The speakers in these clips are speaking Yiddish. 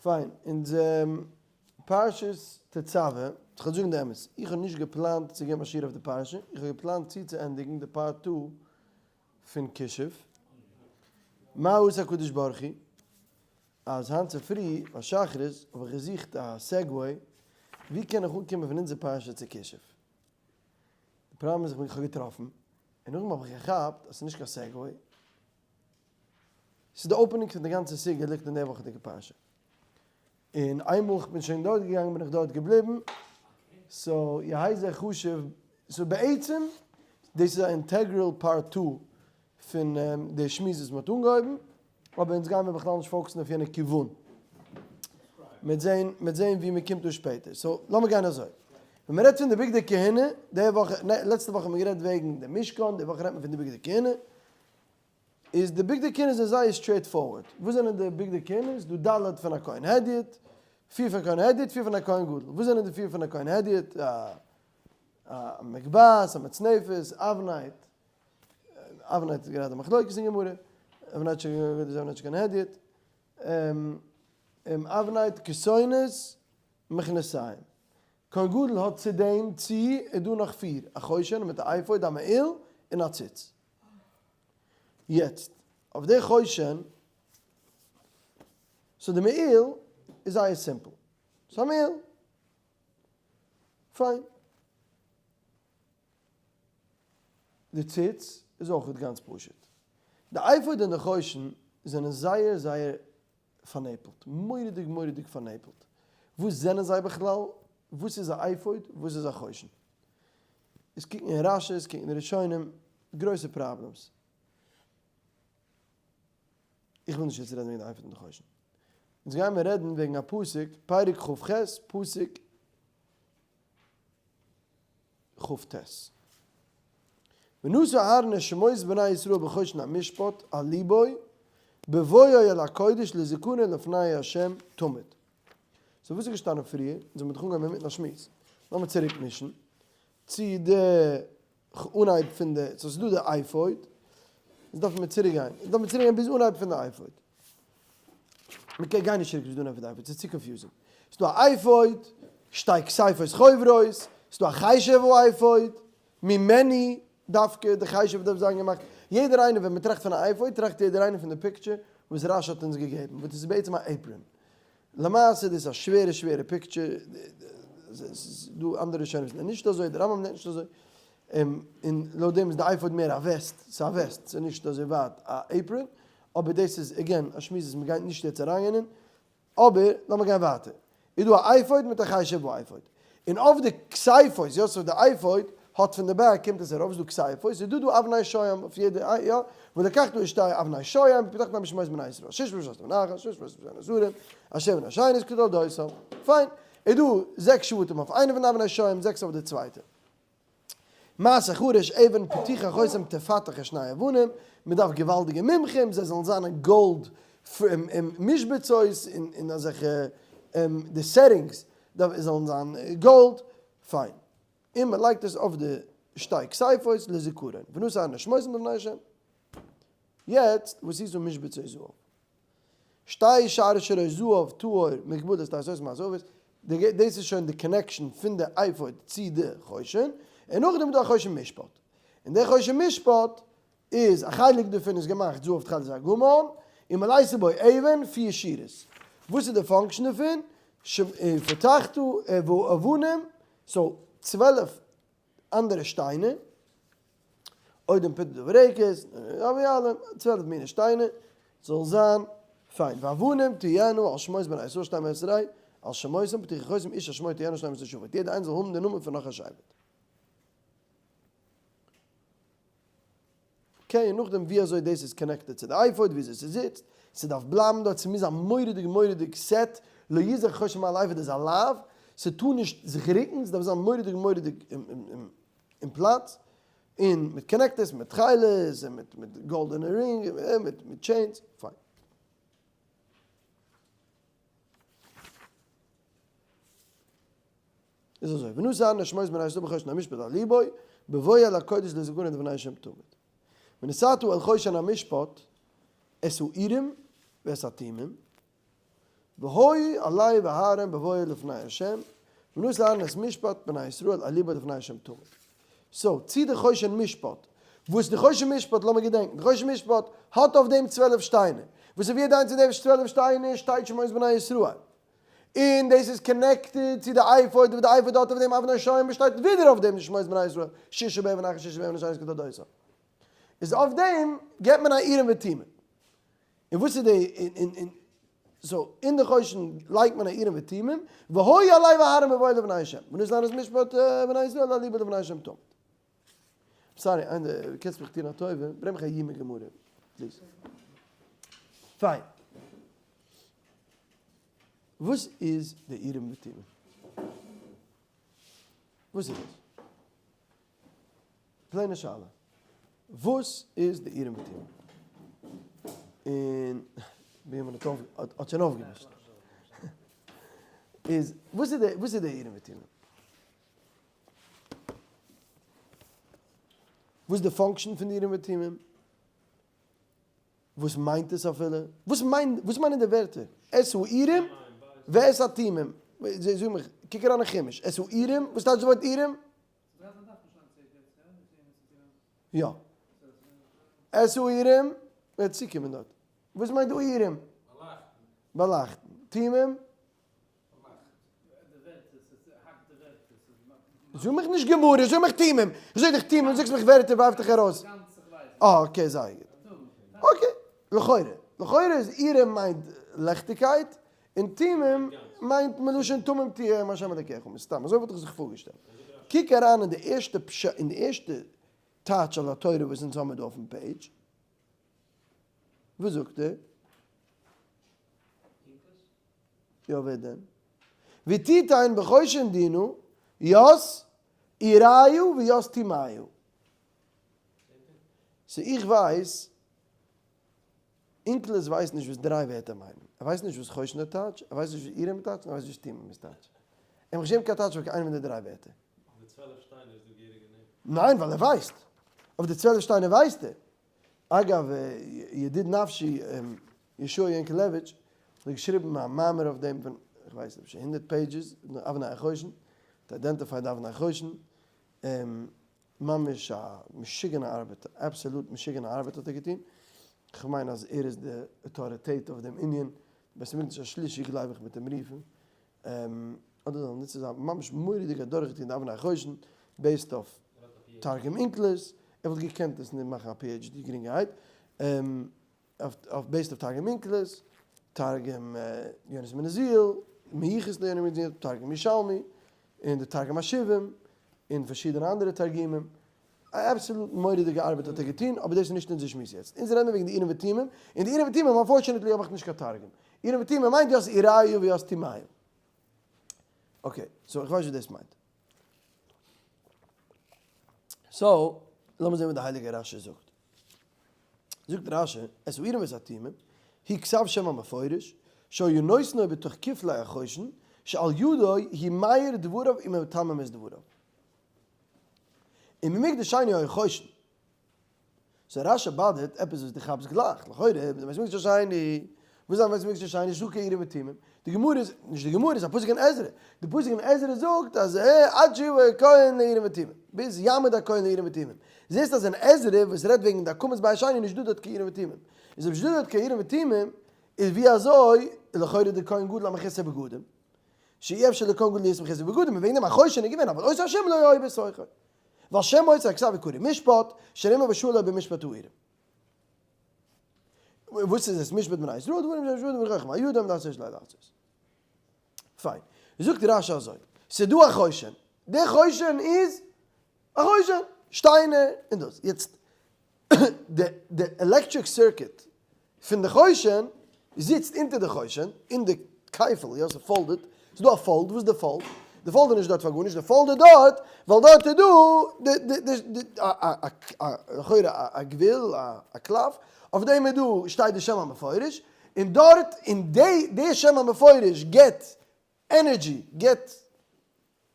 פיין, אונז פרשת תצוה, איך וועל זאגן די אמת, איך האב נישט געפלאנט צו געבן א שיעור אויף די פרשה, איך האב געפלאנט צוצוענדיגן די part two פון כישוף, מה עשה הקדוש ברוך הוא, אז היינט צופרי ביי שחרית האב איך געזוכט א segue, ווי קען איך אנקומען פון אונזער פרשה צו כישוף? די פראבלעם איז איך האב געטראפן, און נאכדעם האב איך געכאפט אז ס'איז נישט קיין segue, ס'איז די opening פון די גאנצע סוגיא ליגט אין די וואכעדיגע פרשה. און איינמאל כ'בין שוין דארט געגאנגען בין איך דארט געבליבן, so יהא זה חשוב, so בעצם דאס איז א integral part two פון די שמועס וואס מ'האט אנגעהויבן, אבער אונז גיימיר בכלל נישט focus ן אויף יענע כיוון. מ'וועט זען, מ'וועט זען ווי מ'קומט דא שפעטער. so לאמיר גיין אזוי. ווען מ'רעדט פון די בגדי כהונה, די וואך, לעצטע וואך האט מען גערעדט וועגן די משכן, די וואך רעדט מען פון די בגדי כהונה. איז די בגדי כהונה זענען זייער straight forward. וואס זענען די בגדי כהונה? איז דא ד' פון א כהן הדיוט, פיר פון כהן הדיוט, פיר פון א כהן גדול. וואס זענען די פיר פון א כהן הדיוט? א מגבעת, א מצנפת, אבנט, אבנט איז גראדע מחלוקת אין גמרא, אבנט של כהן גדול איז אבנט של כהן הדיוט, אבנט, כתונת, מכנסיים. כהן גדול האט צו דעם צו איז דא נאך פיר, א חושן מיט א אפוד, א מעיל, און א ציץ. יעצט, אויף די חושן, so די מעיל איז זייער simple. ס'איז א מעיל. פיין. די ציץ איז אויכעט גאנץ פשוט. די אפוד און די חושן זענען זייער זייער פארנעפלט. מורא'דיג מורא'דיג פארנעפלט. וואס זענען זיי בכלל? וואס איז א אפוד? וואס איז א חושן? עס קוקן אין רשי, עס קוקן אין ראשונים, גרויסע problems. איך וויל נישט יעצט רעדן וועגן די אפוד און די חושן. אונז גיימיר רעדן וועגן א פסוק, פרק כ"ח, פסוק כ"ט. ונשא אהרן את שמות בני ישראל בחושן המשפט על לבו, בבואו אל הקודש לזכרון לפני ה' תמיד. so וואס איז געשטאנען פריער? אונז האבן דאך אנגעהויבן אינמיטן א שמועס. לאמיר צוריק מישן צו די אנהייב פון די, so ס'איז דא די אפוד, אונז דארפן מיר צוריק גיין, אונז דארפן מיר צוריק גיין ביז אנהייב פון די אפוד. מ'קען גיין נישט צוריק ביז אנהייב פון די אפוד, ס'איז צו confusing. ס'איז דא א אפוד, שתי כתפות חוברות, ס'איז דא א חשב האפוד, ממני דווקא די חשב דארף זיין געמאכט, יעדער איינער ווען מ'טראכט פון א אפוד טראכט יעדער איינער פון די picture וואס רשי האט אונז געגעבן, וואס דאס איז בעצם א apron. למעשה דאס איז א שווערע שווערע picture, ס'איז דא אנדערע ראשונים וואס לערנען נישט אזוי, די רמב"ם לערנט נישט אזוי, און לויט דעם איז די אפוד מער א וועסט, ס'איז א וועסט, ס'איז נישט אזוי ווייט א apron, אבער דאס איז again א שמועס וואס מ'גייט נישט יעצט אריינגיין אין, אבער לאמיר גיין ווייטער, איז דא א אפוד מיט א חשב האפוד, און אויף די כתפות, יא so די אפוד האט פון די back קומט עס ארויף, איז דא כתפות, איז דא דא אבני שוהם אויף יעדע, יא, ולקחת את שתי אבני שוהם ופתחת בשמות בני ישראל, שש בשבט מנחם, שש בשבט הנזרים, אשר מן השנית כתולדותם, פיין, איז דא זעקס שבטים אויף איינע פון די אבני שוהם, זעקס אויף די צווייטע. מעשה חרש אבן פתיחה חותם תפתח את שני אבנים, מען דארף געוואלדיגע מומחים זיי זאלן זיין אין גאלד משבצות און אזעלכע די settings זאלן זיין גאלד, פיין. און מען לייגט עס אויף די שתי כתפות לזכרון, ונשא אהרן את שמותם לפני השם. יעצט וואס איז דא משבצות זהב? שתי שרשרות זהב טהור מגבלות תעשות מעשה אבות, דאס איז שוין די connection פון די אפוד צו די חושן, און נאכדעם איז דא א חושן משפט, און די חושן משפט איז א חלק דערפון איז געמאכט זהב תכלת וארגמן, ומלאת בו אבן פיר שורות, וואס איז די function דערפון? ופתחת ואבנים, so 12 אנדערע שטיינער, אודם פתדה וברקת, אבי אלע, 12 מיני שטיינער, זאל זיין פיין. ואבנים תהיינה על שמות בני ישראל שתים עשרה, על שמותם פתיחה חותם איש על שמו תהיינה שתים עשרה שבט. יעדער איינער זאל האבן די נאמען פון נאך א שבט. okay, און נאכדעם ווי אזוי דאס איז connected צו די אפוד, ווי אזוי ס'זיצט, ס'דארף בלייבן דארט, ס'מוז זיין מורא'דיג מורא'דיג set, לא יזח חושן מעל האפוד איז א לאו, ס'טאר נישט זיך רוקן, ס'דארף זיין מורא'דיג מורא'דיג אין פלאץ, און מיט connectors, מיט תכלת, און מיט מיט גאלדענע רינג, און מיט מיט chains, פיין. איז אזוי, ונשא אהרן את שמות בני ישראל בחושן המשפט על לבו, בבואו אל הקודש לזכרון לפני השם תמיד. ונתתה אל חושן המשפט את האורים ואת התומים. והיו על לב אהרן בבואו לפני ה', ונשא אהרן את משפט בני ישראל על לבו לפני ה' תמיד. so, צי די חושן משפט, וואס די חושן משפט, לאמיר געדענקן, די חושן משפט האט אויף דעם 12 שטיינער, וואס אויף יעדע איינס פון די 12 שטיינער שטייט שמות בני ישראל, און דאס איז connected צו די אפוד, וואס די אפוד האט אויף דעם אבני שוהם, וואס שטייט ווידער אויף דעם די שמות בני ישראל, ששה באבן אחת ששה באבן השנית כתולדותם. איז אויף דעם געבט מען א אורים ותומים. און וואס איז די און און so אין די חושן לייגט מען א אורים ותומים, והיה על לב אהרן בבואו לפני השם, ונשא אהרן את משפט בני ישראל על לבו לפני השם תמיד. sorry, איינער, קענסט מיך טון א טובה, ברענג מיך א יומא גמרא, please. פיין. וואס איז די אורים ותומים? וואס איז דאס? plain ע שאלה. וואס איז די אורים ותומים? און ווי מען האט שוין אויפגעמישט. איז וואס איז די וואס איז די אורים ותומים? וואס איז די function פון די אורים ותומים? וואס מיינט עס אפילו? וואס מיינט וואס מיינען די ווערטער? את האורים ואת התומים. זאג מיך, קוק אריין אין חומש. את האורים, וואס טייטש די ווארט אורים? יא. את האורים, וועט צוקומען דארט. וואס מיינט אורים? באלייכטן. תומים? זאג מיך נישט גמרא, זאג מיך תומים. איך זאג דיך תומים, זאגסט מיך ווערטער ווארף דיך ארויס. אה okay זייער גוט. okay, לכאורה. לכאורה איז אורים מיינט לעכטיגקייט, און תומים מיינט מלשון תמים תהיה עם השם אלוקיך, מסתם, אזוי וואלט איך זיך פארגעשטעלט. קוק אריין אין די ערשטע פשט, אין די ערשטע טייטש על התורה וואס אונז האמיר דא אויפן page. וואס זאגט ער? יא ווער דען? ותתן בחושן דינה ית אורייא וית תומיא. so איך ווייס, אונקלוס ווייסט נישט וואס דריי ווערטער מיינען. ער ווייסט נישט וואס חושן איז טייטש, ער ווייסט נישט וואס אורים איז טייטש, און ער ווייסט נישט וואס תומים איז טייטש. ער האט נישט געגעבן קיין טייטש אויף קיין איינע פון די דריי ווערטער. אויף די 12 שטיינער איז דא געהעריגע נעמען? ניין, ווייל ער ווייסט. אויף די 12 שטיינער ווייסט ער. אגב, ידיד נפשי יהושע יענקלעוויטש האט געשריבן א מאמר אויף דעם פון, איך ווייס נישט, אפשר הונדערט pages, אבני החושן, האט identified אבני החושן, ממש א משוגענע ארבעט, absolute משוגענע ארבעט האט ער געטון, כ'מיין אז ער איז די אויטאריטעט אויף דעם ענין, בית המקדש השלישי גלייב איך מיט אים רופן, אדער זאל ניצן זיין ממש מורא'דיג אדורכגעטון די אבני החושן, based אויף תרגום אונקלוס, ער וואלט געקענט עס מאכן א PhD גרינגערהייט, אויף based אויף תרגום אונקלוס, תרגום יונתן בן עוזיאל, מיוחס ליונתן בן עוזיאל, תרגום ירושלמי, און די תרגום השבעים, און פארשידענע אנדערע תרגומים. א absolute מורא'דיגע ארבעט האט ער געטון, אבער דאס איז נישט אונזער שמועס יעצט. אונז רעדן וועגן די אורים ותומים, און די אורים ותומים unfortunately האב איך נישט קיין תרגום. אורים ותומים מיינט ית אוריא וית תומיא. okay, so איך ווייס וואס דאס מיינט. so, לאמיר זען וואס די הייליגע רש"י זאגט. זאגט רש"י, את האורים ואת התומים, הוא כתב שם המפורש, שהיו נותנו בתוך כפלי החושן, שעל ידו הוא מאיר דבריו ומתמם את דבריו. און ממקדש שני היה חושן. so רש"י באדערט עפעס וואס דו כאפסט גלייך, לכאורה, מיט די בית מקדש השני, וואס איז א בית מקדש השני? נישטא קיין אורים ותומים. די גמרא איז, נישט די גמרא, איז א פסוק אין עזרא. די פסוק אין עזרא זאגט אז עד שיבוא הכהן לאורים ותומים. ביז יעמוד הכהן לאורים ותומים. זעסט אז אין עזרא וואס רעדט וועגן די הקמת בית שני נישט דא דארט קיין אורים ותומים. איז אויב נישט דא דארט קיין אורים ותומים, איז ווי אזוי לכאורה די כהן גדול המכוסה בגדים? שאי אפשר לכהן גדול להיות מכוסה בגדים, און וועגן דעם א חושן איז געווען, אבל אותו השם לא היה בתוכו. ועל שם אותו הכתב יקרא משפט, שנאמר ושאל לו במשפט האורים. וואס איז עס משפט בני ישראל דברים שהם משפטים וחכם הידם לעשות שלא לעשות. פיין. זאגט רש"י אזוי, ס'דא א חושן, די חושן איז א חושן, שטיינער און דאס. יעצט די electric circuit פון די חושן זיצט אונטער די חושן, אין די כפל, יא ס'איז folded, ס'איז דא א fold, וואס איז די fold? די fold איז נישט דארט פאר גארנישט, די fold איז דארט ווייל דארט איז דא די די די א לכאורה א גוויל, א קלף, אויף דעם איז דא שטייט די שם המפורש, און דארט אין די די שם המפורש גיבט energy, גיבט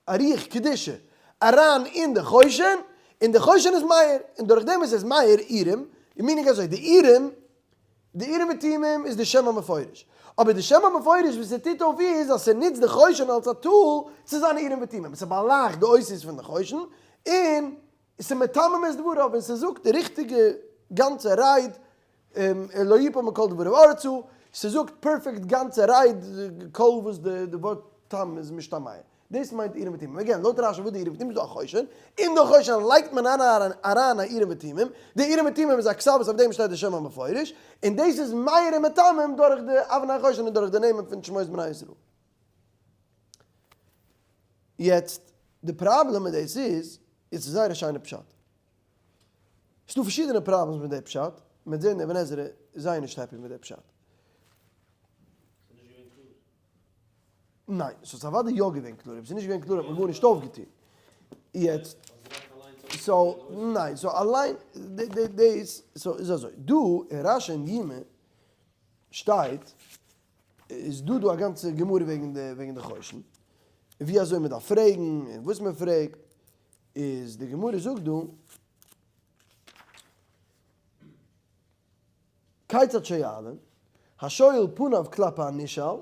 א רוח קדושה אריין אין די חושן, און די חושן איז מאיר, און דורך דעם וואס עס איז מאיר אורים, meaning אזוי, די אורים, די אורים ותומים איז די שם המפורש, אבער די שם המפורש וואס ס'טוט אויף איז אז ס'נוצט די חושן אלס א tool צו זיין אורים ותומים, ס'באלייכט די אותיות פון די חושן, און ס'מתמם את דבריו און ס'זאגט די ריכטיגע גאנצע רייד לא יפול מכל דבריו ארצה, ס'זאגט פערפעקט גאנצע רייד כל וואס די ווארט תם איז משתמע. דאס מיינט אורים ותומים. again, לויט רשי וואס די אורים ותומים איז דא א חושן, אין די חושן לייגט מען אריין א אורים ותומים, די אורים ותומים איז א כתב וואס אויף דעם שטייט די שם המפורש, און דאס איז מאיר און מתמם דורך די אבני החושן און דורך די נעמען פון שמות בני ישראל. יעצט, די פראבלעם מיט דאס איז, איז ס'איז זייער א שיינע פשט. ס'דא פארשידענע problems מיט די פשט, מ'וועט זען אבן עזרא איז זייער נישט happy מיט די פשט. ס'איז נישט געווען קלאר. ניין, ס'איז אוודאי יא געווען קלאר, אויב ס'איז נישט געווען קלאר האט מען גארנישט אויפגעטון. יעצט, so, ניין, so אליין, דאס, so איז אזוי, דא אין רשי אין יומא שטייט, איז דא דא א גאנצע גמרא וועגן די וועגן די חושן, ווי אזוי מען דארף פרעגן און וואס מען פרעגט, איז די גמרא זאגט דא, כיצד שואלין, השואל פניו כלפי הנשאל,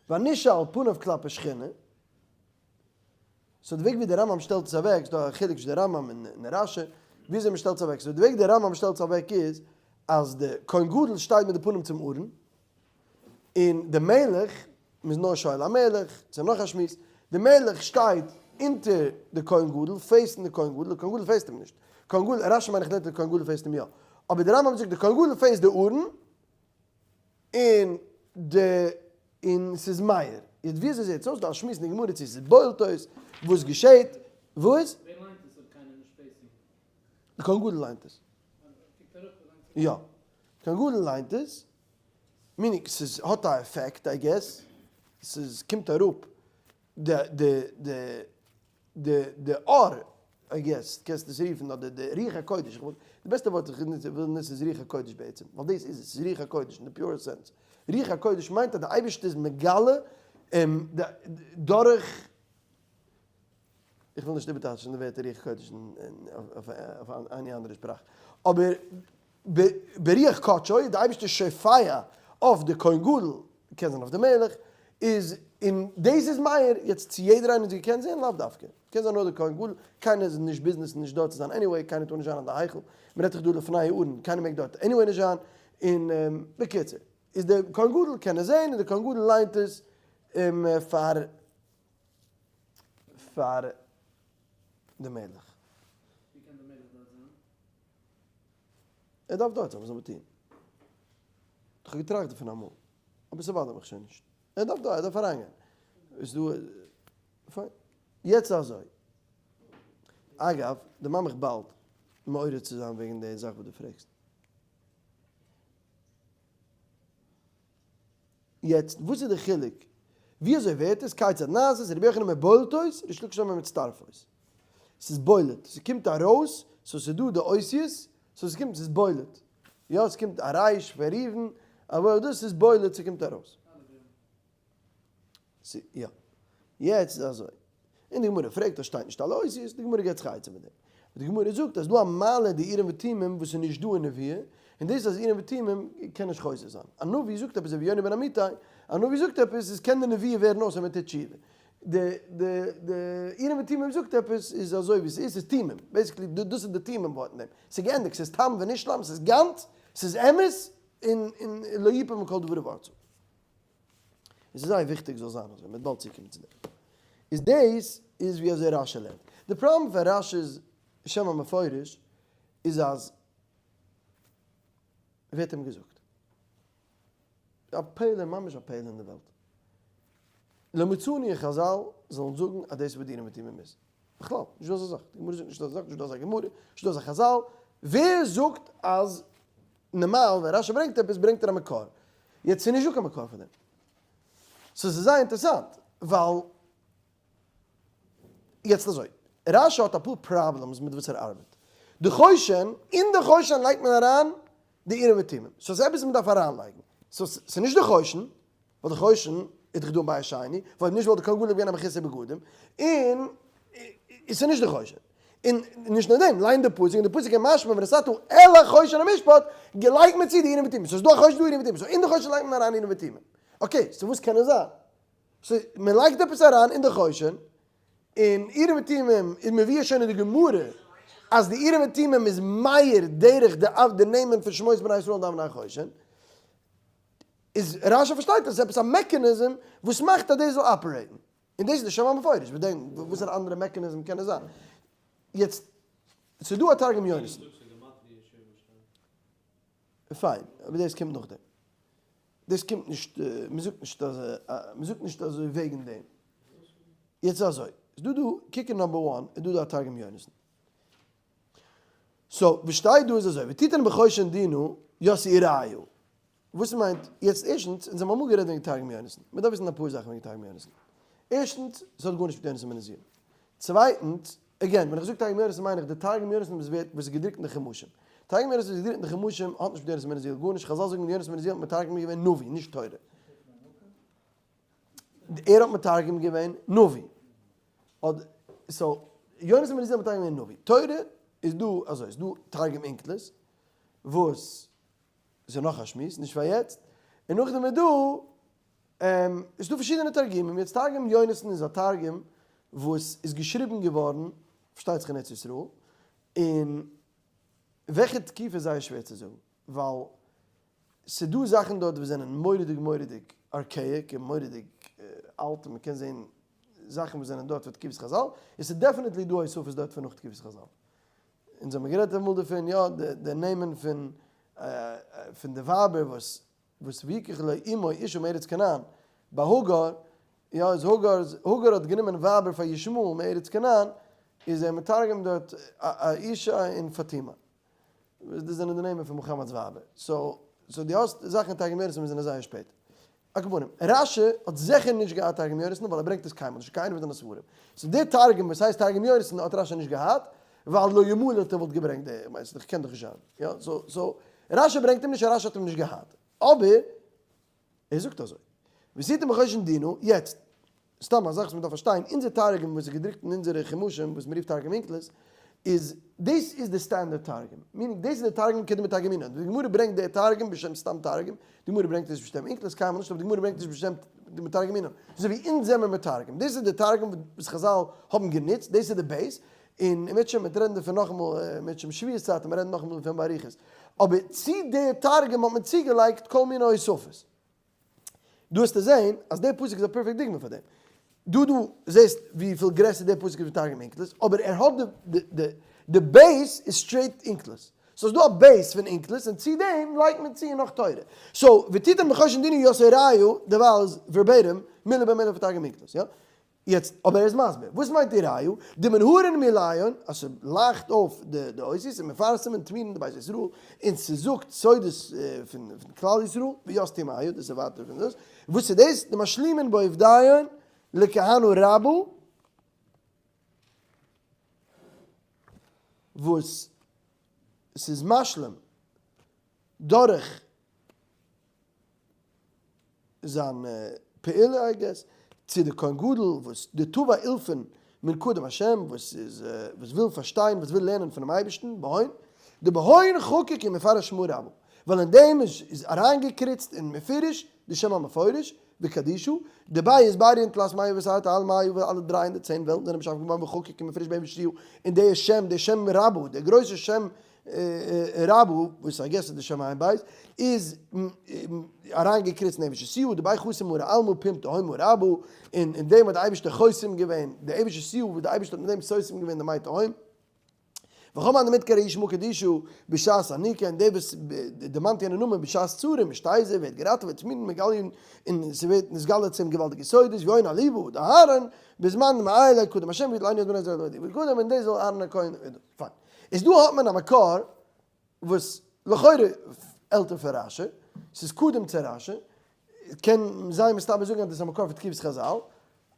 והנשאל פניו כלפי שכינה, so די וועג ווי די רמב"ם שטעלט עס אוועק, ס'דא א חילוק צווישן די רמב"ם און רשי, וויאזוי מ'שטעלט עס אוועק, so די וועג די רמב"ם שטעלט עס אוועק איז, אז די כהן גדול שטייט מיט די פנים צום ארון, און די מלך, מ'איז נאר שואל המלך, ס'איז נאך א שמועס, די מלך שטייט אונטער די כהן גדול, face ן די כהן גדול, די כהן גדול face ט אים נישט, כהן גדול, רשי מיין איך לערנט די כהן גדול face ט אים יא, אבער די רמב"ם זאגט די כהן גדול face ט די ארון, און די און ס'איז מאיר. יעצט ווי אזוי זעהט עס אויס? דא א שמועס אין די גמרא צו ס'איז בולטות, וואס געשעהט, וואס? ווער ליינט עס אויב קיינער נישט facing? די כהן גדול ליינט עס. קוקט אראפ און ליינט יא. כהן גדול ליינט עס. meaning ס'איז האט א עפעקט I guess. ס'איז קומט אראפ די די די די די אור I guess קענסט עס רופן אדער די רוח הקודש איך וואלט די בעסטע ווארט איך וויל נוצן איז רוח הקודש בעצם ווייל דאס איז עס ס'איז רוח הקודש אין די pure sense רוח הקודש מיינט אז די אייבערשטער איז מגלה דורך איך וויל נישט איבערטייטשן די ווערטער רוח הקודש אויף any אנדערע שפראך אבער ברוח קדשו, די אייבערשטער שופע אויף די כהן גדול, קען זיין אויף די מלך, איז און דאס איז מאיר, יעצט צו יעדער איינער האט עס געקענט זען לאו דווקא, קען זיין נאר די כהן גדול, קיינער איז נישט ביזנעס נישט דארט צו זיין anyway, קיינער טאר נישט זיין אין די היכל, מען רעדט דאך דא לפני הארון, קיינער מעג דארט anyway נישט זיין, און בקיצור, איז די כהן גדול קען עס זען און די כהן גדול ליינט עס פאר פאר די מלך. ווי קען די מלך דארט זיין? ער דארף דארט זיין, וואס זאל מען טון? איך האב געטראכט דערפון אמאל, אבער ס' bother ט מיך שוין נישט. ער דארף דא, ער דארף אריינגיין. איז דא, פיין. יעצט אזוי. אגב, דערמאן מיך באלד מעורר צו זיין וועגן די זאך וואס דו פרעגסט. יעצט, וואס איז די חילוק? ווי אזוי ווערט עס? כיצד נעשית? רבי יוחנן אומר בולטות, ריש לקיש אומר מצטרפות. ס'איז בולט, ס'קומט ארויס, so ס'איז דא די אותיות, so ס'קומט, ס'איז בולט. יא, ס'קומט א רייש פון ראובן, אבער דאס איז בולט, ס'קומט ארויס. יא. יעצט איז אזוי. און די גמרא פרעגט אז שטייט נישט אלע אותיות, די גמרא געבט זיך א עצה מיט דעם. די גמרא זאגט אז דא א מעלה די אורים ותומים וואס איז נישט דא אין נבואה, און דאס אז אורים ותומים קען נישט חוזר זיין. א נביא זאגט עפעס אזוי ווי יונה בן אמיתי, א נביא זאגט עפעס איז קען די נבואה ווערן אויס אויב מען טוט תשובה. די די די אורים ותומים זאגט עפעס איז אזוי ווי ס'איז, ס'איז תומים. basically דאס איז די תומים ווארט אין דעם. ס'איז געענדיגט, ס'איז תם ונשלם, ס'איז גאנץ, ס'איז אמת, און און לא יפול מכל דבריו ארצה. עס איז זייער וויכטיג זאל זיין אזוי, מ'וועט באלד צוקומען צו דעם. איז דאס איז ווי אזוי רשי לערנט. די פראבלעם פון רשי'ס שם המפורש איז אז ווער האט אים געזאגט? א פלא, ממש א פלא אין די וועלט. לא מצאנו אין חזל זאלן זאגן אז דאס איז וואס די אורים ותומים איז. בכלל, נישט דא אזא זאך. די גמרא זאגט נישט אזא זאך, נישט דא אזא גמרא, נישט דא אזא חזל. ווער זאגט אז נארמאל ווען רשי ברענגט עפעס ברענגט ער א מקור. יעצט ס'איז נישט דא קיין מקור פאר דעם. so ס'איז זייער אינטערעסאנט ווייל יעצט אזוי, רשי האט אפאר problems מיט וואס ער ארבעט. די חושן, אין די חושן לייגט מען אריין די אורים ותומים. so ס'איז עפעס מ'דארף אריינלייגן. so ס'איז נישט די חושן, ווייל די חושן איז דאך דא אין בית שני, ווייל אויב נישט וואלט די כהן גדול געווען א מחוסר בגדים, און ס'איז נישט די חושן. און נישט נאר דעם, ליין די פסוק, און די פסוק איז משמע ונתתה אל החושן המשפט, לייגט מען צו די אורים ותומים, סאו ס'איז דא א חושן דא אורים ותומים, so אין די חושן לייגט מען אריין אורים ותומים. Okay, so וואס קען עס זיין? so מען לייגט עפעס אריין אין די חושן, און אורים ותומים איז מבואר שוין אין די גמרא אז די אורים ותומים איז מאיר דרך די אב די נעמען פון שמות בני ישראל און די אבני החושן, איז רשי פארשטייט אז עס איז עפעס א mechanism וואס מאכט אז דאס זאל operate ן, און דאס איז די שם המפורש, וואס דען וואסערע אנדערע mechanism קען עס זיין? יעצט ס'איז דא א תרגום יונתן. פיין, אבער דאס קומט נאכדעם. דאס קומט נישט, מען זאגט נישט אז, מען זאגט נישט אזוי וועגן דעם. יעצט אזוי, איז דא דא, קוק אין number one, איז דא דא א תרגום יונתן. so, וואס שטייט דא איז אזוי, ותתן בחושן דינה ית אורייא. וואס מיינט, יעצט ערשטנס, אונז האבן אמאל גערעדט וועגן תרגום יונתן, מען דארף וויסן אפאר זאכן וועגן תרגום יונתן. ערשטנס, עס האט גארנישט מיט יונתן בן עוזיאל. צווייטנס, again, ווען איך זאג תרגום יונתן מיין איך די תרגום יונתן וואס ווערט, וואס איז געדרוקט אין די חומשים. תרגום יונתן וואס איז געדרוקט אין די חומשים האט נישט מיט יונתן בן עוזיאל גארנישט, חזל זאגן יונתן בן עוזיאל האט מתרגם געווען נביא, נישט תורה. ער האט מתרגם געווען נביא. so, יונתן בן עוזיאל האט מתרגם געווען נביא. תורה איז דא אזוי, ס'איז דא תרגום אונקלוס, וואס איז נאך א שמועס, נישט פאר יעצט. און נאכדעם איז דא, איז דא פארשידענע תרגומים, יעצט תרגום יונתן איז א תרגום וואס איז געשריבן געווארן, פארשטייט זיך אין ארץ ישראל, און וועלכע תקופה איז זייער שווער צו זאגן, ווייל ס'דא זאכן דארט וואס זענען מורא'דיג מורא'דיג archaic און מורא'דיג אלט און מ'קען זען זאכן וואס זענען דארט פון תקופת חזל, און ס'איז definitely דא הוספות דארט פון נאך תקופת חזל. אונז האבן גערעדט אמאל דערפון, יא, די נעמען פון פון די ווייבער וואס וואס ויקח לו אמו אשה מארץ כנען, ביי הגר, יא, איז הגר, הגר האט גענומען ווייבער פאר ישמעאל מארץ כנען, איז ער מתרגם דארט עאישה און פאטימא. דאס זענען די נעמען פון מוחמד'ס ווייבער. so, so דו האסט זאכן אין תרגום יונתן וואס זענען זייער שפעט. על כל פנים, רשי האט זיכער נישט געהאט תרגום יונתן ווייל ער ברענגט עס קיינמאל נישט אין קיינע פון זיינע ספרים. so די תרגום וואס הייסט תרגום יונתן האט רשי נישט געהאט, ווייל לא ימלט ער וואלט געברענגט די, איך מיין ס'דאך קען דאך נישט זיין. יא, so, so, רשי ברענגט אים נישט און רשי האט אים נישט געהאט. אבער. ער זאגט אזוי, ותתן בחושן דינה, יעצט, סתם א זאך וואס מען דארף פארשטיין, אונזער תרגום וואס איז געדרוקט אין אונזערע חומשים וואס מען רופט תרגום אונקלוס, איז דאס איז די standard תרגום, meaning דאס איז די תרגום כדמתרגמינן, די גמרא ברענגט די תרגום בשם סתם תרגום, די גמרא ברענגט נישט בשם אונקלוס קיינמאל נישט, אבער די גמרא ברענגט נישט בשם דמתרגמינן, אזוי ווי אונז זעמער מתרגם, דאס איז די תרגום וואס חזל האבן גענוצט, דאס איז די base, און אם ירצה השם מ'וועט רעדן דערפון נאכאמאל, אם ירצה השם שבועות צייט וועט מען רעדן נאכאמאל דערפון באריכות. אבער צו די תרגום האט מען צוגעלייגט כל מיני הוספות. דא וועסטו זען אז דער פסוק איז א perfect דוגמא פאר דעם. דא דו זעסט וויפיל גרעסער דער פסוק איז פון תרגום אונקלוס, אבער ער האט די די די base איז straight אונקלוס. so ס'איז דא א base פון אונקלוס און צו דעם לייגט מען צו נאך תורה. so ותתן בחושן דינה ית אורייא דערווייל איז verbatim מילה במילה פון תרגום אונקלוס. יא? יעצט, אבער ער איז מסביר, וואס מיינט אורייא? דמנהרין מיליהון, אז ס'לייכט אויף די אותיות און מפרסם און טמינין דבית ישראל, און ס'זאגט סודות פון כלל ישראל, וית טמיא, דאס איז ווייטער פון דאס, וואס איז דאס? דמשלימין בעובדיהון לכהנא רבא, וואס ס'איז משלים דורך זיין פעולה I guess, צו די כהן גדול וואס דתבע אילפין מן קדם השם וואס איז וואס וויל פארשטיין וואס וויל לערנען פונעם אייבערשטן בהון דבהון חקוק ומפרש שמא רבא ווייל אין דעם איז איז אריינגעקריצט און מפורש די שם המפורש וקדישא דביה אתבריין תלת מאה ותרתין עלמי ווייל אלע 310 וועלטן זענען באשאפן געווארן וחקוק ומפורש בהבל שתיה און די שם די שם רבא דער גרויסער שם רבא, וואס I guess איז די שם עין בית, איז אריינגעקריצט אין אבן שתיה, דביה חתים מארי עלמא פום תהומא רבא, און אין דעם האט די אייבערשטער חותם געווען, די אבן שתיה וואס די אייבערשטער האט מיט דעם סותם געווען די מי תהום. וכל מאן דמדכר שמא קדישא בשעת עניקא, און דער וואס דערמאנט יענע נאמען בשעת צרה, משתזר, ווערט געראטעוועט, טמינין מגליין, און ס'ווערט נתגלה צו אים געוואלדיגע סודות, ויהון אליבא דאהרן, בזמן דמעייל קדם השם ויטל עיני אדוני זרע דוד וקדם, און דאס זאל אהרן הכהן, פיין. איז דא האט מען א מקור וואס לכאורה עלטער פון רשי, ס'איז קודם צו רשי, קען זיין מסתבר זאגן אז דאס איז א מקור פון תקופת חזל,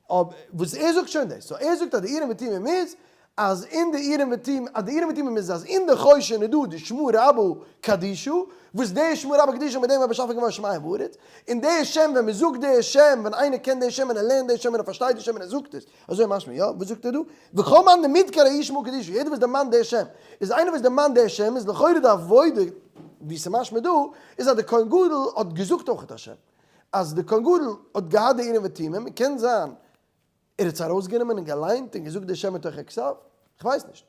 אבער וואס ער זאגט שוין דאס, so ער זאגט אז די אורים ותומים איז. אז אין די אורים ותומים, אז די אורים ותומים איז אז אין די חושן איז דא די שמא רבא קדישא, וואס די שמא רבא קדישא מיט דעם איז באשאפן געווארן שמים וארץ, און די שם ווען מען זאגט די שם, ווען איינער קען די שם און ער לערנט די שם און ער פארשטייט די שם און ער זאגט עס, אזוי משמע יא? וואס זאגט ער דא? וכל מאן דמדכר האי שמא קדישא, יעדער וואס דערמאנט די שם, איז איינער וואס דערמאנט די שם איז לכאורה די עבודה, ווי ס'משמע דא, איז אז די כהן גדול האט געזאגט אויכעט א שם, אז די כהן גדול האט געהאט די אורים ותומים, און קען זיין ער האט עס ארויסגענומען און געליינט און געזאגט די שם מתוך הכתב? כ'ווייס נישט.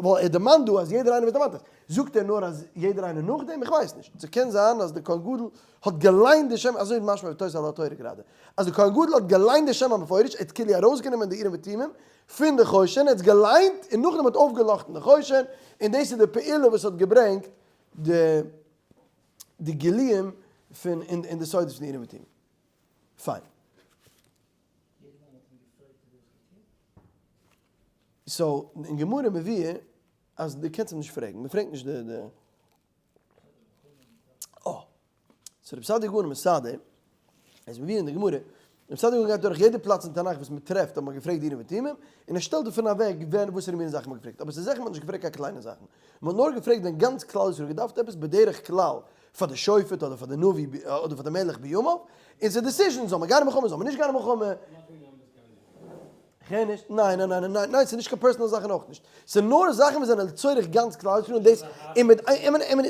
ווייל ער דערמאנט דא אז יעדער איינער וואס דערמאנט עס. זאגט ער נאר אז יעדער איינער נאכדעם? איך ווייס נישט. ס'קען זיין אז די כהן גדול האט געליינט די שם, אזוי איז משמע בתוס' על התורה גראדע, אז די כהן גדול האט געליינט די שם המפורש, ער האט כאילו ארויסגענומען די אורים ותומים פון די חושן, ער האט עס געליינט און נאכדעם האט אויפגעלאכטן די חושן, און דאס איז די פעולה וואס האט געברענגט די די גילויים פון און די סודות פון די אורים ותומים. פיין. so אין גמרא מבואר אז דו קענסט אים נישט פרעגן, מען פרעגט נישט די די. אה. so רבי סעדיה גאון מסדר, איז מבואר אין די גמרא, רבי סעדיה גאון גייט דורך יעדע פלאץ אין תנך וואס מען טרעפט האט מען געפרעגט די אורים ותומים, און ער שטעלט דערפון אוועק ווען וואסערע מינע זאכן מען האט געפרעגט, אבער ס'איז זיכער מען האט נישט געפרעגט קיין קליינע זאכן, מען האט נאר געפרעגט ווען גאנץ כלל ישראל האט געדארפט עפעס בדרך כלל פאר די שופט אדער פאר די נביא אדער פאר די מלך בימיו, און ס'איז decision זאל מען גיין אין מלחמה זאל מען נישט גיין אין מלחמה. כ'הער נישט, ניין ניין ניין ניין ניין ס'איז נישט קיין personal זאכן אויך נישט, ס'איז נאר זאכן וואס זענען לצורך גאנץ כלל ישראל און דאס און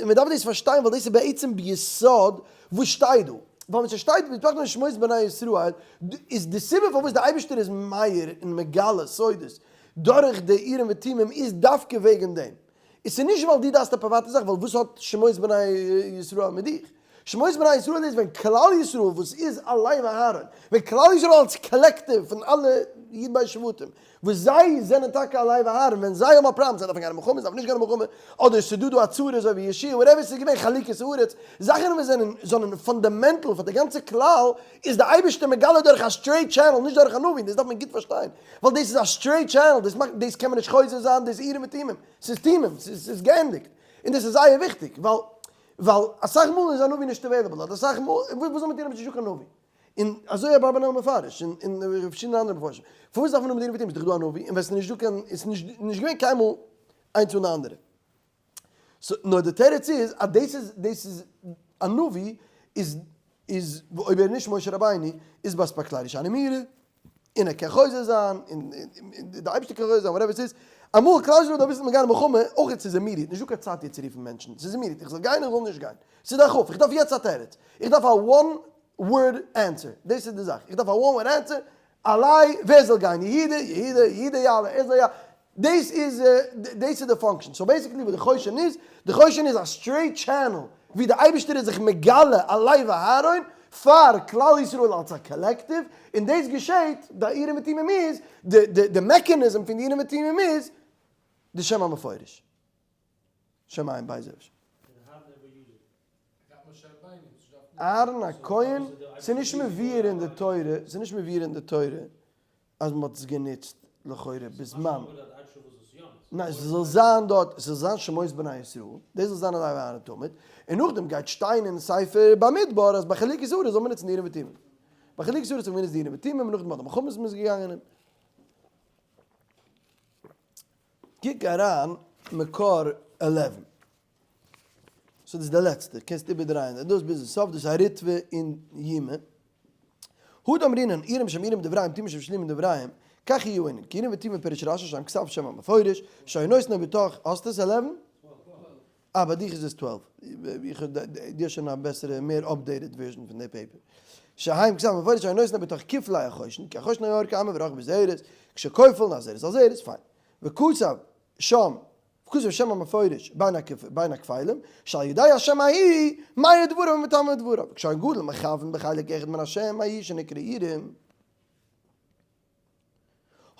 מען דארף דאס פארשטיין ווייל דאס איז בעצם ביסוד וואס שטייט דא, ווייל ווען ס'שטייט והתברכתם בשמות בני ישראל איז די סיבה פארוואס די אייבערשטער איז מאיר און מגלה סודות דורך די אורים ותומים איז דווקא וועגן דעם, עס איז נישט ווייל דו דארפסט א פריוואטע זאך, ווייל וואס האט שמות בני ישראל מיט דיך? שמות בני ישראל איז ווען כלל ישראל וואס איז על לב אהרן, ווען כלל ישראל אלס collective פון אלע י"ב שבטים, וואס זיי זענען טאקע על לב אהרן, ווען זיי האבן א פראבלעם, זיי דארפן גיין אין מלחמה, זיי דארפן נישט גיין אין מלחמה, אדער עס איז דא דא א צרה אזוי ווי יהושע, whatever עס איז געווען חלוקת הארץ, זאכן וואס זענען זענען fundamental פאר די גאנצע כלל, איז די אייבערשטער מגלה דורך א straight channel, נישט דורך א נביא, דאס דארף מען גוט פארשטיין. ווייל דאס איז א straight channel, דאס מאכט, דאס קען מען נישט חוזר זיין, דאס איז אורים ותומים, ס'איז תומים, ס'איז געענדיגט, און דאס איז זייער וויכטיג, ווייל ווייל אסאך מאל איז א נביא נישט available, אדער אסאך מאל, וואס זאל מען טון אויב עס איז נישטא קיין נביא? און אזוי אברבנאל מפרש, און און פארשידענע אנדערע מפרשים, פארוואס דארף מען האבן די אורים ותומים, ס'איז דאך דא א נביא, און ווען ס'איז נישטא קיין, איז נישט נישט געווען קיינמאל איינס אן די אנדערע. so נאר די תירוץ איז אז דאס איז דאס איז א נביא איז איז אויב ער איז נישט משה רבינו איז באספקלריא שאני מאירה און ער קען חוזר זיין און די אייבערשטער קען חוזר זיין whatever ס'איז אמאל כלל ישראל דארף וויסן מ'גייט אין מלחמה אויך ס'איז immediate נישטא קיין צייט יעצט צו רופן מענטשן ס'איז immediate איך זאל גיין איך זאל נישט גיין ס'איז דחוף איך דארף יעצט א תירוץ איך דארף א one word answer דאס איז די זאך איך דארף א one word answer עלי, ווער זאל גיין? יהודה, יהודה, יהודה יעלה, ער זאל יא, דאס איז, דאס איז די function, so basically וואס די חושן איז, די חושן איז א straight channel ווי די אייבערשטער איז זיך מגלה על לב אהרן פאר כלל ישראל אלס א collective, און דאס געשעט, די אורים ותומים איז, די די די mechanism פון די אורים ותומים איז, די שם המפורש. שם עין בית זאב. אהרן הכהן, ס'איז נישט מבואר אין די תורה, ס'איז נישט מבואר אין די תורה אז מ'האט עס גענוצט לכאורה בזמן. ניין, ס'זאל זיין דארט, ס'זאל זיין שמות בני ישראל, דאס זאל זיין על לב אהרן תמיד, און נאכדעם גייט שטיין אין ספר במדבר אז ביי חלוקת הארץ זאל מען נוצן די אורים ותומים. ביי חלוקת הארץ האט מען גענוצט די אורים ותומים, און נאכדעם ביי די מלחמות איז מען געגאנגען. קוק אריין מקור 11. so דאס איז די לעצטע, קענסט איבערדרייען דאס ביזן סוף, דאס איז א ריטב"א אין יומא. הא דאמרינן אורים שאמירים דבריהם תומים שמשלימים דבריהם, כך יהיו ענין, כי אורים ותומים פירש רש"י שם כתב שם המפורש, שהיו נותנו בתוך, האסט עס 11? אה ביי דיך איז עס 12, איך האב דו האסט שוין א בעסערע מער updated version פון די paper. שהם כתב המפורש שהיו נותנו בתוך כפלי החושן, כי החושן היה אורכו אמה ורחבו זרת, כשכופל נעשה זרת על זרת, פיין. וכתב שם וכתב שם המפורש בין הכפלים, שעל ידי השם ההיא מאיר דבריו ומתמם דבריו, וכשהיה גדול מכוון בחלק אחד מן השם ההיא שנקרא אורים,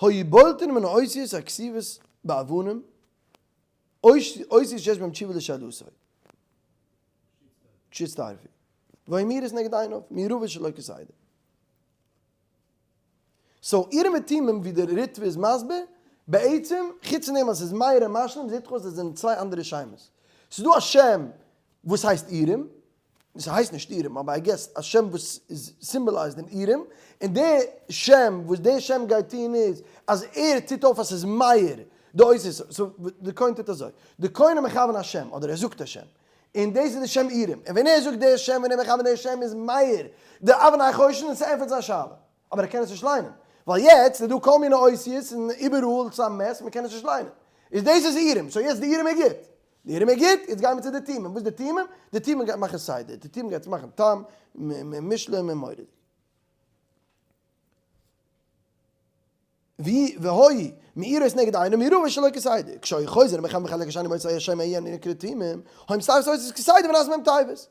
היו בולטין מן האותיות הכתובות באבנים, אותיות שיש בהם תשובה לשאלתו. כשיצטרפו. והיו מאירות נגד עיניו, מעורבות שלא כסדר. so אורים ותומים ווי דער ריטב"א איז מסביר, בעצם, חוץ פון דעם אז ס'איז מאיר און משלים זעט זיך אויס אז עס זענען צוויי אנדערע שמות. ס'איז דא א שם וואס הייסט אורים. ס'הייסט נישט אורים, אבער I guess א שם וואס איז symbolized אין אורים, און די שם, וואס די שם גייט טון איז, אז ער טוט אויף אז ס'איז מאיר די אותיות, so די כהן טוט אזוי, די כהן איז מכוון א שם, אדער ער זאגט א שם, און דאס איז די שם אורים, און ווען ער זאגט די שם, ווען ער מכוון די שם איז מאיר די אבני חושן און ס'ענטפערט זיין שאלה, אבער ער קען עס נישט ליינען, ווייל יעצט איז דא כל מיני אותיות און איבעראל ס'איז א mess, מ'קען עס נישט ליינען, איז דאס איז אורים, so יעצט די אורים איז גוט, די אורים איז גוט, יעצט גייען מיר צו די תומים, וואס די תומים? די תומים גייט מאכן סדר, די תומים גייט מאכן תם, מושלם און מורא'דיג. והיו מאירות נגד עיניו מראות שלא כסדר, כשהוא חוזר ומכוון בחלק השני מוצא השם הענין נקרא תומים, היו מצטרפות אותיות כסדר ונעשה מהם תיבות.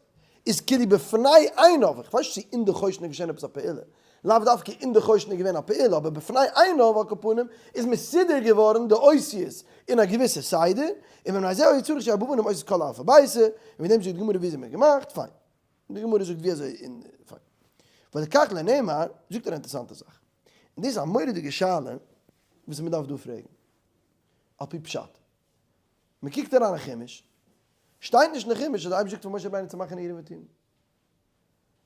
איז כאילו בפני עיניו, איך ווייס נישט צו אין די חושן איז געשען עפעס א פעולה, לאו דווקא אין די חושן איז געווען א פעולה, אבער בפני עיניו על כל פנים איז מסודר געווארן די אותיות אין א געוויסע סדר, און מפני זה היה צריך שיהיו באבנים אותיות כל אלף בית, און וועגן דעם זאגט די גמרא וויאזוי מען האט געמאכט, פיין. די גמרא זאגט ווי אזוי און פיין. ולכך לא נאמר, זאגט ער א אינטערעסאנטע זאך. און דאס איז א מורא'דיגע שאלה וואס מען דארף דא פרעגן. על פי פשט. מען קוקט אריין אין חומש, שטייט נישט אין חומש אז די אייבערשטער זאגט פאר משה רבינו צו מאכן אורים ותומים.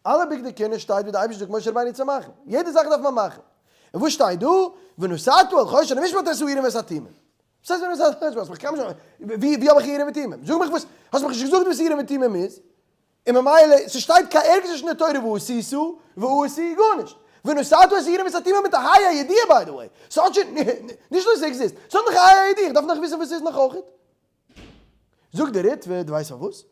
אלע בגדי כהונה שטייט ווי די אייבערשטער זאגט משה רבינו צו מאכן. יעדע זאך דארף מען מאכן. און וואס שטייט דא? ונתתה אל חושן המשפט את האורים ואת התומים. וואס הייסט ונתתה אל חושן המשפט? ווי האב איך אורים ותומים? זאג מיך וואס, האסט מיך נישט געזאגט וואס אורים ותומים איז. און ממילא ס'שטייט קיין ערגעץ נישט אין די תורה ועשית ועשו גארנישט. ונתתה את האורים ואת התומים מיט א ה' הידיעה by the way. ס'האט שוין, נישט נאר ס'עקזיסט, ס'האט נאך א ה' הידיעה, איך דארף נאך וויסן וואס ס'איז נאך אויכעט. זאגט דער ריטב"א, דו ווייסט פארוואס?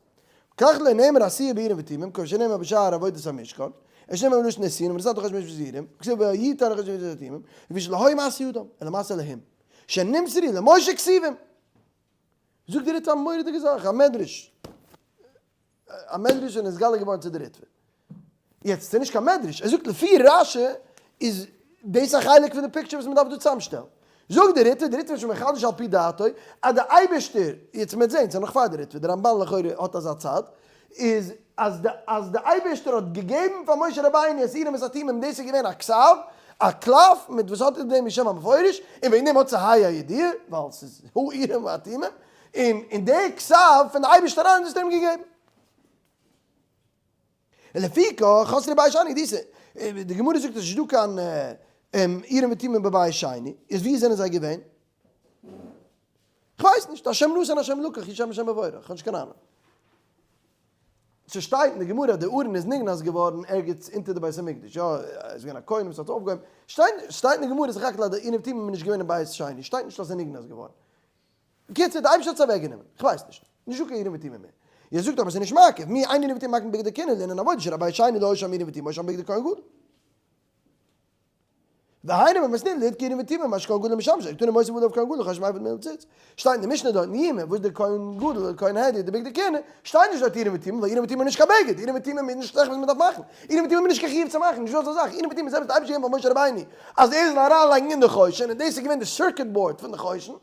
כך לא נאמר עשיה באורים ותומים, כמו שנאמר בשער עבודת המשכן, עס שנאמר בלשון נתינה, ונתתה אל חושן המשפט את האורים, וכתיב ויתן אל חושן המשפט את התומים, לפי שלא היו מעשה ידם, אלא מעשה אלהים, שנמסרו למשה כתובים. זאגט דער ריטב"א א מורא'דיגע זאך, א מדרש, א מדרש איז נתגלה געווארן צו די ריטב"א. יעצט, ס'איז נישט קיין מדרש, ער זאגט לפי רש"י איז דאס א חלק פון די picture וואס מ'דארף דא צוזאמשטעלן. זאגט די ריטב"א, די ריטב"א איז שוין מחדש על פי דעתו, אז די אייבערשטער, יעצט מ'וועט זען, ס'איז נאך פאר די ריטב"א, די רמב"ן לכאורה האט אזא צד, איז אז די אז די אייבערשטער האט געגעבן פאר משה רבינו את האורים ואת התומים דאס איז געווען א כתב, א קלף, מיט וואס האט אין דעם שם המפורש, און וועגן דעם האט עס א ה' הידיעה, ווייל ס'איז האורים והתומים, און און די כתב פון די אייבערשטער אליין האט עס אים געגעבן. ולפיכך חסרו בית שני דיסע, די גמרא זאגט אז ס'איז נישטא קיין אורים ותומים בבית שני, איז ווי זענען זיי געווען? כ'ווייס נישט, השם נתן השם לקח, יהי שם השם מבורך, כ'האב נישט קיין אהנונג. ס'שטייט אין די גמרא אז די ארון איז נגנז געווארן ערגעץ אונטער די בית המקדש, יא, עס איז געווען א כהן וואס האט עס אויפגעהויבן, שטייט שטייט אין די גמרא סך הכל אז די אורים ותומים איז נישט געווען אין בית שני, שטייט נישט אז עס איז נגנז געווארן. בקיצור, די אייבערשטער האט עס אוועקגענומען, כ'ווייס נישט, נישטא קיין אורים ותומים מער. איר זאגט אבער עס איז נישט מעכב, מי אין אורים ותומים מעכבין בגדי כהונה לענין עבודה שהרי בית שני לא היו שם אורים ותומים היו שם בגדי כהן גדול. והיינו במתניתין דאית אורים ותומים מה שכהן גדול משמש דקתני מוסיף עליו כהן גדול חושן האפוד מעיל ציץ שטייט אין די משנה דארט אין יומא וואס דער כהן גדול אדער כהן הדיוט די בגדי כהונה שטייט נישט דארט אורים ותומים ווייל אורים ותומים איז נישט קיין בגד אורים ותומים איז נישט זאך וואס מען דארף מאכן אורים ותומים איז נישט קיין חיוב צו מאכן נישט דא אזא זאך אורים ותומים איז עפעס די אייבערשטער געגעבן פאר משה רבינו אז ער זאל אריינלייגן אין די חושן און דאס איז געווען די circuit board פון די חושן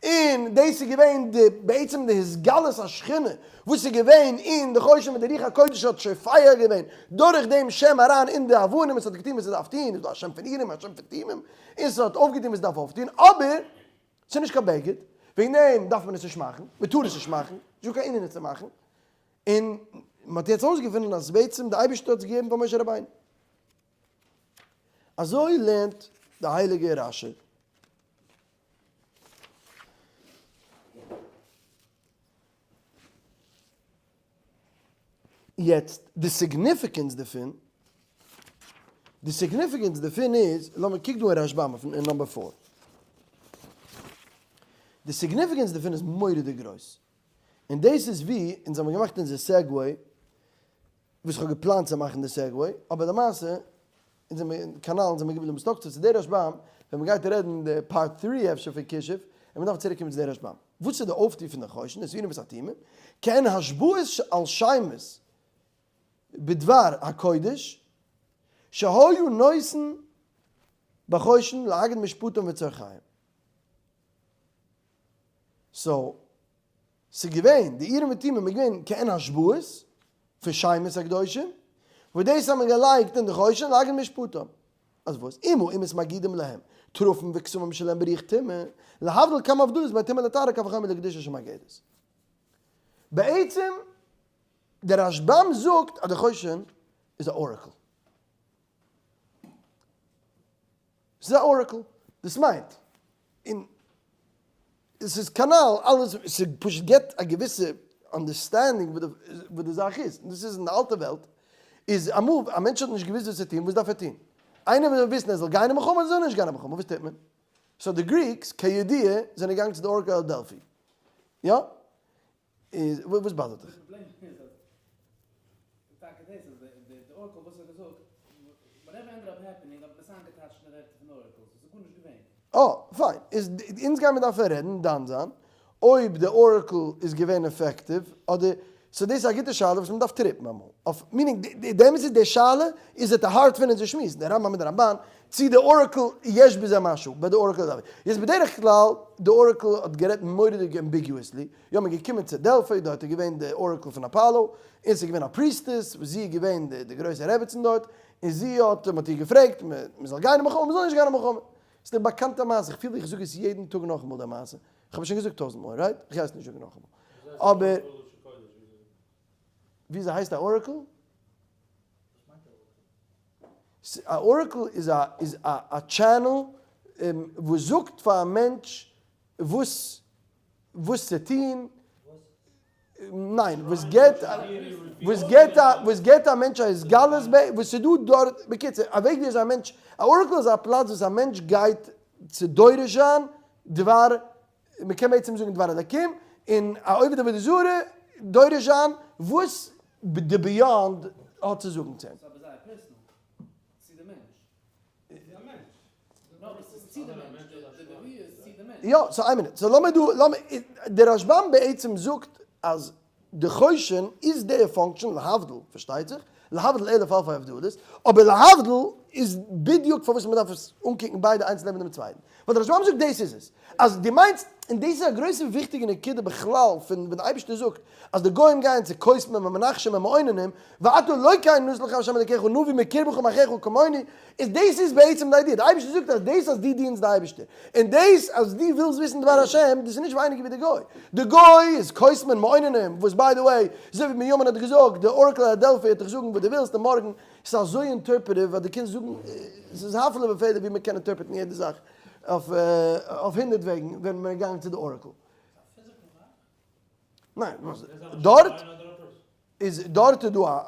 און דאס איז געווען די בעצם די התגלות השכינה וואס איז געווען אין די חושן ווען די רוח הקודש האט שופע געווען דורך דעם שם אריין אין די אבנים און ס'האט געטון וואס ס'דארף טון, איז דא א שם פון אורים א שם פון תומים, און ס'האט אויפגעטון וואס ס'דארף אויפטון, אבער ס'איז נישט קיין בגד, וועגן דעם דארף מען עס נישט מאכן, מ'טאר עס נישט מאכן, נישטא קיין ענין עס צו מאכן, און מ'האט יעצט אויסגעפונען אז בעצם די אייבערשטער האט עס געגעבן פאר משה רבינו. אזוי לערנט די הייליגע רש"י. יעצט די significance דערפון, די significance דערפון איז, לאמיר קוק דא אין רשב"ם אויף אין number four, די significance דערפון איז מורא'דיג גרויס, און דאס איז ווי אונז האבן געמאכט אונזער segue, וואס כ'האב געפלאנט צו מאכן די segue, אבער למעשה אונז זעמיר אין קאנאל אונז זעמיר געבליבן stuck צו די רשב"ם, ווען מ'גייט רעדן די part three אפשר פון כישוף, און מ'דארף צוריק קומען צו די רשב"ם. וואס איז די אויפטו פון די חושן, את האורים ואת התומים, כעין השבעות על שמות בדבר הקודש, שהיו נותנין בחושן להגיד משפטם וצרכיהם. so, ס'איז געווען, די אורים ותומים איז געווען כעין השבעות פון שמות הקדושים, וואס דאס האט מען געלייגט אין די חושן להגיד משפטם. אז וואס? אם האומות מגידים להם תרפים וכתמים שלהם ברוח טומאה, להבדיל כמה הבדלות בין טומאה לטהרה קל וחומר לקדושה שמגידות. בעצם. דער רשב"ם זאגט אז די חושן איז א oracle. ס'איז א oracle. דאס מיינט, און ס'איז כנ"ל אלעס, ס'פשוט געבט א געוויסע understanding וואס די זאך איז. און דאס איז אין די אלטע וועלט, איז אמאל א מענטש האט נישט געוואוסט וואס צו טון, וואס דארף ער טון? איינער וויל וויסן ער זאל גיין אין מלחמה אדער זאל ער נישט גיין אין מלחמה, וואס טוט מען? so די Greeks, כידוע, זענען געגאנגען צו די oracle at Delphi. יא? איז וואס bother ט דיך? די פראבלעם איז אז טאקע דאס אז די oracle וואס האט געזאגט whatever ended up happening האט מען עס איינגעטייטשט אין די ווערטער פון oracle so ס'איז גארנישט געווען. אה, פיין. איז אונז גיימיר דארפן רעדן, דן זיין, אויב די oracle איז געווען effective, אדער, so דאס איז א גוטע שאלה וואס מ'דארף טריפן אמאל. אויף, meaning, די אמת איז די שאלה איז at the heart פון אונזער שמועס, די רמב"ם מיט די רמב"ן, צי די oracle יש בזה משהו, ביי די oracle דארף יעצט בדרך כלל, די oracle האט גערעדט מורא'דיג ambiguously, יא מען געקומען צו דעלפי, דארט איז געווען די oracle פון אפאלא, און ס'איז געווען א priestess, וואס זי איז געווען די גרויסע רעבעצן דארט, און זי האט, מען האט איר געפרעגט, מען זאל גיין אין מלחמה, מען זאל נישט גיין אין מלחמה. ס'איז די באקאנטע מעשה, איך פיל ווי איך זאג עס יעדן טאג נאכאמאל די מעשה, איך האב עס שוין געזאגט טויזנט מאל, right? איך גיי עס נישט זאגן נאכאמאל. אבער. וויאזוי הייסט א oracle? א oracle איז א איז א א channel וואס זאגט פאר א מענטש וואס וואס צו טון, ניין, וואס געבט וואס געבט א וואס געבט א מענטש א התגלות ב וואס ס'איז דא דארט, בקיצור, א וועג ווי אזוי א מענטש, א oracle איז א פלאץ וואס א מענטש גייט צו דורש זיין דבר, מ'קען בעצם זאגן דבר אלקים, און א עובד עבודה זרה דורש זיין וואס די beyond האט צו זאגן צו אים. ס'איז אבער זייער personal, צו די מענטש. יא, so איין מינוט, so לאמיר דא, לאמיר, דער רשב"ם בעצם זאגט אז די חושן איז די function, להבדיל, פארשטייט זיך, להבדיל אלף אלפי הבדלות, אבער להבדיל איז בדיוק פארוואס מען דארף עס אנקוקן ביידע איינס נעבן דעם צווייטן, ווייל דער רשב"ם זאגט דאס איז עס, אז דו מיינסט, און דאס איז א גרויסע וויכטיגע נקודה בכלל פון ווען דער אייבערשטער זאגט אז די גוים גייען צו קוסמים ומנחשים ומעוננים, ואתה לא כן נתן לך ה' אלקיך נביא מקרבך מאחיך כמוני, איז דאס איז בעצם די idea, די אייבערשטער זאגט אז דאס אז דו דינסט די אייבערשטער, און דאס אז דו ווילסט וויסן דבר השם, דאס איז נישט ווייניגער ווי די גוי, די גוי איז קוסמים מעוננים, וואס by the way, אזוי ווי בנימין האט געזאגט, די oracle at Delphi וועט דיך זאגן וואס דו ווילסט און מארגן, ס'איז אזוי interpretive אז דו קענסט זאגן, ס'איז הפלא ופלא ווי מ'קען interpret ן יעדע זאך אויף הונדערט וועגן ווען מ'איז געגאנגען צו די oracle. ניין, וואס? דארט איז דארט איז דא א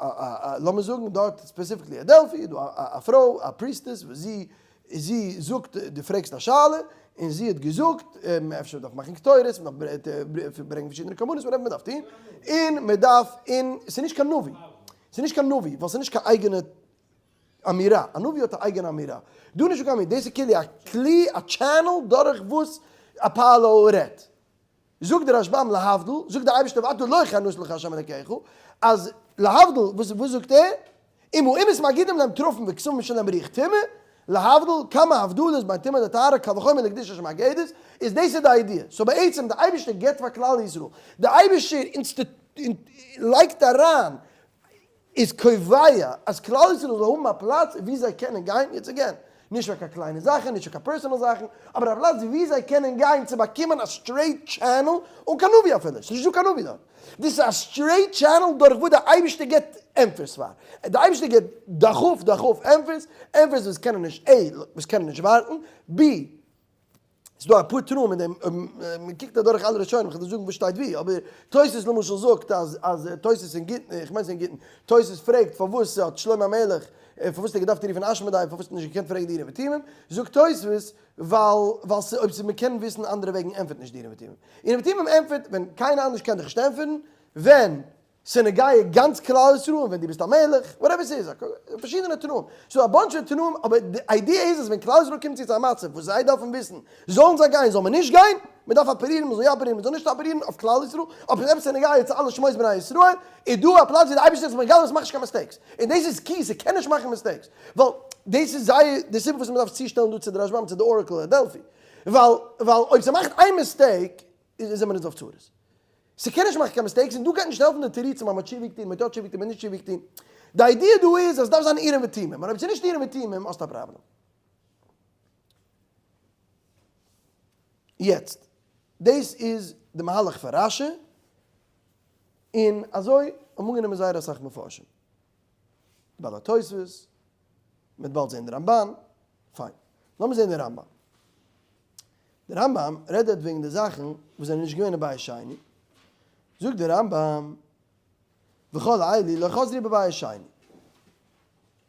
א לאמיר זאגן דארט specifically at Delphi איז דא א פרוי א priestess וואס זי זי זאגט דו פרעגסט א שאלה און זי האט געזאגט אפשר מ'דארף מאכן קטורת מ'דארף ברענגען פארשידענע קרבנות whatever מ'דארף טון און מ'דארף און ס'איז נישט קיין נביא ס'איז נישט קיין נביא ווייל ס'איז נישט קיין אייגענע אמירה, א נביא האט א אייגענע אמירה, דא נישט קיין אמירה, דאס איז כאילו א כלי א channel דורך וואס אפאלא רעדט. זאגט דער רשב"ם להבדיל, זאגט דער אייבערשטער ואתה לא כן נתן לך ה' אלקיך, אז להבדיל, וואס וואס זאגט ער? אם האומות מגידים להם תרפים וכתובים שלהם רוח טומאה, להבדיל, כמה הבדלות בין טומאה לטהרה קל וחומר לקדושת השם הגדות, איז דאס איז די idea, so בעצם דער אייבערשטער גיבט פאר כלל ישראל, דער אייבערשטער לייגט אריין איז קובע אז כלל ישראל זאל האבן א פלאץ ווי זיי קענען גיין, יעצט again, נישט פאר קיין קליינע זאכן, נישט פאר קיין personal זאכן, אבער א פלאץ ווי זיי קענען גיין צו באקומען א straight channel, אן קיין נביא אפילו, ס'איז נישטא קיין נביא דארט, דאס איז א straight channel דורך וואס דער אייבערשטער גיבט ענטפערס פאר, דער אייבערשטער גיבט דחוף דחוף ענטפערס, ענטפערס וואס קענען נישט, A, וואס קענען נישט ווארטן, B, ס'איז דא אפאר תנאים אין דעם, מען קוקט אדורך אלע ראשונים, כ'וועל דיר זאגן וואס שטייט וואו, אבער תוס' למשל זאגט אז אז תוס' אין גיטין, איך מיין ס'איז אין גיטין, תוס' פרעגט פארוואס האט שלמה המלך, פארוואס האט ער געדארפט רופן אשמדאי, פארוואס האט ער נישט געקענט פרעגן די אורים ותומים, זאגט תוס' ווייל ווייל אויב ס'איז מ'קען וויסן אנדערע וועגן ענטפערט נישט די אורים ותומים. אורים ותומים ענטפערט ווען קיינער אנדערש קען דיך נישט ענטפערן, ווען ס'נוגע גאנץ כלל ישראל ווען דו ביסט א מלך, whatever ס'איז, פארשידענע תנאים, ס'דא א bunch פון תנאים, אבער די idea איז אז ווען כלל ישראל קומט צו צו א מצב וואס זיי דארפן וויסן, זאלן זיי גיין זאל מען נישט גיין, מען דארף אפערירן מען זאל יא אפערירן מען זאל נישט אפערירן אויף כלל ישראל, אבער עפעס ס'נוגע צו אלע שמות בני ישראל, איז דא א פלאץ ווי די אייבערשטער איז מגלה וואס מאכט נישט קיין mistakes, און דאס איז key, ס'קען נישט מאכן mistakes, ווייל דאס איז זייער די סיבה וואס מען דארף צושטעלן דא צו די רשב"ם צו די oracle at Delphi, ווייל ווייל אויב ס'מאכט איין mistake איז זעמער אונז אויף צרות. ס'קען נישט מאכן קיין mistakes און דא גייט נישט העלפן די תירוצים אז מ'האט תשובה געטון, מ'האט יא תשובה געטון, מ'האט נישט תשובה געטון. די idea דא איז אז ס'דארף זיין אורים ותומים, און אויב ס'איז נישט אורים ותומים האסטו א פראבלעם. יעצט, דאס איז די מהלך פון רש"י, און אזוי. האבן אנגענומען זייער אסאך מפרשים. בעל התוספות, מ'וועט באלד זען די רמבן, פיין. לאמיר זען די רמב ם. די רמב ם רעדט דארט וועגן די זאכן וואס זענען נישט געווען אין בית שני. זאגט די רמב ם, וכל אלו לא חזרו בבית שני.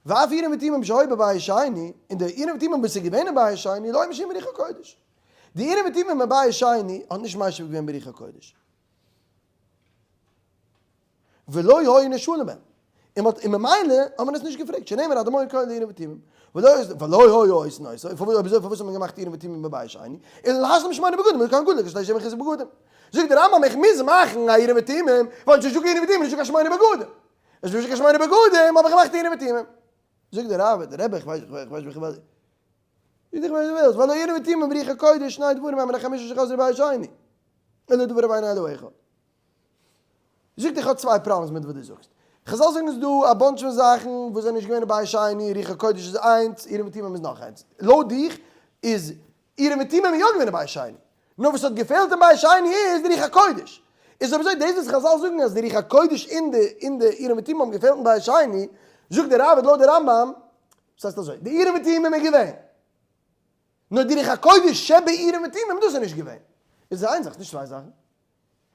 ואף אורים ותומים שהיו בבית שני, און די אורים ותומים וואס איז געווען אין בית שני, לא היו משיבים ברוח הקודש. די אורים ותומים אין בית שני האט נישט משיב געווען ברוח הקודש. ולא היו נשאלים בהם, און מ'האט און ממילא האט מען עס נישט געפרעגט, שנאמר הדמיון כהן לאורים ותומים, ולא ולא היו עושין אותו, אויב אזוי פארוואס האט מען געמאכט אורים ותומים בבית שני, אלא להשלים שמונה בגדים לכהן גדול כשתי שבע מכוסה בגדים. זאגט דער רמב ם איך מוז מאכן א אורים ותומים, ווייל נישטא קיין אורים ותומים נישטא קיין שמונה בגדים, עס איז נישטא קיין שמונה בגדים האב איך געמאכט אורים ותומים. זאגט דער ראבד, דער רבי איך ווייס איך ווייס איך ווייס איך ווייס ווייל אורים ותומים ברוח הקודש שני דברים הם החמשה שחזרו בבית שני, אלא דבר ואינו אלא אחד. זאגט איך האב צוויי problems מיט וואס דו זאגסט. חזל זאגן איז דא א bunch פון זאכן וואס זענען נישט געווען אין בית שני, רוח הקודש איז איינס, אורים ותומים איז נאך איינס. לויט דיך איז אורים ותומים יא געווען אין בית שני. נאר וואס האט געפעלט אין בית שני איז די רוח הקודש. איז אויב אזוי דאס וואס חזל זאגן אז די רוח הקודש און די און די אורים ותומים האבן געפעלט אין בית שני, זאגט די ראבד לויט די רמב ם, וואס הייסט אזוי? די אורים ותומים איז געווען. נאר די רוח הקודש שבאורים ותומים דאס איז נישט געווען. איז עס איין זאך, נישט צוויי זאכן.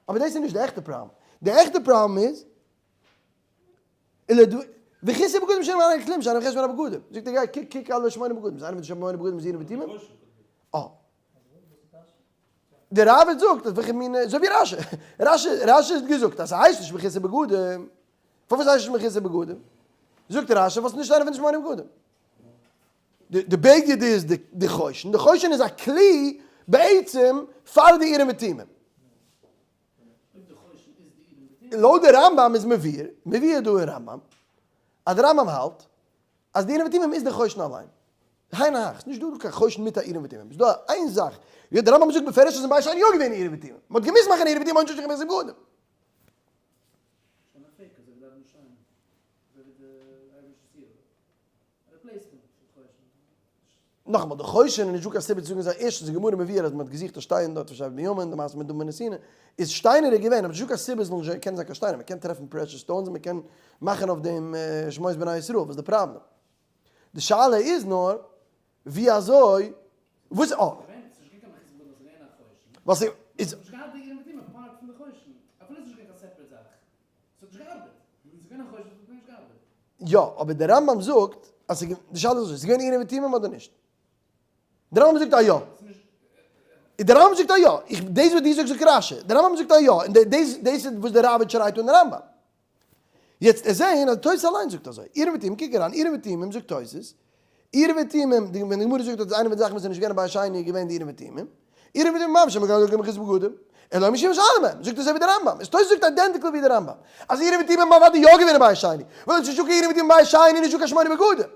אבער דאס איז נישט די עכטע פראבלעם. די עכטע פראבלעם איז, אלא דו, וכיסוי בגדים שאינם על הכלים שאינם חשבון הבגדים. זאגט ער גיי קוק קוק אלע שמונה בגדים, איז איינער מיט די שמונה בגדים איז אורים ותומים? אה. דער ראבד זאגט אז וועלכע מין, אזוי ווי רשי, רשי, רשי האט געזאגט אז ס'הייסט נישט מכוסה בגדים. פארוואס הייסט נישט מכוסה בגדים? זאגט רשי ווייל ס'איז נישט איינע פון די שמונה בגדים. די בגד איז די חושן, די חושן איז א כלי בעצם פאר די אורים ותומים. לויט די רמב ם איז מבואר, מבואר דא אין רמב ם, אז די רמב ם האלט אז די אורים ותומים איז די חושן אליין. היינו הך, ס'נישט דא קיין חושן מיט א אורים ותומים, ס'איז דא איין זאך, די רמב ם זאגט בפירוש אז אין בית שני יא געווען אורים ותומים, מ'האט געמוזט מאכן אורים ותומים אויב נישט איז נישט נאכאמאל, די חושן איז נישט דא קיין סיבה צו זאגן זיי ערשטנס די גמרא מבאר אז מען האט געזוכט א שטיין דארט פון שבט בנימין, די מעשה מיט דוד בן נתינה, איז שטיינער איז געווען, אבער נישט דא קיין סיבה עס זאל נישט קענען זיין קיין שטיינער, מען קען טרעפן precious stones און מען קען מאכן אויף דעם שמות בני ישראל, וואס איז די פראבלעם? די שאלה איז נאר ווי אזוי, וואס אה. וואס איז. יא, אבער דער רמב ם זאגט אז ס'איז די שאלה איז אזוי, ס'איז געווען אורים ותומים אדער נישט? דער רמב ם זאגט אז יא. דער רמב ם זאגט אז יא. איך, דאס וואס דו זאגסט זאגט רשי. דער רמב ם זאגט אז יא, און דאס דאס איז וואס דער ראבד שרייבט אן רמב ם. יעצט עס זעהן אז תוס' אליין זאגט אזוי. אורים ותומים, קוק אריין, אורים ותומים זאגט תוס', אורים ותומים, ווען די גמרא זאגט אז איינע פון די זאכן וואס איז נישט געווען אין בית שני איז געווען די אורים ותומים, אורים ותומים ממש האט מען געהאט געמאכט בגדים, אלא משיב שאלה מהם, זאגט אזוי ווי די רמב ם, איז תוס' זאגט identical ווי די רמב ם, אז אורים ותומים אוודאי יא געווען אין בית שני, ווייל אויב ס'נישטא קיין אורים ותומים בית שני איז נישטא קיין שמונה בגדים.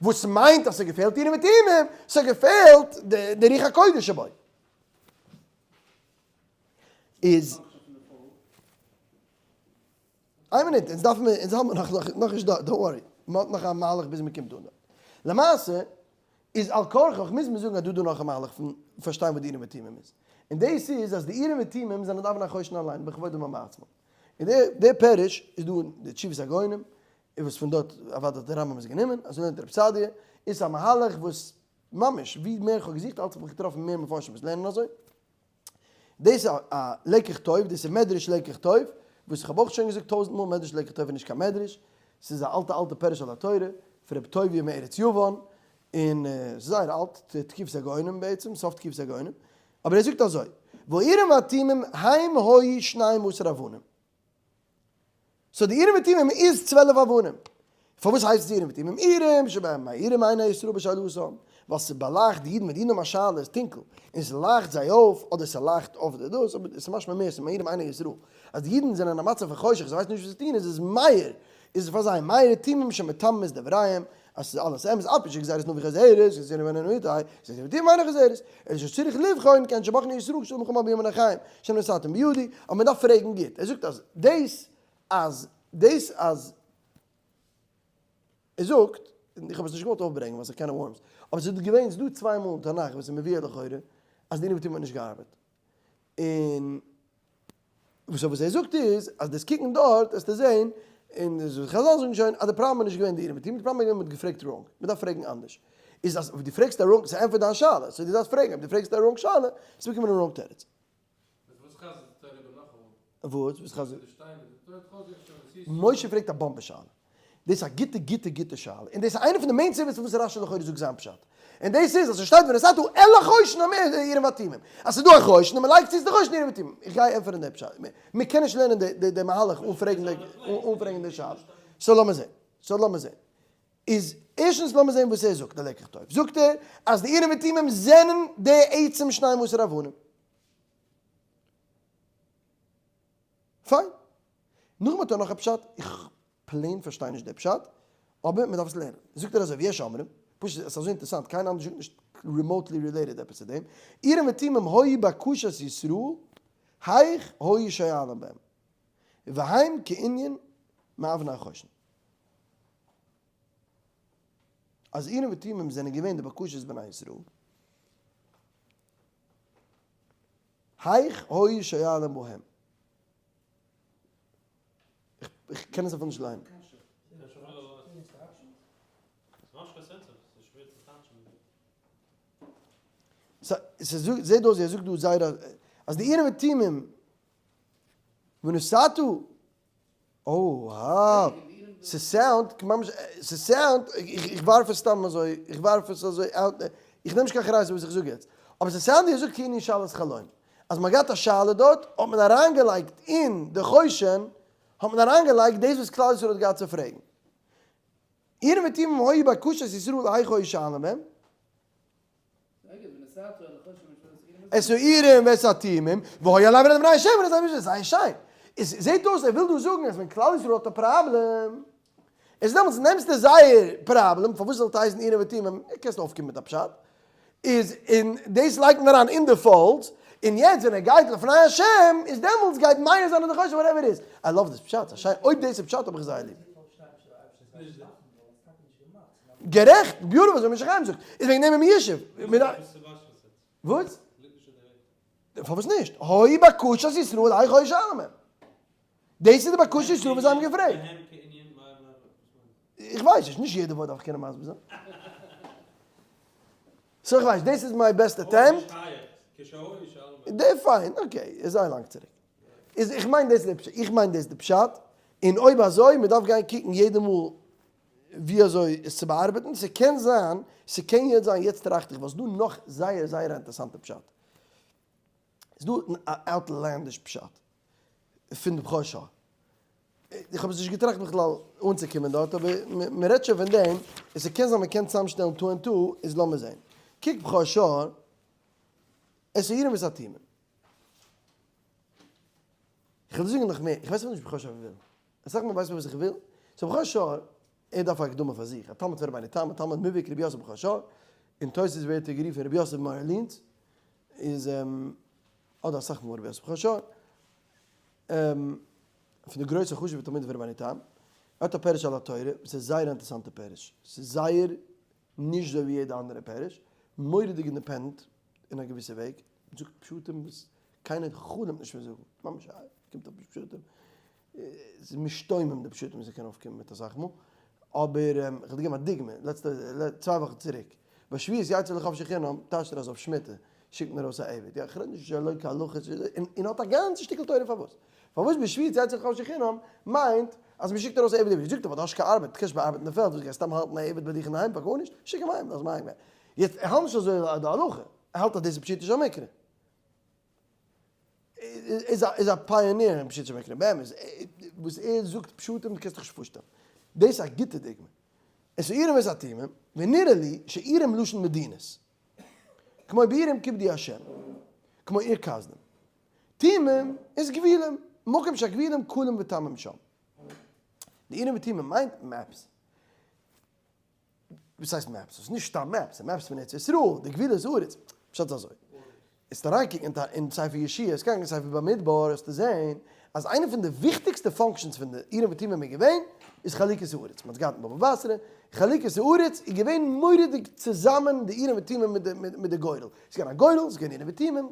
וואס מיינט אז ס'געפעלט אורים ותומים? ס'געפעלט די רוח הקודש שבו. איז. איין מינוט, אונז דארפן מיר, אונז האלט מיר נאך נאכנישט דארט, don't worry, מען האט נאך א מהלך ביז מען קומט אן דארט. למעשה איז על כרחך מוז מען זאגן אז דא דא נאך א מהלך פון פארשטיין וואס די אורים ותומים איז. און דאס איז אז די אורים ותומים זענען אבני החושן אליין בכבודם ובעצמם. און די די פירוש איז דא אין די תשובות הגאונים, און וואס פון דארט אוודאי האט דער רמב ם עס גענומען, אזוי לערנט רב סעדיה, איז א מהלך וואס ממש ווי מער איך האב געזוכט אלץ האב איך געטראפן מער מפרשים וואס לערנען אזוי. דאס איז א לקח טוב, דאס איז מדרש לקח טוב, וואס איך האב אויך שוין געזאגט טויזנט מאל, מדרש לקח טוב איז נישט קיין מדרש, ס'איז א אלטע אלטע פירוש על התורה, פון רבי טוביה מארץ יוון, און ס'איז זייער אלט, תקופת הגאונים בעצם, סוף תקופת הגאונים, אבער ער זאגט אזוי, והאורים והתומים הם היו שנים עשר אבנים. so די אורים ותומים איז 12 אבנים. פארוואס הייסט עס אורים ותומים? אורים שבהם מאירים עיני ישראל בשאלתם, ווייל ס'באלייכט די אידן ווען די אידן האבן א שאלה איז טונקל, און ס'לייכט זיי אויף, אדער ס'לייכט אויף די דאס, אבער עס איז משמע מער ס'מאירים עיני ישראל, אז די אידן זענען אין א מצב פון חושך זיי ווייסן נישט וואס צו טון איז עס מאיר, איז עס פאר זיי מאיר תומים שמתממות דבריהם, אז ס'איז אלעס אמת, אף על פי שגזירת נביא חוזרת, גזירה ממנו איתי, גזירת נביא תומים אינה חוזרת, אלא שצריך לבחון, כעין שבחנו ישראל כשאמרו מלחמה בימים הנחיים, שנתתם בידי, אבער מען דארף פרעגן גוט, ער זאגט אז דאס אז דאס אז ער זאגט, און איך האב עס נישט געוואלט אויפברענגען ווייל ס'איז can of worms, אבער ס'איז געווען, ס'איז דא צוויי מאל אין תנך וואס איז מבואר לכאורה אז די אורים ותומים האט נישט געארבעט, און. וואס וואס ער זאגט איז אז דאס קוקן דארט וועסטו זעהן, און חזל זאגן שוין אז די פראבלעם איז נישט געווען די אורים ותומים, די פראבלעם איז געווען מ'האט געפרעגט wrong, מ'דארף פרעגן אנדערש. איז אז דו פרעגסט א wrong, ס'ענטפערט דיין שאלה, so דו דארפסט פרעגן, אויב דו פרעגסט א wrong שאלה, וועסטו באקומען א wrong תירוץ. וואס חזר'ט די תורה איבער נאכאמאל? וואס? וואס חזר'ט? די שטיינער, די תורה האט חזר'ט שוין עס איז. משה פרעגט א באמבע שאלה. דאס איז א גוטע גוטע גוטע שאלה. און דאס איז איינע פון די main סיבות פארוואס רשי לכאורה זאגט זיין פשט. און דאס איז אז ס'שטייט ונתתה אל החושן אורים ותומים. אז ס'איז דא א חושן און מ'לייגט צו צו די חושן אורים ותומים. איך גיי ענטפערן די פשט. מ'קען נישט לערנען די די מהלך אן פרעגן די אן פרעגן די שאלה. so לאמיר זען. so לאמיר זען. איז ערשטנס לאמיר זען וואס ער זאגט די לקח טוב. זאגט ער אז די אורים ותומים זענען די עצם שנים עשר אבנים. פיין. נאכדעם האט ער נאך א פשט, איך plain פארשטיי נישט די פשט, אבער מען דארף עס לערנען. זאגט ער אזוי, ויש אומרים, פשוט עס איז אזוי אינטערעסאנט, קיינער אנדערש זאגט נישט remotely related עפעס צו דעם, אורים ותומים היו בקשת ישראל, היאך היו שואלים בהם, והם כענין מאבני החושן. אז אורים ותומים זענען געווען די בקשות בני ישראל, היאך היו שואלים בהם. איך קען עס אפילו נישט ליינען. ס'זעט אויס ווי ער זאגט דא זייער אז די אורים ותומים ונתתה אוהא, ס' sound ממש, ס' sound, איך ווארף עס סתם אזוי, איך ווארף עס אזוי out, איך נעם נישט קיין אחריות אויף וואס איך זאג יעצט, אבער ס' sound ווי ער זאגט כענין שאלת חלום, אז מ'האט געהאט א שאלה דארט, האט מען אריינגעלייגט אין די חושן, האט מען אריינגעלייגט דאס וואס כלל ישראל האט געהאט צו פרעגן. אורים ותומים היו בקשת ישראל היאך היו שואלים בהם. את האורים ואת התומים, והיה עליהם לנגד עיני השם ולנגד עיני זייער שיין. עס זעט אויס ער וויל דא זאגן אז ווען כלל ישראל האט א פראבלעם, איז דעמאלטס נעמסטו זייער פראבלעם, פארוואס זאל עס הייסן אורים ותומים, קענסט אויפקומען מיט א פשט, איז און דאס לייגט מען אריין אין די פאלדס, און יעצט ווען ער גייט לפני השם, איז דעמאלטס גייט מאיר זיין אין די חושך whatever it is. I love this פשט, א שיין, אויב דאס איז פשט האב איך זייער ליב. גערעכט, beautiful אזוי משך חיים זאגט, איז וועגן דעם אין ישוב. וואס? פארוואס נישט? הוי בקשת ישראל היאך היו שואלים. דאס איז די בקשת ישראל וואס זיי האבן געפרעגט. איך ווייס נישט, נישט יעדע ווארט דארף איך קענען מסביר זיין. so איך ווייס, דאס איז my best attempt. פיין, okay, איז זייער לאנג צוריק. איז איך מיין דאס איז די פשט, איך מיין דאס איז די פשט, און אויב אזוי, מען דארף גיין קוקן יעדע מאל ווי אזוי עס צו באארבעטן, ס'קען זיין, ס'קען יעצט זיין, יעצט טראכט איך, ווייל ס'דא נאך זייער זייער א אינטערעסאנטע פשט. ס'דא א outlandish פשט פון די בכור שור. איך האב עס נישט געטראכט בכלל אנצוקומען דארט, אבער מ'רעדט שוין פון דעם, און ס'קען זיין מ'קען צוזאמשטעלן two and two, איז לאמיר זען. קוק בכור שור, את האורים ואת התומים. איך וועל דיר זאגן נאך מער, איך ווייס אפילו נישט בכור שור וויל. אסאך מאל ווייסט מען וואס איך וויל, so בכור שור, ער דארף א הקדמה פאר זיך, א תלמיד פון רבינו תם, א תלמיד מובהק רבי יוסף בכור שור, אין תוס' ווערט ער גערופן רבי יוסף מארלינץ, איז אדער אסאך מאל רבי יוסף בכור שור, פון די גרויסע חשוב'ע תלמידים פון רבינו תם, ער האט א פירוש על התורה, וואס איז זייער א אינטערעסאנטע פירוש, ס'איז זייער נישט אזוי ווי יעדע אנדערע פירוש, מורא'דיג independent אין א געוויסע וועג, זאגט פשטים וואס קיינער חלומ'ט נישט פון זאגן, ממש קומט אויף פשטים, ס'איז משתומם די פשטים וואס ער קען אויפקומען מיט אסאך מאל, אבער איך וועל דיר געבן א דוגמא, לעצטע צוויי וואכן צוריק, בשביעית יצא לחפשי חינם, טייטשט ער אז אויף שמיטה שיקט מען ארויס א עבד, יא איך רעד נישט שלא כהלכה, און האט א גאנצע שטיקל תורה פארוואס, פארוואס בשביעית יצא לחפשי חינם מיינט אז מען שיקט ארויס א עבד עברי, זאגט ער ווייל דו האסט קיין ארבעט, דו קענסט באארבעטן די פעלד, וואס גייסט סתם האלטן א עבד ביי דיך אינדערהיים פאר גארנישט, שיק אים אהיים, לאז אים אהיים גיין. יעצט ער האלט נישט אזוי די הלכה, ער האלט אז דאס איז פשוטו של מקרא. איז א pioneer אין פשוטו של מקרא, באמת, וואס ער זאגט פשטים דו קענסט דיך נישט פארשטעלן. דאס איז א גוטע דוגמא. את האורים ואת התומים, ונראה לי שאורים לשון מדינות. כמו באורים כיבדו השם, כמו אור כשדים. תומים איז גבולים, מקום שהגבולים כלים ותמים שם. די אורים ותומים מיינט maps. וואס הייסט maps? ס'איז נישט סתם maps, ס'איז maps פון ארץ ישראל, די גבולות הארץ. פשט איז אזוי, וועסט אריינקוקן אין ספר יהושע, וועסט קוקן אין ספר במדבר, וועסטו זען אז איינע פון די וויכטיגסטע functions פון די אורים ותומים איז געווען, איז חלוקת הארץ. מ'האט עס געהאט אין בבא בתרא, חלוקת הארץ איז געווען מורא'דיג צוזאמען די אורים ותומים מיט די גורל. ס'איז געווען א גורל, ס'איז געווען אורים ותומים.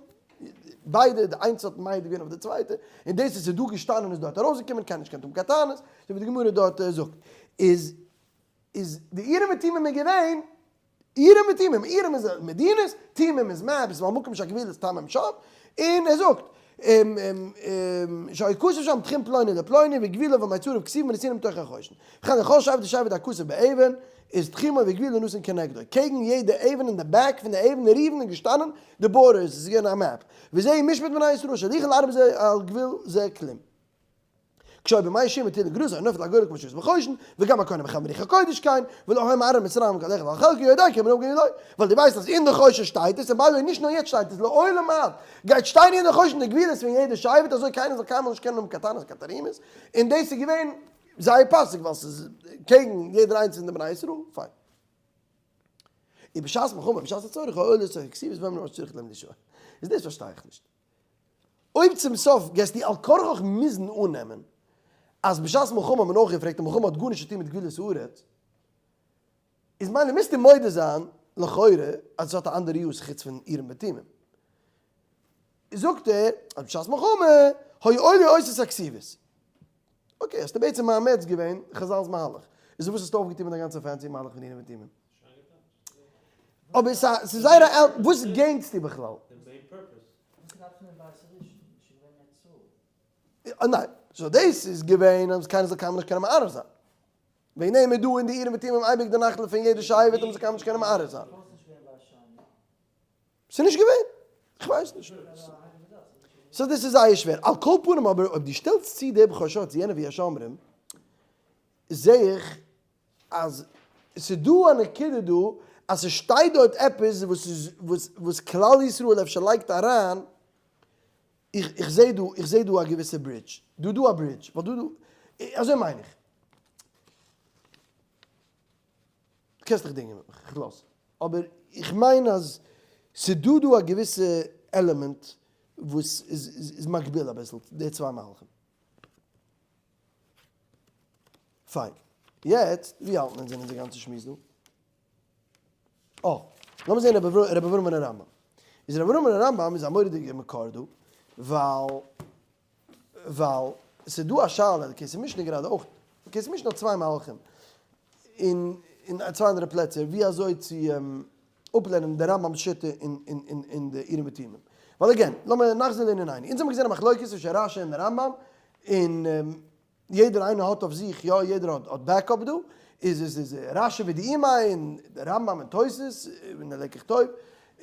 ביידע, די איינס האט מעיד געווען אויף די צווייטע, און דאס וואס איז דא געשטאנען איז דארט ארויסגעקומען, קיינער נישט געקענט האבן קיין טענות, אזוי ווי די גמרא דארט זאגט, איז איז די אורים ותומים איז געווען אורים ותומים, אורים איז מדינות, תומים איז maps, ווייל מקום שהגבול איז תמים שם, און ער זאגט שהיה כתוב שם תחום פלוני לפלוני וגבולו ומצריו כתובים ונתונים בתוך החושן. וכן לכל שבט ושבט הכתוב באבן איז תחומו וגבולו נתון כנגדו. קעגן יעדע אבן אין די back פון די אבן ראובן איז געשטאנען די borders, עס איז געווען א map. וזהו משפט בני ישראל שלא יוכל לערב זה על גבול זה כלום. כשהיה בימי שמעון טיל גרוז היה נופל הגורל כמו שיש בחושן, וגם הכהנים בחלק מרוח הקודש כן, ולא היה מערער מצרים כל אחד על חלקו יודע כי מנהג אני לא, ווייל דו ווייסט אז אין די חושן שטייט עס, און by the way נישט נאר יעצט שטייט עס, לעולם עד גייט שטיין אין די חושן די גבולות פון יעדע שבט אזוי קיינער זאל קיינמאל נישט קענען האבן קיין טענות קיין תרעומות, און דאס איז געווען זייער פאסיג ווייל ס'איז קעגן יעדער איינס פון די בני ישראל, פיין. ובשעת מלחמה ובשעת הצורך היה עולה לתוך הכתובות ואומר מה שצריך להם לישוע. איז דאס פארשטיי איך נישט. אויב צום סוף גייסטו על כרחך מוזן אננעמען אז בשעת מלחמה האט מען אויך געפרעגט און מלחמה האט גארנישט צו טון מיט גבולות הארץ, איז מילא מוזטו מודה זיין לכאורה אז עס האט א אנדערע use חוץ פון אורים ותומים. זאגט ער אז בשעת מלחמה היו עולה אותות הכתובות. okay, האסטו בעצם מאמץ געווען חזל'ס מהלך. איז וואס האסטו אויפגעטון מיט דיין גאנצע fancy מהלך פון אורים ותומים? אבער ס'איז זייער א וואס gain סטו בכלל? ניין, so דאס איז געווען אז קיינער זאל קיינמאל נישט קענען מערער זיין. וועגן דעם איז דא אין די אורים ותומים אייביג די נחלה פון יעדע שבט אז מ'זאל קיינמאל נישט קענען מערער זיין. ס'איז נישט געווען. כ'ווייס נישט. so דאס איז זייער שווער. על כל פנים אבער אויב דו שטעלסט צו די בכור שור צו יענע ויש אומרים, זעה איך אז ס'איז דא א נקודה דא אז ס'שטייט דארט עפעס וואס איז וואס וואס כלל ישראל אפשר לייגט אריין, איך איך זעה דא איך זעה דא א געוויסע bridge, דא דא א bridge, ווייל דא דא, אזוי מיין איך. קענסט דיך דינגען מיט מיך, איך לאז. אבער איך מיין אז ס'איז דא דא א געוויסע עלעמענט וואס איז איז מגביל אביסל די צוויי מהלכים. פיין. יעצט, ווי האלטן אונז אין אונזער גאנצע שמועס דא? אה, לאמיר זען רבי אברהם און הרמב ם. איז רבי אברהם און הרמב ם איז א מורא'דיגע מקור דא, ווייל ווייל ס'איז דא א שאלה, די כסף משנה גראדע אויך, די כסף משנה האט צוויי מהלכים, אין אין צוויי אנדערע פלעצער ווי אזוי צו אפלערנען די רמב ם'ס שיטה אין די אורים ותומים. ווייל again, לאמיר נחזור לענינינו. אונז האבן געזען א מחלוקת צווישן רש י און די רמב ם, און יעדער איינער האט אויף זיך, יא יעדער האט האט backup דא, איז איז איז רש י ודי אימיה און די רמב ם און תוס' און די לקח טוב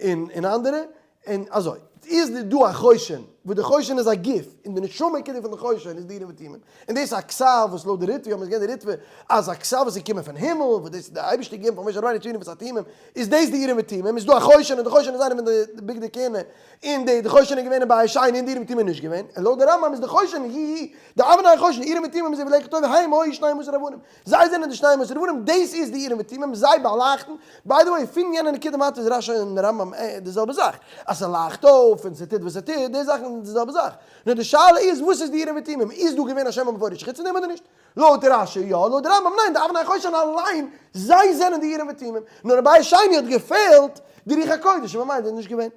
און און אנדערע, און אזוי איז דא א חושן וואס די חושן איז א גוף און די נשמה כאילו פון די חושן איז די אורים ותומים, און דאס איז א כתב וואס לויט די ריטב"א האט מען געזען די ריטב"א אז א כתב וואס איז געקומען פון הימל וואס דאס איז די אייבערשטער געגעבן פאר משה רבינו צו אורים ותומים איז דאס די אורים ותומים, איז דא א חושן און די חושן איז איינער פון די בגדי כהונה און די חושן איז געווען אין בית שני און די אורים ותומים איז נישט געווען, און לויט די רמב ם איז די חושן היא היא די אבני החושן, אורים ותומים איז ולקח טוב הם היו שנים עשר אבנים, זיי זענען די שנים עשר אבנים, דאס איז די אורים ותומים, זיי באלייכטן, by the way פון יענע נקודה ווייטער איז רש י און רמב ם די זעלבע זאך, אז ס'לייכט אויף און ס'טוט וואס ס'טוט, די זאכן זענען די זעלבע זאך, נאר די שאלה איז וואס איז די אורים ותומים, איז דא געווען א שם המפורש חוץ פון דעם אדער נישט? לויט רש י יא, לויט די רמב ם ניין, די אבני החושן אליין, זיי זענען די אורים ותומים, נאר אין בית שני האט געפעלט די רוח הקודש און ממילא איז נישט געווען.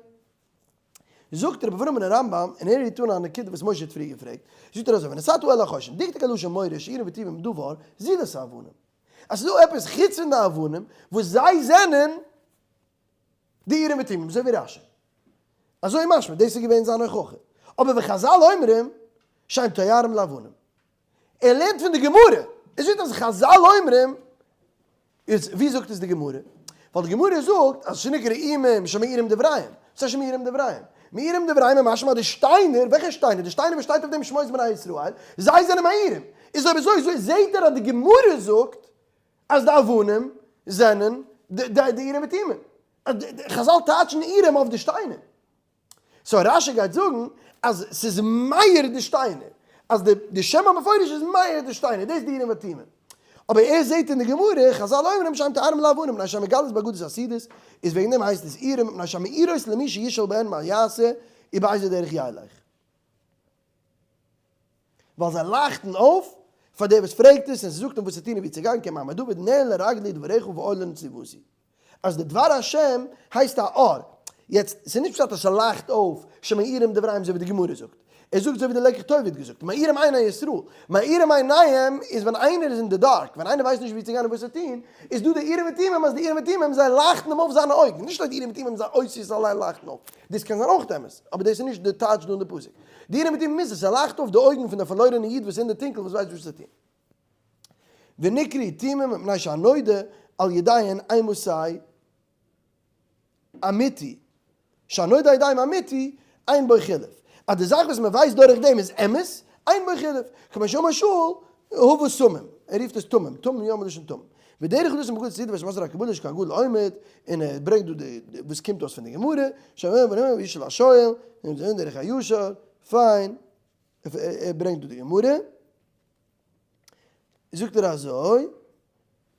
זאגט רבי אברהם אין רמב ם, און ער רירט אן א נקודה וואס משה האט פריער געפרעגט, זאגט ער אזוי, ונתת אל החושן, דקדק הלשון מורה שאורים ותומים דבר, זולת האבנים. אז ס'איז דא עפעס חוץ פון די אבנים וואס זיי זענען די אורים ותומים, אזוי ווי רש י. אזוי משמע, דאס איז געווען זיין הוכחה. אבער וחזל אומרים, שהם תוארים לאבנים. ער לערנט פון די גמרא, ער זאגט אז חזל אומרים, איז ווי זאגט עס די גמרא? ווייל די גמרא זאגט אז שנקרא אימים שמאירים דבריהם, וואס הייסט שמאירים דבריהם? מאירים דבריהם איז משמע אז די שטיינער, וועלכע שטיינער? די שטיינער וואס שטייט אויף דעם שמות בני ישראל, זיי זענען מאירים, איז אויב אזוי זעהט ער אז די גמרא זאגט אז די אבנים זענען די אורים ותומים, חזל טייטשן אורים אויף די שטיינער. so רש י גייט זאגן אז ס'איז מאיר די שטיינער, אז די שם המפורש איז מאיר די שטיינער, דאס איז די אורים ותומים. אבער ער זעט אין די גמרא, חזל אומרים שהם תוארים לאבנים, מפני שהן מגלות באגדות עתידות, איז וועגן דעם הייסט עס אורים, מפני שהמאירות למי שישאל בהן מה יעשה ובאיזה דרך ילך. ווייל זיי לייכטן אויף פאר דער וואס פרעגט עס און ס'זאגט אים וואס צו טון און וואו צו גיין, כמאמר דוד נר לרגלי דבריך ואור לנתיבתי. אז די דבר השם הייסט א אור. יעצט, ס'איז נישט פשט אז ס'לייכט אויף שמאירים דבריהם אזוי ווי די גמרא זאגט. ער זאגט אזוי ווי די לקח טוב האט געזאגט, מאירים עיני ישראל. מאירים עיניהם איז ווען איינער איז אין די dark, ווען איינער ווייסט נישט וואו צו גיין און וואס צו טון, איז דא די אורים ותומים אז די אורים ותומים זיי לייכטן אים אויף זיינע אויגן, נישט אז די אורים ותומים זיי אותיות אליין לייכטן אויף. דאס קען זיין אויך אמת, אבער דאס איז נישט די טייטש דא אין די פסוק. די אורים ותומים איז עס, ס'לייכט אויף די אויגן פון די פארלוירענע איד וואס איז אין די טונקל וואס ווייסט נישט וואס צו טון. ונקראו תומים מפני שהנודע על ידיהן אימתי אמיתי, שהנודע על ידיהם אמיתי, אין בו חילוף. אז די זאך וואס מען ווייסט דורך דעם איז אמת, אין בו חילוף. כמו שאמר שאול, הוו סמים, ער רופט עס תמים, תמים יא מלשון תמים. ודרך דאס אין בגרות סידור ושמות הקבלה שכהן גדול עומד, און ער ברענגט דא די וואס קומט אויס פון די גמרא, שאומר וישאל השואל, און דרך הישר, פיין, ער ברענגט דא די גמרא. זאגט ער אזוי,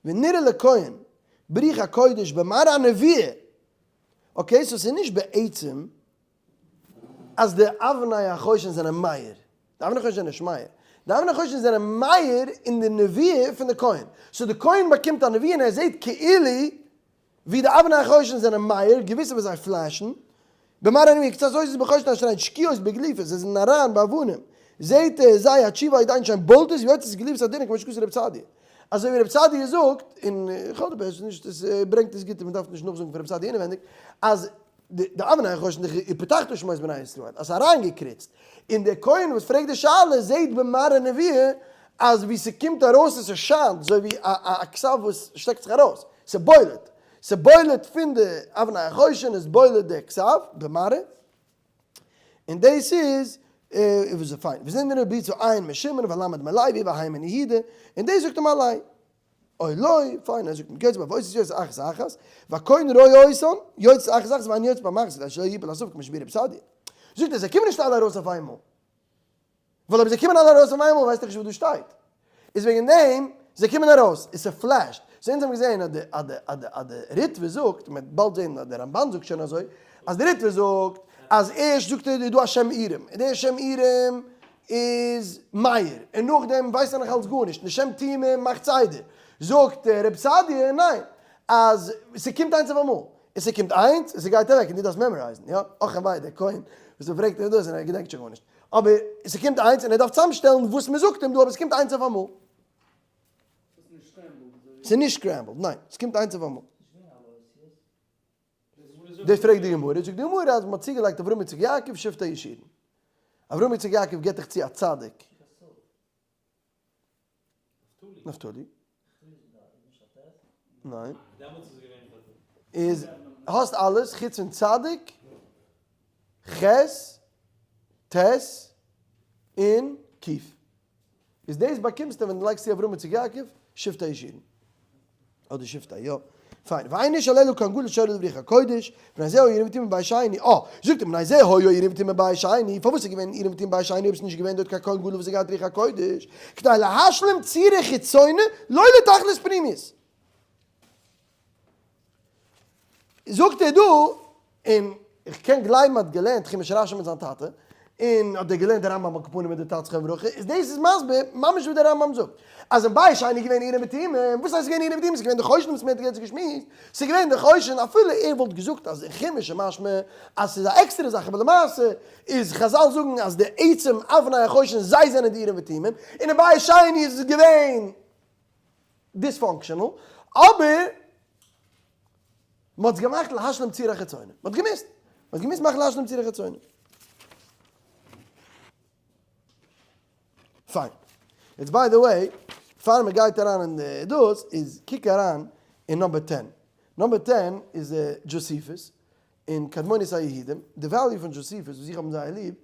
ונראה לכהן ברוח הקודש במראה הנביאה, okay, so ס'איז נישט בעצם אז די אבני החושן זענען מאיר, די אבני החושן זענען נישט מאיר, די אבני החושן זענען מאיר אין די נביאה פון די כהן, so די כהן באקומט א נביאה און ער זעט כאילו ווי די אבני החושן זענען מאיר, געוויסע וואס זיי flash ן, במראה הנביאה, קצת אותיות בחושן אשר הן שקיעות בגליפות, זיי זענען אריין באבנים, זעהט ער זיי התשובה על ידיהן שהן בולטות ויוצאות גליפת הדין כמו שכתב רב סעדיה. אזוי ווי רב סעדיה זאגט, און איך האב עס נישט, עס ברענגט עס גוט און מען דארף נישט נאכזאגן פון רב סעדיה אינעווענדיג, אז די אבני החושן די ופתחת שמות בני ישראל, אז ס'איז אריינגעקריצט, און דער כהן וואס פרעגט די שאלה זעהט במראה נביאה אז ווי ס'קומט ארויס און ס'שיינט אזוי ווי א כתב וואס שטעקט זיך ארויס, ס'בולט, ס'בולט פון די אבני החושן איז בולט די כתב במראה, און דאס איז וואס איז פיין, וזה נראה ביצו עין משמעון ולמד מלוי וה' מיהודה, און דאס זאגט אים אליין, אוי לא, פיין, ער זאגט אים כיוצא בו ואותיות יוצאות אחת אחת, והכהן רואה אותן, יוצאות אחת אחת ואין יוצא במחצית כדי שלא יפול הספק כמו שביאר רב סעדיה. זאגט ער זיי קומען נישט אלע ארויס אויף איינמאל. ווייל אויב זיי קומען אלע ארויס אויף איינמאל ווייסט איך נישט וואס דא שטייט. איז וועגן דעם זיי קומען ארויס און ס' flash ט. so אונז האבן געזען אז די אז די אז די אז די ריטב"א זאגט, מען וועט באלד זען אז די רמב"ן זאגט שוין אזוי, אז די ריטב"א זאגט אז ערשט זאגט ער איז דא א שם אורים, און דער שם אורים איז מאיר, און נאכדעם ווייסט ער נאך אלץ גארנישט, און די שם תומים מאכט סדר. זאגט רב סעדיה ניין, אז ס'קומט איינס אויף אמאל, און ס'קומט איינס און ס'גייט אוועק און דו דארפסט memorize ן, יא, אך און וויי דער כהן וואס מ'פרעגט אים דאס און ער געדענקט שוין גארנישט. אבער ס'קומט איינס און ער דארף צוזאמשטעלן וואס מ'זאגט אים דא אבער ס'קומט איינס אויף אמאל. ס'איז נישט scrambled, ניין, ס'קומט איינס אויף אמאל. דאס פרעגט די גמרא, זאגט די גמרא אז מ'האט צוגעלייגט אברהם יצחק יעקב שבטי ישורון. אברהם יצחק יעקב גיבט דיך צו א צדיק. נפתלי. ניין. איז האסט אלעס חוץ פון צדיק, ח', ט', און ק'. איז דאס באקומסטו ווען דו לייגסט צו אברהם יצחק יעקב, שבטי ישורון. אדער שבטי יא. פיין. ואין נשאל אלא כהן גדול שורה לברוח הקודש, מפני זה היו אורים ותומים בבית שני. אה! זאגט ער מפני זה היו אורים ותומים בבית שני, פארוואס איז געווען אורים ותומים בבית שני אויב ס'איז נישט געווען דארט קיין כהן גדול וואס האט געהאט רוח הקודש? כדי להשלים צורה חיצונה לא לתכלית פנימית. זאגט ער דא, און איך קען גלייבן האט געלערנט חומש רשי מיט זיין טאטע, און האט ער געלערנט די רמב"ם על כל פנים מיט די טאטע זכרונו לברכה, איז דאס איז מסביר ממש ווי די רמב"ם זאגט, אז אין בית שני איז געווען אורים ותומים, וואס הייסט געווען אורים ותומים? ס'איז געווען די חושן וואס מען האט יעצט געשמועסט, ס'איז געווען די חושן, אפילו ער וואלט געזאגט אז אין חומש איז משמע אז ס'איז א עקסטערע זאך, אבער למעשה איז חז"ל זאגן אז די עצם אבני החושן זיי זענען די אורים ותומים, און אין בית שני איז עס געווען dysfunctional, אבער מען האט עס געמאכט להשלים צורה חיצונה, מען האט געמוזט, מען האט געמוזט מאכן להשלים צורה חיצונה. פיין. יעצט by the way, פאר מען גייט אריין אין די דאס, איז קוק אריין אין number ten. number ten איז דזשאסיפוס, אין קדמוניות היהודים, די value פון דזשאסיפוס וואס איך האב אים זייער ליב,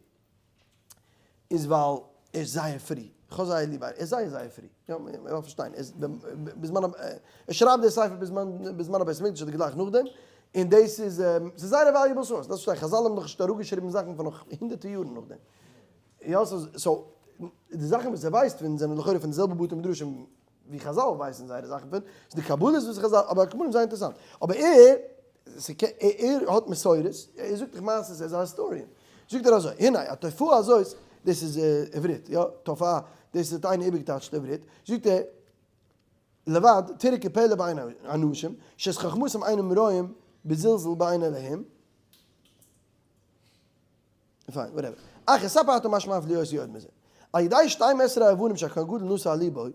איז ווייל ער איז זייער פרי, איך האב זייער ליב, ער איז זייער זייער פרי, יא, מען דארף פארשטיין, ער איז בזמן, ער שרייבט די ספר בזמן, בזמן הבית המקדש אדער גלייך נאכדעם, און דאס איז, ס'איז זייער א valuable source, דארפסט פארשטיין, חז"ל האבן דאך נישט אראפגעשריבן זאכן פון נאך הונדערטער יארן נאכדעם, יא, so, די זאכן וואס ער ווייסט פון זענען לכאורה פון די זעלבע בתי מדרשים ווי חז"ל ווייסן זייערע זאכן פון, ס'איז די קבלות וואס חז"ל, אבער על כל פנים זייער אינטערעסאנט, אבער ער ער האט מסורות, ער זאגט דיך מעשות, ער איז א historian, זאגט ער אזוי, הנה התופעה הזאת, דאס איז עברית, יא, תופעה, דאס האט איינער איבערגעטייטשט עברית, זאגט ער, לבד, תראה כפלא בעיני אנשים, שאת חכמתם אינם רואים בזלזול בעיני אלהים. פיין, whatever. אך יספר אתה משמע אף להיות יוד מזה. על ידי שתיים עשרה אבנים שהכהן גדול נשא על ליבו,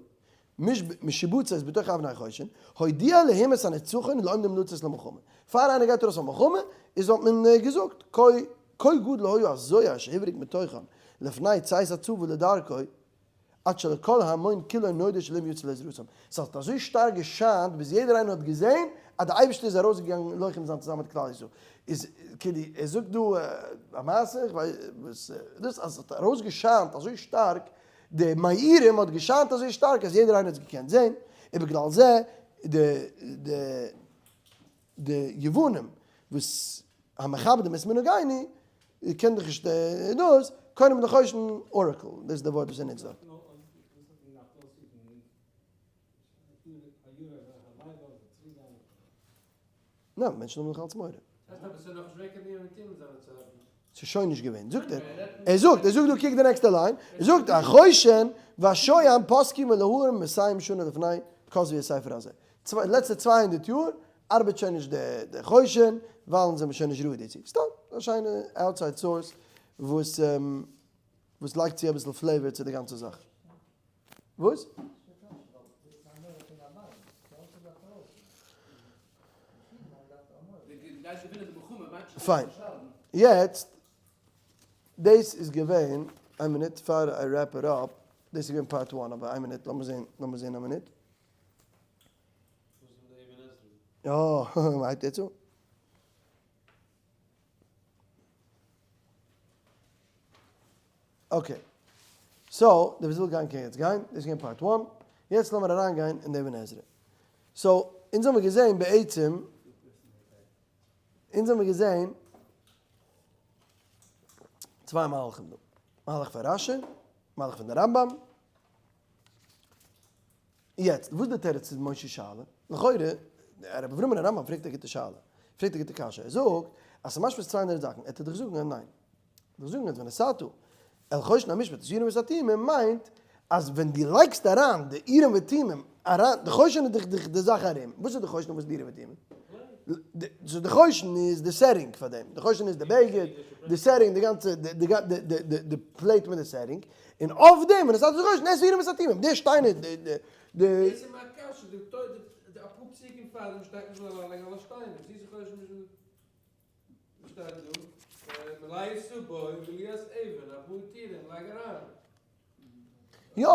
משבוצות בתוך אבני החושן, הודיע להם את הנצחון לעומדים לצאת למלחמה. פאר איינער גייט ארויס א מלחמה, איז האט מען געזאגט, כה גדול היה הזוהר שהבריק מתוכם לפני צאת הצבא לדרכו, עד שלכל המון כולו נודע שאלהים יצא לעזרתם. ס'האט אזוי שטארק געשיינט ביז יעדער איינער האט געזען אז דער אייבערשטער איז ארויסגעגאנגען לוחם זיין צוזאמען מיט כלל ישראל. איז כאילו ער זאגט דא א מעשה, איך ווייס וואס דאס אז ס'האט ארויסגעשיינט אזוי שטארק, די מאירים האט געשיינט אזוי שטארק אז יעדער איינער האט עס געקענט זען, ובגלל זה די די די יוונים וואס המכבדים את מנהגינו איר קענט דאך נישט דאס, קודם די חושן oracle, דאס איז די ווארט וואס ער נוצט דארט. ניין, מענטשן האבן נאך אלץ מורא. ס'איז שוין נישט געווען, זאגט ער. ער זאגט, ער זאגט דא, קוק די נעקסטע line, ער זאגט, החושן והשוהם פסקו מלהאיר מאתים שנה לפני כתבו הספר הזה. לעצטע 200 יאר ארבעט שוין נישט די חושן, ווייל אונז זעמיר שוין נישט ראוי דערצו. סתם א שיינע outside source וואס וואס לייגט צו אביסל flavor צו די גאנצע זאך. וואס? פיין. יעצט, דאס איז געווען, איין מינוט פאר I wrap it up, דאס איז געווען part one, אבער איין מינוט, לאמיר זען, לאמיר זען א מינוט. יא, מ'הייבט יעצט אן. okay. So, דער וואס וויל גיין קען יעצט גיין. דאס איז געווען part one. יעצט לאמיר אריינגיין אין די אבן עזרא. so, אונז האמיר געזען בעצם, אונז האמיר געזען צוויי מהלכים דא. מהלך פון רשי, מהלך פון די רמב"ם. יעצט, וואס איז די תירוץ צו מוישי'ס שאלה? לכאורה, רבי אברהם בן הרמב"ם פרעגט א גוטע שאלה, פרעגט א גוטע קשיא, ער זאגט אז ס'איז משמע צוויי אנדערע זאכן, ער טוט דאך זאגן אז ניין. ער טוט דאך זאגן אז ונתתה אל חושן המשפט את האורים ואת התומים מיינט אז ווען דו לייגסט אריין די אורים ותומים אריין, די חושן איז דאך די זאך ארום, וואס איז די חושן און וואס איז די אורים ותומים? so די חושן איז די setting פאר דעם, די חושן איז די בגד, די setting, די גאנצע, די plate מיט די setting, און אויף דעם ווען עס האט זיך אויס נס אורים ותומים, די שטיינער, די די. דאס איז מיין קשיא, די תורה, די אפאר פסוקים פאר דעם שטייט נישט מ'זאל אריינלייגן אלע שטיינער, ווי זיך אויס מיט וואס שטייט דא? מלא בו מליאת אבן, אפאר טירן, לייג אריין. יא,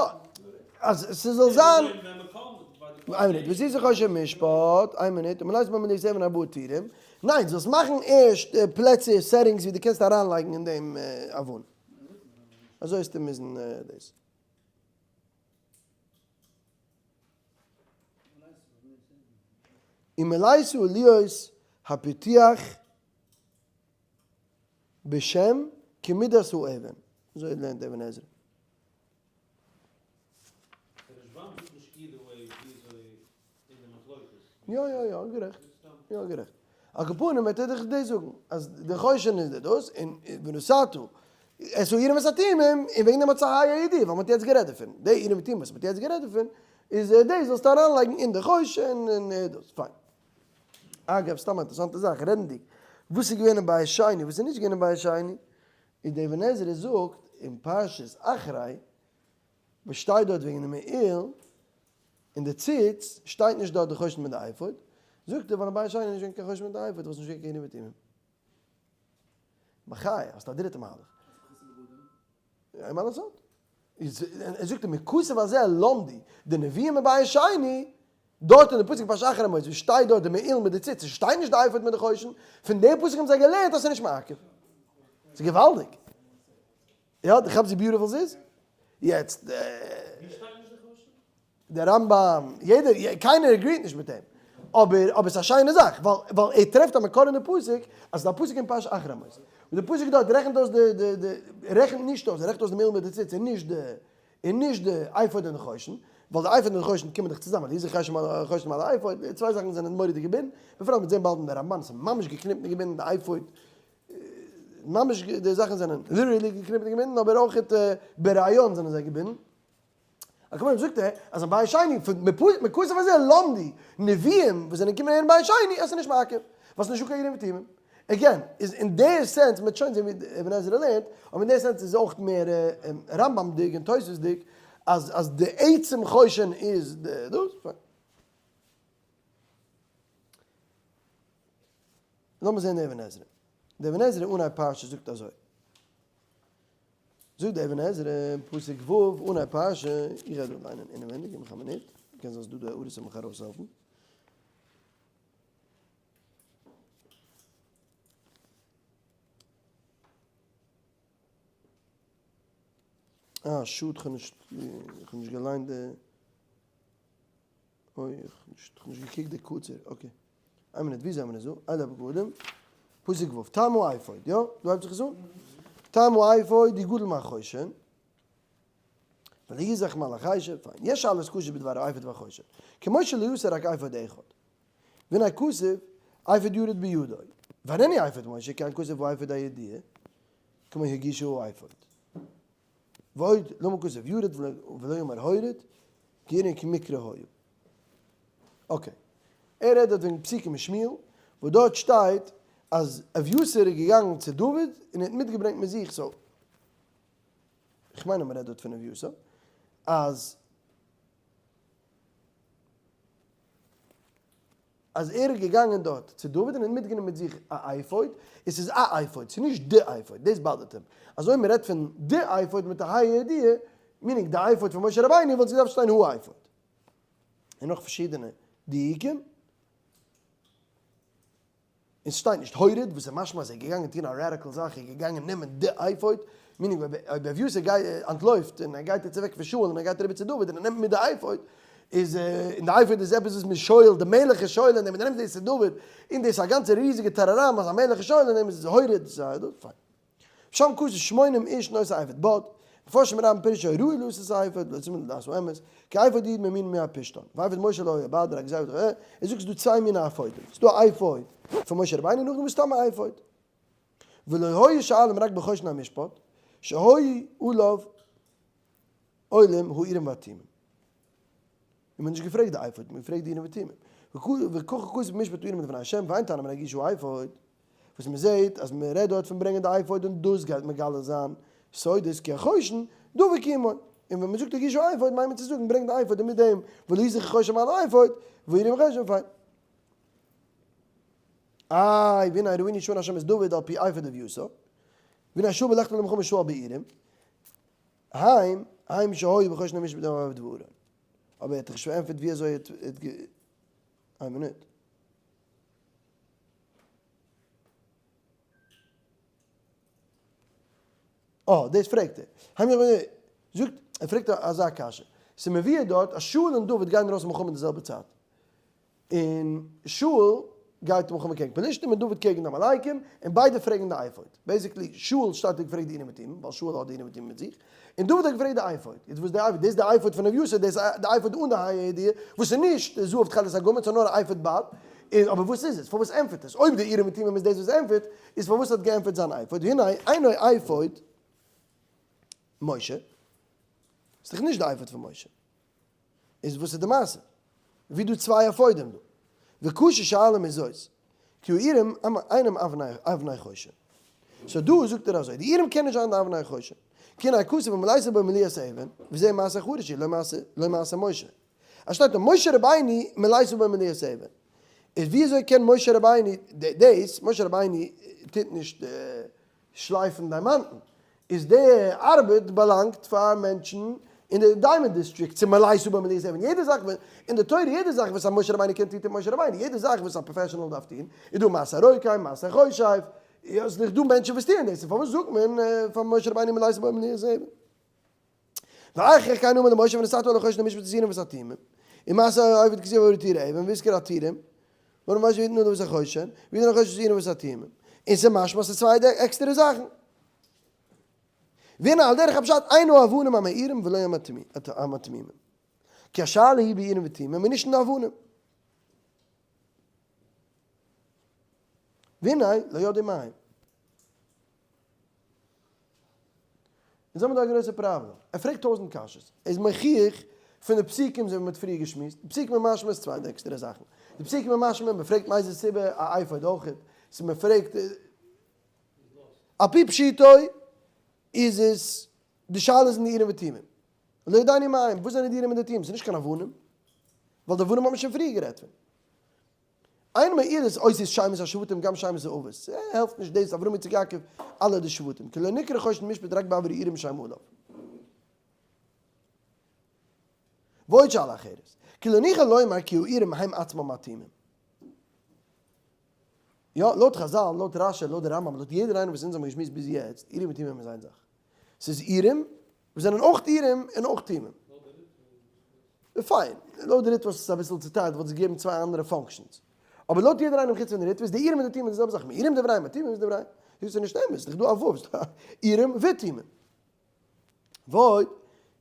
אז ס'זאל זיין, איין מינוט, וואס איז זיך אויס משפט, איין מינוט, מלא בו מליאת אבן ארבעה טירים, ניין, זאלסט מאכן ערשט פלעצער, settings ווי דו קענסט אריינלייגן אין דעם אבן. אזוי וועסטו מוזן דאס. ומלאת להיות הפתוח בשם כמידת האבן. אזוי לערנט אבן עזרא. יא יא יא, גערעכט. יא גערעכט. על כל פנים וועט ער דיך דאס זאגן, אז די חושן איז די דאס, און ונתתה את האורים ואת התומים, און וועגן דעם האט זיך א ידיעה, ווייל מ'האט יעצט גערעדט דערפון. די אורים ותומים וואס מ'האט יעצט גערעדט דערפון, איז דאס זאלסטו אריינלייגן אין די חושן און דאס. פיין. אגב, סתם א אינטערעסאנטע זאך, רעדנדיג, וואס איז געווען אין בית שני, וואס איז נישט געווען אין בית שני, איז דער אבן עזרא זאגט אין פרשת אחרי, וואס שטייט דארט וועגן די מעיל, און די ציץ, שטייט נישט דארט די חושן מיט די אפוד, זאגט ער ווייל אין בית שני איז נישט געווען קיין חושן מיט די אפוד, וואס נישט געווען קיין אורים ותומים. בחיי, האסט א דריטע מהלך. אין מה לעשות. ער זאגט מכתוב הזה למדו, די נביאים אין בית שני, דארט אין די פסוק פרשת אחרי מות, ווי שטייט דארט די מעיל מיט די ציץ, עס שטייט נישט די אפוד מיט די חושן, פון די פסוק האבן זיי געלערנט אז עס איז נישט מעכב. ס'איז געוואלדיג. יא, דו כאפסט ווי beautiful ס'איז? יעצט, דער רמב"ם, יעדער, קיינער agree ט נישט מיט אים, אבער, אבער ס'איז א שיינע זאך, ווייל, ווייל ער טרעפט א מקור אין די פסוק, אז ס'איז א פסוק אין פרשת אחרי מות, און די פסוק דארט רעכנט אויס די, די, די, רעכנט נישט אויס, ער רעכנט אויס די מעיל מיט די ציץ און נישט די, און נישט די אפוד און די חושן, ווייל די אפוד און די חושן קומען דאך צוזאמען, די חושן חושן מיט די אפוד, די צוויי זאכן זענען מורא'דיג געבינדן, בפרט מ'וועט זען באלד אין די רמב"ן, ס'איז ממש געקניפט און געבינדן די אפוד, ממש די זאכן זענען literally געקניפט און געבינדן, אבער אויך ברעיון זענען זיי געבינדן. על כל פנים זאגט ער אז אין בית שני פון מכתוב הזה למדו נביאים וואס זענען געקומען אין בית שני אז ס'איז נישט מעכב, ווייל ס'איז נישטא קיין אורים ותומים. Again, איז אין די sense, מ'וועט שוין זען ווי אבן עזרא לערנט, אבער אין די sense איז אויך מער רמב"ם'דיג און תוספות'דיג, אז אז די עצם חושן איז די דאס. פיין. לאמיר זען די אבן עזרא. די אבן עזרא אנהייב פרשה זאגט אזוי. זאגט די אבן עזרא, פסוק ו' אנהייב פרשה, איך גיי דא ליינען אינעווענדיג, גיב מיך א מינוט, קען זיין ס'דא דא הערות וואס מיך ארויסהעלפן. אה, שאד כ'האב נישט, כ'האב נישט געליינט די, אוי, איך האב נישט געקוקט די קצר, okay. איין מינוט, ווי זעמער אונז דא? אלה הבגדים, פסוק ו', טעם האפוד, יא? דא הייבט זיך עס אן? טעם האפוד יגדל מהחושן, ולא יזח מעל החשב, פיין. יש שאלות קשות בדבר האפוד והחושן. כמו שלא יעשה רק אפוד אחד. והנה כתוב, אפוד ירד בידו. ואיננו אפוד משה, כי אין כתוב האפוד הידיעה, כמו הגישו האפוד. ועוד, למה כתוב ירד ולא יאמר הורד, כי הנה כמקרה היה. Okay. ער רעדט דארט וועגן פסוקים אין שמואל, וואו דארט שטייט אז אביתר איז געגאנגען צו דוד און ער האט מיטגעברענגט מיט זיך, so, איך מיין אז מען רעדט דארט פון אביתר, אז אז ער איז געגאנגען דארט צו דוד און האט מיטגענומען מיט זיך א אפוד, עס איז א אפוד, ס'איז נישט די אפוד, דאס bother ט אים, אז אויב מען רעדט פון די אפוד מיט א ה' הידיעה, meaning די אפוד פון משה רבינו, וואלט עס געדארפט שטיין האפוד. און נאך פארשידענע דיוקים. און ס'שטייט נישט הוריד, וואס איז משמע אז ער איז געגאנגען טון א radical זאך, ער איז געגאנגען נעמען די אפוד, meaning אויב אביתר גייט אנטלויפט און ער גייט יעצט אוועק פון שאול און ער גייט אריבער צו דוד און ער נעמט מיט די אפוד, איז און די אפוד איז עפעס וואס מ'איז שואל, די מלך איז שואל אין דעם און ער נעמט דאס צו דוד, און דאס איז א גאנצע ריזיגע טאראראם אז א מלך איז שואל אין דעם איז הוריד, פיין. שם כתוב שמונים איש נושאי אפוד בד, מפרשים רבים פירשו הראוי לשאת האפוד ולא צמוד לדעת האמת, כי אפוד י' ממין מהפשתן, ואפוד משה לא היה בד רק זהו ר ע, ער זאגט ס'דא צוויי מיני אפודים, ס'דא א אפוד פון משה רבינו נאכדעם איז סתם א אפוד. ולא היו שואלים רק בחושן המשפט, שהיו עליו עולים האורים והתומים. און מ'האט נישט געפרעגט די אפוד, מ'האט געפרעגט די אורים ותומים. וככה כתוב במשפט האורים לפני השם, ואין טענה מן הגישו האפוד. וואס מ'זעהט אז מ'רעדט דארט פון ברענגען די אפוד און דאס גייט מגלה זיין סודות כי החושן דבוק עמו. און ווען מ'זאגט הגישו האפוד מיינט מען צו זאגן ברענג די אפוד און מיט דעם ולא יזח החושן מעל האפוד והאורים החושן פיין. איי והנה ראינו שענה השם את דוד על פי אפוד אביתר. והנה שאול בלכתו למלחמה שאל באורים. הם, הם שהיו בחושן המשפט עם האפוד והארון. אבער ער האט דאך נישט פארענטפערט ווי אזוי ער האט גע. איין מינוט. אה, דאס פרעגט ער. הם י. זאגט, ער פרעגט אזא קשיא. ס'איז מבואר דארט אז שאול און דוד גייען ארויס מלחמה אין די זעלבע צייט. און שאול גייט מלחמה קעגן פלישתים און דוד קעגן די עמלקים, און ביידע פרעגן די אפוד. Basically, שאול שטייט האט געפרעגט די אורים ותומים, ווייל שאול האט די אורים ותומים מיט זיך, און דוד האט געפרעגט די אפוד. יעצט וואס איז די אפוד? דאס איז די אפוד פון אביתר, דאס איז די אפוד אן די ה' הידיעה, וואס איז נישט זהב תכלת ארגמן, ס'איז נאר א אפוד בד. און אבער וואס איז עס? פארוואס ענטפערט עס? אויב די אורים ותומים איז דאס וואס ענטפערט, איז פארוואס האט געענטפערט זיין אפוד? והנה אינו אפוד משה. ס'איז דאך נישט די אפוד פון משה. איז וואס איז די מעשה? ווי דא צוויי אפודים דא? וקשה שאלה מזאת, כי האורים אינם אבני חושן. So דא זאגט ער אזוי, די אורים קען נישט זיין די אבני חושן. כי הנה הכתוב ומלאת בו מליאת אבן, וזה מעשה חרשי, לא מעשה משה. אז שטייט דא משה רבינו מלאת בו מליאת אבן. איז ווי אזוי קען משה רבינו דאס, משה רבינו טוט נישט שלייפן דיימאנטן, איז די ארבעט באלאנגט פאר מענטשן אין די diamond district צו מלאת בו מליאת אבן, יעדע זאך אין די תורה יעדע זאך וואס א משה רבינו קען טון טוט משה רבינו, יעדע זאך וואס א professional דארף טון איז דא מעשה רוקח מעשה חושב, איז דאך דא מענטשן וואס טוען דאס, און פארוואס זאגט מען פאר משה רבינו מלאת בו מליאת אבן? ואחר כן אמר למשה ונתת אל החושן המשפט את האורים ואת התומים, ומעשה האפוד כתיב עבור טורי אבן והזכיר הטורים, ואמר משה ויתן נדב את החושן, ויתן החושן את האורים ואת התומים, און ס'איז משמע אז ס'איז צוויי עקסטערע זאכן. והנה על דרך הפשט אין האבנים המאירים ולא המתמימים. כי השאלה היא באורים ותומים און נישט אין די אבנים. והנה לא ידעו מה הם. אונז האבן דא א גרויסע פראבלעם. ער פרעגט טויזנט קשיות. ער איז מוכיח פון די פסוקים אזוי ווי מ'האט פריער געשמועסט. די פסוקים איז משמע איז צוויי עקסטערע זאכן. די פסוקים איז משמע, מ'פרעגט מאיזה סיבה א אפוד אויכעט. ס'איז מען פרעגט, על פי פשוטו איז עס, די שאלה איז אין די אורים ותומים. לא ידענו מה הם, וואס זענען די אורים און די תומים? ס'איז נישט קיין אבנים, ווייל די אבנים האט מען שוין פריער גערעדט פון. אין מעיל אותיות שמות השבטים גם שמות האבות, ס'העלפט נישט דאס אברהם יצחק יעקב אלע די שבטים, כי לא נקרא חושן משפט רק בעבור אורים שהם עליו. ועוד שאלה אחרת, כי לא ניחא לומר כי האורים הם עצמם התומים. יא, לויט חזל, לויט רשי, לויט די רמב"ם, לויט יעדער איינער וואס אונז האבן געשמועסט ביז יעצט, אורים ותומים איז איין זאך. ס'איז אורים, וואס זענען אויך אורים און אויך תומים. פיין, לויט די ריטב"א איז עס אביסל צוטיילט, וואלט עס געגעבן צוויי אנדערע functions. אבער לויט יעדער איינעם חוץ פון די ריטב"א איז די אורים און די תומים די זעלבע זאך, מאורים דבריהם, מתומים דבריהם. זאגסט ס'איז נישט אמת, ס'איז דאך דא א ו', ס'איז דא אורים ותומים. ועוד,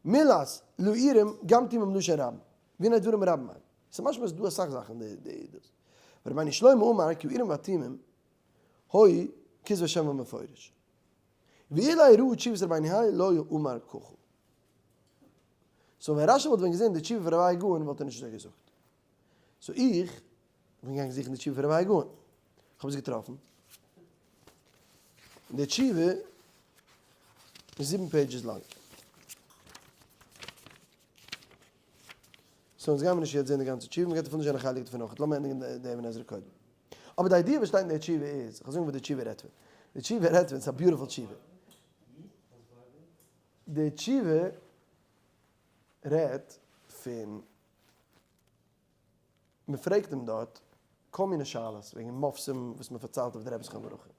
מילת לאורים גם תומים לשון רבים, והנה דברים רבים הם. ס'איז משמע אז ס'איז דא אסאך זאכן די דאס. ורבינו שלמה אמר כי האורים והתומים היו כתבי שם המפורש. ואולי ראה תשובת רבינו האי לא אמר ככה. so ווען רשי וואלט ווען געזען די תשובה פון רבי גאון וואלט ער נישט אזוי געזאגט. so איך בין געגאנגען זוכן די תשובה פון רבי גאון. איך האב עס געטראפן. און די תשובה איז זיבן pages לאנג. so אונז גיימיר נישט יעצט זען די גאנצע תשובה, מ'גייט אפילו נישט זען א חלק דערפון אויך. לאמיר ענדיגן די אבן עזרא קודם. אבער די idea וואס שטייט אין די תשובה איז, כ'וועל זאגן וואס די תשובה רעדט פון. די תשובה רעדט פון, ס'איז א beautiful תשובה. די תשובה רעדט פון, מען פרעגט אים דארט כל מיני שאלות וועגן מופתים וואס מען פארציילט אויף די רבי זכרונו לברכה.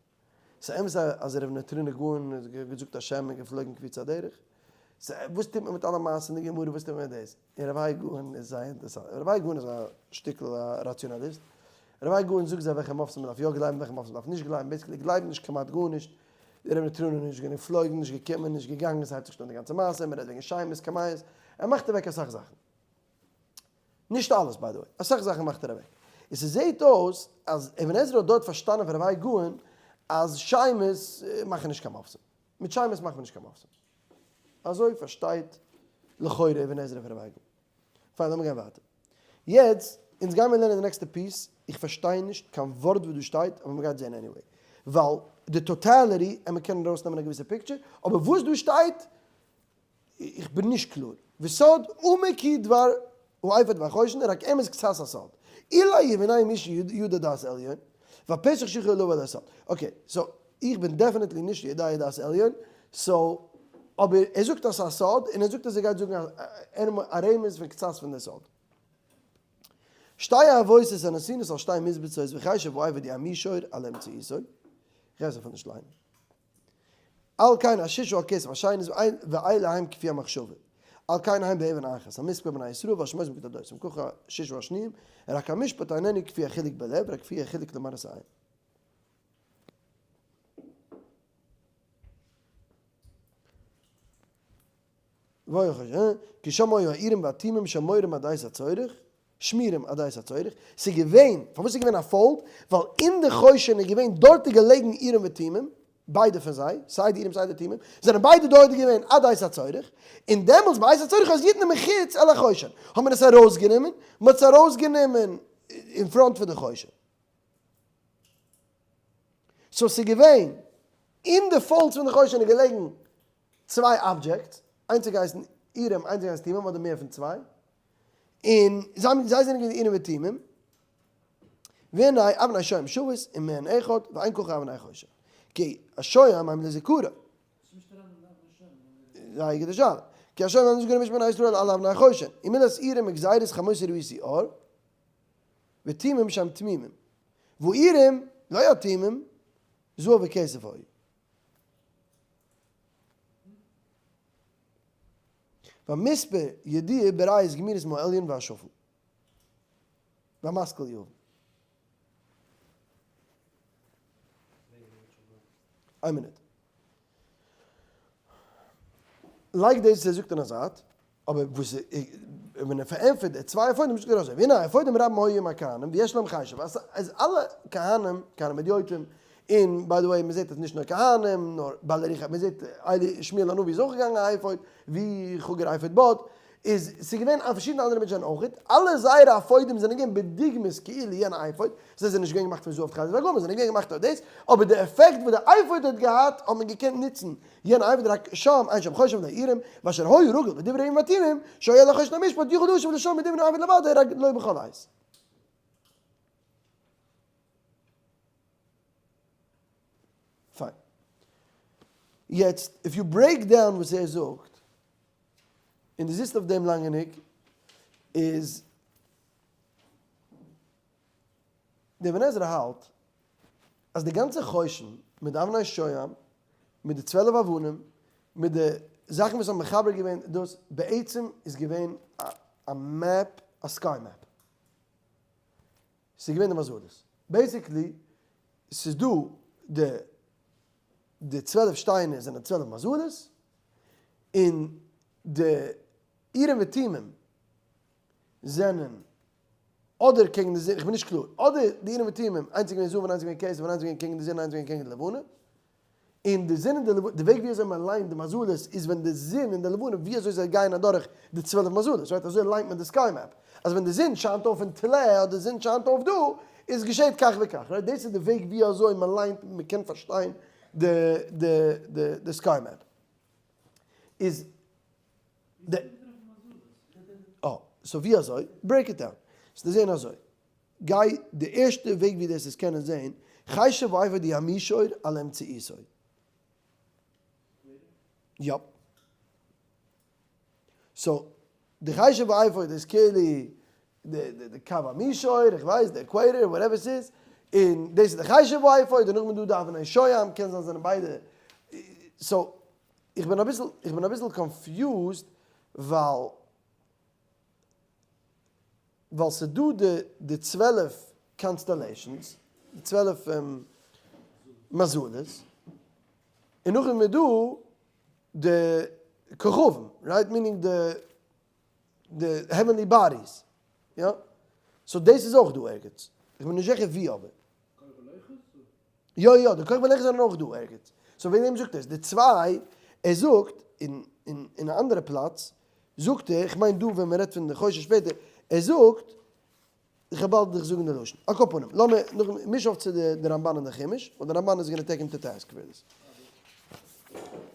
ס'איז אמת אז ר' נטרונא גאון האט געזאגט א שם און געפלויגן קפיצת הדרך? וואס טוט מען מיט אלע מעשים אין די גמרא, וואס טוט מען מיט דאס? און ר' האי גאון איז זייער אינטערעסאנט, ר' האי גאון איז א שטיקל א ראציאנאליסט, ר' האי גאון זאגט זיי וועלכע מופתים מען דארף יא גלייבן וועלכע מופתים מען דארף נישט גלייבן, basically גלייבט נישט כמעט גארנישט, ר' נטרונא איז נישט געפלויגן, נישט געקומען, נישט געגאנגען, ס'הייבט זיך נישט אן די גאנצע מעשה, מען רעדט וועגן שמות, קמיעות, ער מאכט אוועק אסאך זאכן. נישט אלעס by the way, אסאך זאכן מאכט ער אוועק. און ס'זעהט אויס אז אבן עזרא האט דארט פארשטאנען פון רב האי גאון אז שמות מאכן נישט קיין מופתים. מיט שמות מאכט מען נישט קיין מופתים. אזוי פארשטייט לכאורה אבן עזרא פון רב האי גאון. פיין לאמיר גיין ווייטער. יעצט, אונז גיימיר לערנען די נעקסטע piece, איך פארשטיי נישט קיין ווארט וואס דא שטייט, אבער מ'גייט זעהן anyway. ווייל די totality, און מ'קען ארויסנעמען א געוויסע picture, אבער וואס דא שטייט, איך בין נישט קלאר. וסוד עמוק הוא דבר האפוד והחושן רק אמת קצת הסוד. אולי יבינו מי שיודע דעת עליון, והפסח שיכול לבוא על הסוד. okay, so איך בין definitely נישט יודע דעת עליון, so אבער ער זאגט אז ס'איז א סוד, און ער זאגט אז ער גייט זאגן א רמז פון קצת פון די סוד. שתי העבותות הנתונות על שתי משבצות וחשב האפוד הוא המישור על אמצעיתו. איך גיי עס אפילו נישט ליינען. על כן השישה הכסף השנית ואלה הם כפי המחשבה, על כן הם באבן אחת, המספר בני ישראל והשמות בקדושים, ככה השישה השניים, רק המשפט איננו כפי החילוק בלב, רק כפי החילוק למראית העין. כי שם היו האורים והתומים שמורים עד עת הצורך, שמירים עד עת הצורך, ס'איז געווען, פארוואס איז געווען א fold? ווייל אין די חושן איז געווען דארט איז געלעגן אורים ותומים, ביידע פון זיי, סיי די אורים סיי די תומים, זענען ביידע דארט געווען עד עת הצורך, און דעמאלטס בעת הצורך אז יתנו מחוץ אל החושן, האט מען עס ארויסגענומען, מען האט עס ארויסגענומען אין front פון די חושן. so ס'איז געווען, אין די folds פון די חושן איז געלעגן צוויי objects, איינס האט געהייסן אורים, איינס האט געהייסן תומים, אדער מער פון צוויי, און זיי זענען געווען אורים ותומים, והנה אבני שוהם שוות ומעין אחד, ואין ככה אבני חושן, כי השוהם הם לזכרון. זייער גוטע שאלה. כי השוהם הם לזכרון משמני ישראל על אבני חושן, ומילת אורים מגזירת חמוסי רביסי אור, ותומים שם תמימים, ואורים לא התומים, זהב וכסף היו. והמספר ידיע בראיות גמירות מהעליון והשפל. והמשכיל יבין. איין מינוט. לייג דאס וואס ער זאגט אין א זייט, אבער וואס ווען ער פארענטפערט די צוויי אפודים זאגט ער אזוי, והנה האפודים רבים היו עם הכהנים ויש להם חשב, אז אז אלע כהנים, כהנים הדיוטים, און by the way מען זעט אז נישט נאר כהנים, נאר בעלי רוח, מען זעט אלי שמואל הנביא איז אויך געגאנגען א אפוד, ווי חגור אפוד בד. איז ס'איז געווען א פארשידענע אנדערע מענטשען אויכעט, אלע זייערע אפודים זענען געווען בדוגמת כאילו יענע אפוד, זיי זענען נישט געווען געמאכט פון זהב תכלת וארגמן, זענען געווען געמאכט אויף דאס, אבער די עפעקט וואס די אפוד האט געהאט האט מען געקענט נוצן יענע אפוד רק שם אין שם חושן ולא אורים, ואשר היה רגיל בדברי אורים ותומים, שהיה לחושן המשפט יכול להשיב לשם מדברי אפוד לבדו רק לא בכל עת. פיין. יעצט if you break down וואס ער זאגט, און דו זיצט אויף דעם לאנג גענוג, איז דער אבן עזרא האלט אז די גאנצע חושן מיט די אבני שוהם, מיט די 12 אבנים, מיט די זאכן וואס האבן מחבר געווען דאס, בעצם איז געווען א map, א sky map. ס'איז געווען די מזלות. Basically, ס'איז דא די די 12 שטיינער זענען 12 מזלות, און די אורים ותומים זענען אדער קעגן די זון, איך בין נישט קלאר, אדער די אורים ותומים, איינס איז געווען זהב און איינס איז געווען כסף און איינס איז געווען קעגן די זון און איינס איז געווען קעגן די לבנה, און די זון און די לבנה, די וועג ווי אזוי מען ליינט די מזלות איז ווען די זון און די לבנה ווי אזוי זיי גייען אדורך די 12 מזלות, right? אזוי ליינט מען די sky map, אז ווען די זון שיינט אויף אין טלה אדער די זון שיינט אויף דא, איז געשעט כך וכך, right? דאס איז די וועג ווי אזוי מען ליינט, מען קען פארשטיין די די די די sky map. איז די. אה, so ווי אזוי? Break it down. ס'איז זעהן אזוי. גיי די ערשטע וועג ווי דאס איז קענען זעהן, חשב האפוד המישור על אמצעיתו. יא. So, די חשב האפוד איז כאילו די קו המישור, איך ווייס, די equator, whatever ס'איז, און דאס איז די חשב האפוד, און נאכדעם איז דא די אבני שוהם, קען זיין זענען ביידע. So, איך בין אביסל, איך בין אביסל confused, ווייל ווייל ס'איז דא די די 12 constellations, די 12 מזלות, און נאכדעם איז דא די כוכבים, right? Meaning די די heavenly bodies, יא? So דאס איז אויך דא ערגעץ, איך בין נישט זיכער ווי אבער. יא יא, די כוכבי לכת זענען אויך דא ערגעץ. So וועגן דעם זאגט ער עס. די צוויי, ער זאגט אין אין אין א אנדערע פלאץ, זאגט ער, איך מיין דא ווען מען רעדט פון די חושן שפעטער, ער זאגט, איך וועל באלד דיך זאגן די לשון. על כל פנים, לאמיר נאך, מיש אויף צו די רמבן און די חומש, ווייל די רמבן איז gonna take him to task פאר דאס.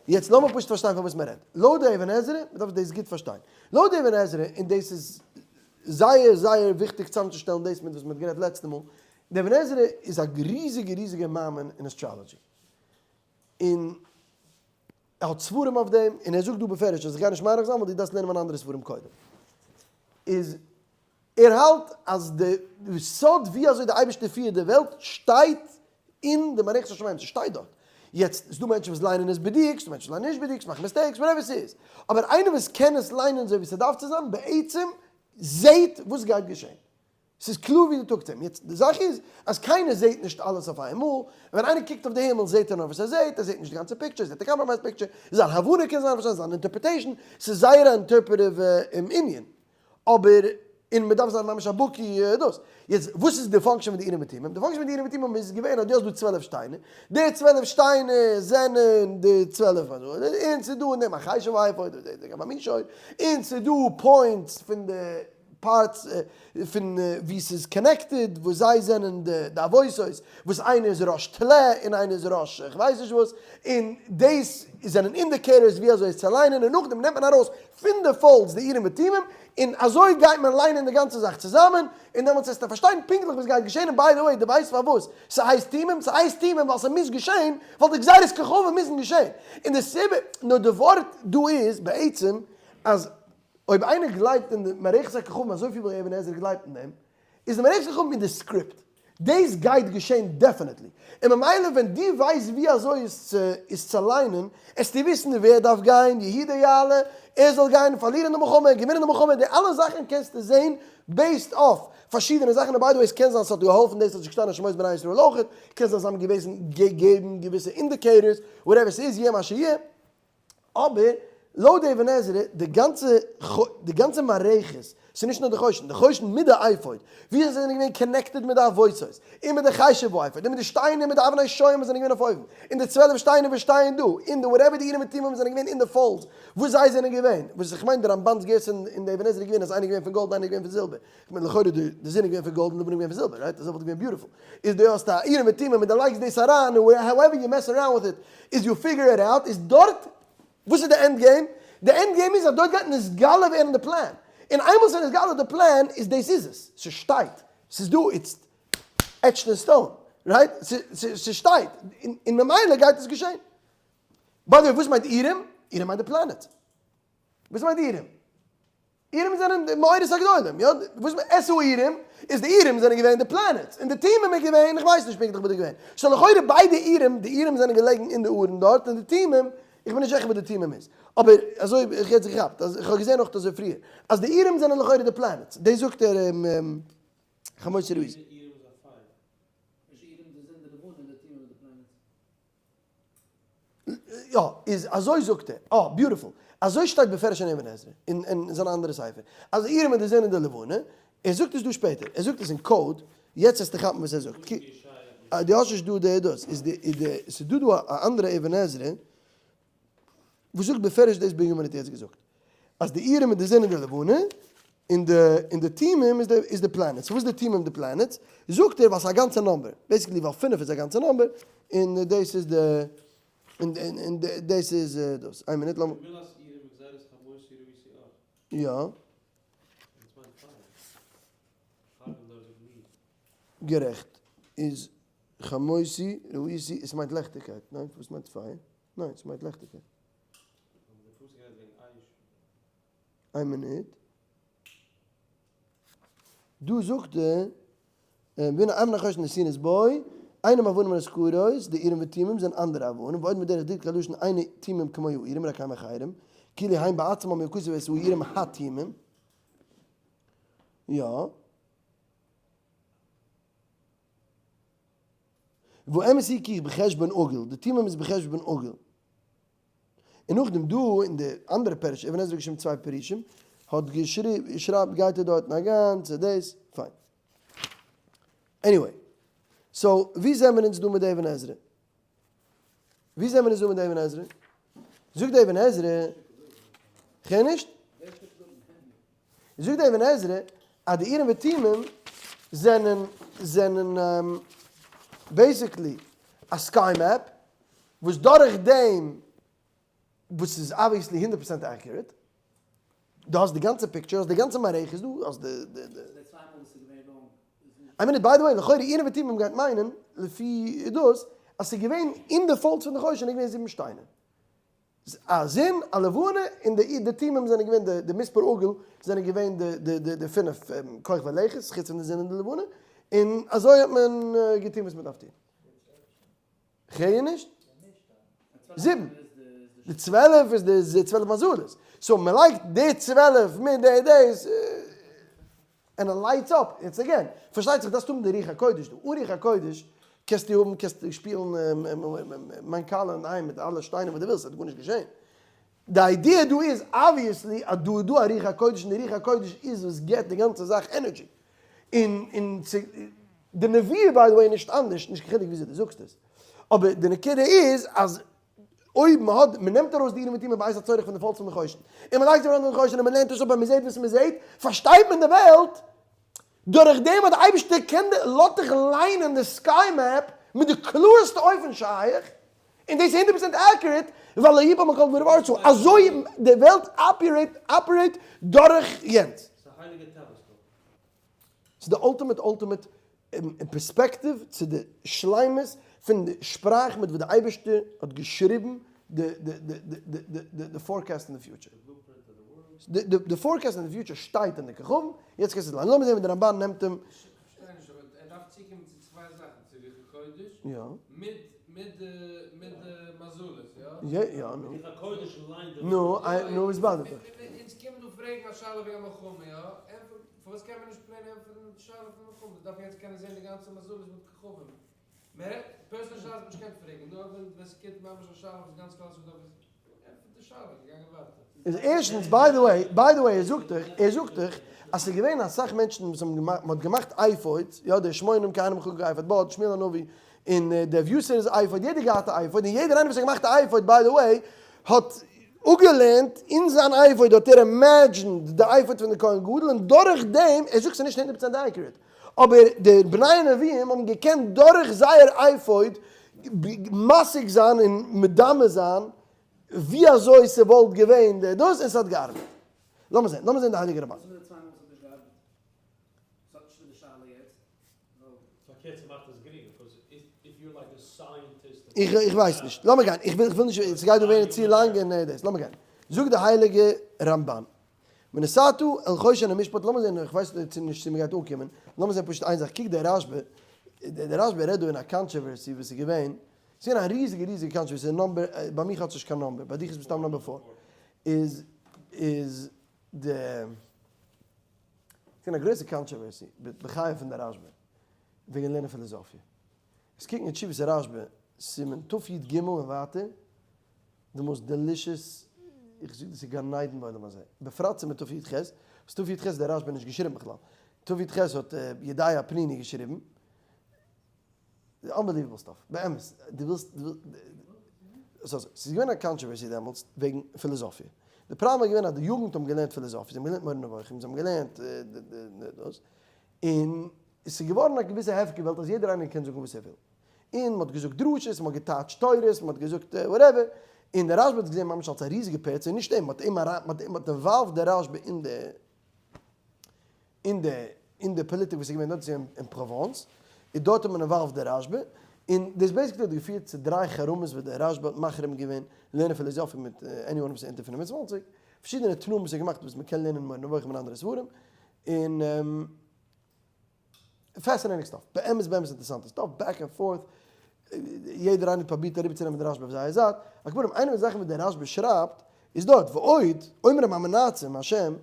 יעצט לאמיר פשוט פארשטיין פון וואס מען רעדט. לויט די אבן עזרא, מען דארף דאס גוט פארשטיין. לויט די אבן עזרא, און דאס איז זייער זייער וויכטיג צוזאמצושטעלן דאס מיט וואס מען האט גערעדט לעצטע מאל, דער אבן עזרא איז א ריזיגע ריזיגע מאמין אין astrology, און ער האט ספרים אויף דעם, און ער זאגט דא בפירוש אז איך גיי נישט מאריך זיין ווייל דו דארפסט לערנען מיינע אנדערע ספרים קודם. איז ער האלט אז די סוד ווי אזוי די אייבערשטער פירט די וועלט שטייט אין די מערכת השמים, ס'שטייט דארט. יעצט, ס'דא מענטשן וואס ליינען עס בדיוק, ס'דא מענטשן וואס ליינען נישט בדיוק, ס'מאכן mistakes, whatever ס'איז. אבער איינער וואס קען עס ליינען אזוי ווי ס'דארף צו זיין, בעצם זעהט וואס גייט געשען. ס'איז קלאר ווי די טאג צו אים. יעצט, די זאך איז אז קיינער זעהט נישט אלעס אויף איינמאל, ווען איינער קוקט אויף די הימל זעהט ער נאר וואס ער זעהט, ער זעהט נישט די גאנצע picture, ער זעהט די compromise picture, זיין הבנה קען זיין פארשטיין, זיין interpretation, ס'איז זייער א interpretive ענין. אבער, און מ'דארף זיין ממש א בקי דאס. יעצט, וואס איז די function פון די אורים ותומים? די function פון די אורים ותומים איז געווען אז דו האסט דא 12 שטיינער, די 12 שטיינער זענען די 12 מזלות, און ס'איז דא אין דעם א חשב האפוד, און ס'איז דא points פון די parts פון ווי ס'איז connected, וואס זיי זענען די אבותות, וואס איינער איז ראש טלה און איינער איז ראש כ'ווייס נישט וואס, און דאס זענען indicators ווי אזוי עס צו ליינען, און נאכדעם נעמט מען ארויס פון די folds די אורים ותומים, און אזוי גייט מען ליינען די גאנצע זאך צוזאמען, און דעמאלטס וועסטו פארשטיין פונקטליך וואס גייט געשען, און by the way, דו ווייסט פארוואס ס'הייסט תומים? ס'הייסט תומים ווייל ס'מוז געשען, ווייל די גזירת כוכבים מוזן געשען, און די סיבה, נאר די ווארט דא איז בעצם אז אויב איינער גלייבט אין די מערכת הכוכבים אזויפיל ווי אבן עזרא גלייבט אין דעם, איז די מערכת הכוכבים אין די script. דאס גייט געשען definitely. און ממילא ווען דו ווייסט ווי אזוי עס צו עס צו ליינען, עסטו וויסן ווער דארף גיין, יהודה יעלה, ער זאל גיין, פארלירן די מלחמה, געווינען די מלחמה, די אלע זאכן קענסטו זען based אויף פארשידענע זאכן, און by the way עס קען זיין ס'האט געהאלפן דאס אז ס'איז געשטאנען שמות בני ישראל אויכעט, קען זיין זיי האבן געוועזן געגעבן געוויסע indicators, whatever ס'איז, יהיה מה שיהיה. אבער לויט די אבן עזרא, די גאנצע די גאנצע מערכת ס'איז נישט נאר די חושן, די חושן מיט די אפוד, ווי זיי זענען געווען connected מיט די עבותות, און מיט די חשב האפוד, און מיט די שטיינער מיט די אבני שוהם וואס זענען געווען אויף אויבן, און די 12 שטיינער וואס שטייען דא, און די whatever די אורים ותומים זענען געווען אין די folds וואס זיי זענען געווען, וואס איך מיין די רמבן'ס גירסא אין די אבן עזרא איז געווען אז איינער איז געווען פון גאלד און איינער איז געווען פון זילבער, איך מיין לכאורה די די זון איז געווען פון גאלד און די לבנה איז געווען פון זילבער, right? אזוי וואלט געווען beautiful. איז דו האסט א אורים ותומים און דו לייגסט דאס אריין און however you mess around with it איז you figure it out איז דארט וואס איז די end game? די end game איז אז דארט גייט נתגלה ווערן די פלאן, און איינמאל ס'איז נתגלה די פלאן איז דאס איז עס, ס'שטייט, ס'איז דא איצט etched in stone, right? ס'שטייט, און ממילא גייט עס געשען. by the way וואס מיינט אורים? אורים מיינט די planet. וואס מיינט אורים? אורים זענען די מאורות הגדולים, יא? וואס מיינט את האורים? איז די אורים זענען געווען די planets, און די תומים איז געווען, איך ווייס נישט פונקטליך וואס איז געווען. so לכאורה ביידע אורים, די אורים זענען געלעגן אין די ארון דארט, און די תומים, איך בין נישט זיכער וואס די תומים איז. אבער אזוי האב איך יעצט געכאפט, אז איך האב געזען אויך אזוי פריער, אז די אורים זענען לכאורה די planets. דאס זאגט ער חמוסי רואיז. אורים איז א פייער. נישט אורים די זון די לבנה און די תומים איז די planets. יא, איז אזוי זאגט ער. אה, beautiful. אזוי שטייט בפירוש אין אבן עזרא, אין זיין אנדערע ספר. אז אורים איז די זון און די לבנה. ער זאגט עס דא שפעטער. ער זאגט עס אין code. יעצט וועסטו כאפן וואס ער זאגט. דו האסט נישט דא די דאס. איז די, איז די, ס'איז דא דא א אנדערע אבן עזרא וואס זאגט בפירוש דאס בנימין האט יעצט געזאגט. אז די אורים איז די זון און די לבנה, און די און די תומים איז די איז די planets. פארוואס די תומים די planets? זאגט ער ווייל ס'איז א גאנצע number. basically ווייל פינף איז א גאנצע number, און דאס איז די און און דאס איז דאס. איין מינוט לאמיר. מילת אורים וגזירת חמותי ראיתי אור. יא. דאס מיינט פייער. תרגום דארט זאגט ניר. גערעכט. איז חמותי ראיתי עס מיינט לעכטיגקייט. ניין? וואס מיינט פייער? ניין, ס'מיינט לעכטיגקייט. איין מינוט. דא זאגט ער, והנה אבני חושן נתונות בו, אינם אבנים הנזכרות, די אורים ותומים זענען אנדערע אבנים, ועוד מדרך דילגת הלשון אין תומים כמו האורים רק הם אחרים, כאילו הם בעצמם היו כתוב את האורים התומים. יא. והאמת היא כי בחשבון עגול, די תומים איז בחשבון עגול. און נאכדעם דא אין די אנדערע פירוש, אבן עזרא האט געשריבן צוויי פירושים, האט געשריבן, שרייבט גייט ער דארטן א גאנצע דאס, פיין. anyway, so ווי זעמער אונז דא מיט די אבן עזרא? ווי זעמער אונז דא מיט די אבן עזרא? זאגט די אבן עזרא, כ'הער נישט? זאגט די אבן עזרא אז די אורים ותומים זענען זענען basically א sky map וואס דורך דעם וואס איז obviously 100% accurate, דו האסט די גאנצע picture, האסט די גאנצע מערכת דא, האסט די די די. איי מינוט, by the way, לכאורה אורים ותומים גייט מיינען לפי דאס אז ס'איז געווען אין די folds פון די חושן איז געווען זיבן שטיינער. א זון, א לבנה, און די די תומים זענען געווען די די מספר עגול זענען געווען די די די די פינף כוכבי לכת, חוץ פון די זון און די לבנה, און אזוי האט מען געטון וואס מען דארף טון. כ'הער נישט? זיבן. די 12 איז די 12 מזלות. so מען לייגט די 12 מיט די דאס, און ער lights up, יעצט again, פארשטייט זיך דארפסטו האבן די רוח הקודש דא, אן רוח הקודש קענסטו האבן, קענסטו שפילן מיין כלה אינדערהיים מיט אלע שטיינער וואס דו ווילסט, ס'וועט גארנישט געשען. די idea דא איז obviously אז דא איז דא א רוח הקודש און די רוח הקודש איז וואס געבט די גאנצע זאך energy. און און די נבואה by the way איז נישט אנדערש, נישט קיין חילוק וויאזוי דו זאגסט עס. אבער די נקודה איז אז אויב מען האט, מען נעמט ארויס די אורים ותומים בעת הצורך פון די folds פון די חושן, און מען לייגט זיי אריין אין די חושן און מען לערנט עס אפ און מען זעט וואס מען זעט, פארשטייט מען די וועלט, דורך דעם אז די אייבערשטער קען די, לאזט דיך ליינען די sky map מיט די קלארסטע אופן שייך, און דאס איז 100% accurate, ווייל לא יפול מכל דבריו ארצה, אזוי די וועלט operate דורך יענץ. ס'איז א הייליגע telescope. ס'איז די ultimate ultimate perspective צו די שלימות פון די שפראך מיט וואס די אייבערשטער האט געשריבן די forecast אין די future. די forecast אין די future שטייט אין די כוכבים, יעצט קענסטו עס ליינען. לאמיר זען ווי די רמבן נעמט אים. כ'פארשטיי נישט אבער ער דארף צוקומען צו צוויי זאכן, צו רוח הקודש מיט מיט די מיט די מזלות, יא? יא יא נו. רוח הקודש ליינט די נו, נו וואס באדערט דיך? אונז קומען דא פרעגן א שאלה וועגן א מלחמה, יא? ענטפער. פארוואס קען מען נישט plain ענטפערן די שאלה פון מלחמה? דארף מען יעצט קענען זען די גאנצע מזלות מיט כוכבים? מען רעדט, personal שאלות האט מען נישט געקענט פרעגן, נאר ווען ווען ס'קומט ממש א שאלה וואס גאנץ כלל ישראל דארף וויסן, ענטפערט די. איז ערשטנס, by the way, by the way, ער זאגט דאך, ער זאגט דאך, אז ס'איז געווען אסאך מענטשן וואס האבן געמאכט, מ'האט געמאכט אפודס, יא, די שמונים כהנים חגרו אפוד בד, שמואל הנביא, און די אביתר'ס אפוד, יעדער געהאט א אפוד, און יעדער איינער וואס האט געמאכט א אפוד, by the way, האט אפגעלערנט, אין זיין אפוד האט ער imagined די אפוד פון די כהן גדול, און דורך דעם, ער זאגט ס'איז נישט הונדערט פראצענט accurate, אבער די בני הנביאים האבן געקענט דורך זייער אפוד משיג זיין און מדמה זיין ווי אזוי ס'וואלט געווען די דאס און ס'האט געארבעט. לאמיר זען, לאמיר זען די הייליגע רמבן. וואס איז מיט די צוויי מאל ס'האט נישט געארבעט? ס'האט נישט מיט די שאלה יעצט. פארקערט ס'מאכט עס גרינגער cause if you're like a scientist. איך איך ווייס נישט. לאמיר גיין. איך וויל איך וויל נישט ס'גייט דא ווערן צו לאנג און דאס. לאמיר גיין. זאגט די הייליגע רמבן. ונתת אל חושן המשפט לאמיר זען איך ווייס נישט צו מ'גייט אנקומען. לאמיר זען פשוט איין זאך. קוק די רשבא. די רשבא רעדט דא אין א controversy וואס איז געווען. ס'איז געווען א ריזיגע ריזיגע controversy. Number ביי מיך האט עס נישט קיין number. ביי דיך איז מסתם number four. איז איז די. ס'איז געווען א גרויסע controversy בחיי פון די רשבא וועגן לערנען פילאזאפיע. עס קוקן אין תשובות הרשבא סימן תי"ג און ווייטער, די most delicious, איך זאג דאס איז גן עדן בעולם הזה, בפרט סימן תי"ח, וואס תי"ח האט דער רשבא נישט געשריבן בכלל, תי"ח האט ידעיה הפניני געשריבן, unbelievable stuff, באמת, דו ווילסט, ס'איז אזוי, ס'איז געווען א controversy דעמאלטס וועגן פילאזאפיע, די פראבלעם איז געווען אז די יוגנט האבן געלערנט פילאזאפיע, זיי האבן געלערנט מורה נבוכים, זיי האבן געלערנט דאס, און עס איז געווארן א געוויסע הפקר וועלט אז יעדער איינער קען זאגן וואס ער וויל, און מען האט געזאגט דרשות, מען האט געטייטשט תורות, מען האט געזאגט whatever, און דער רשבא האט עס געזען ממש אלס א ריזיגע פירצה, און נישט אים, מען האט אים אריין, מען האט involved דער רשבא אין די אין די אין די פאליטיק וואס איז געווען דארט אין פראוואנס, און דארט האט מען involved דער רשבא, און דאס basically האט געפירט צו דריי חרמות וואס דער רשבא האט מחרים געווען לערנען פילאזאפיע מיט anyone וואס איז אונטער 25, פארשידענע תנאים וואס ער האט געמאכט וואס מען קען לערנען אין מורה נבוכים און אנדערע ספרים, און fascinating stuff, באמת באמת אינטערעסאנטע stuff, back and forth, יעדער איינער פרובירט אריבערצונעמען די רשבא אויף זייער זייט, על כל פנים איינע פון די זאכן וואס דער רשבא שרייבט איז דארט, ועוד, אומרים המנאצים השם,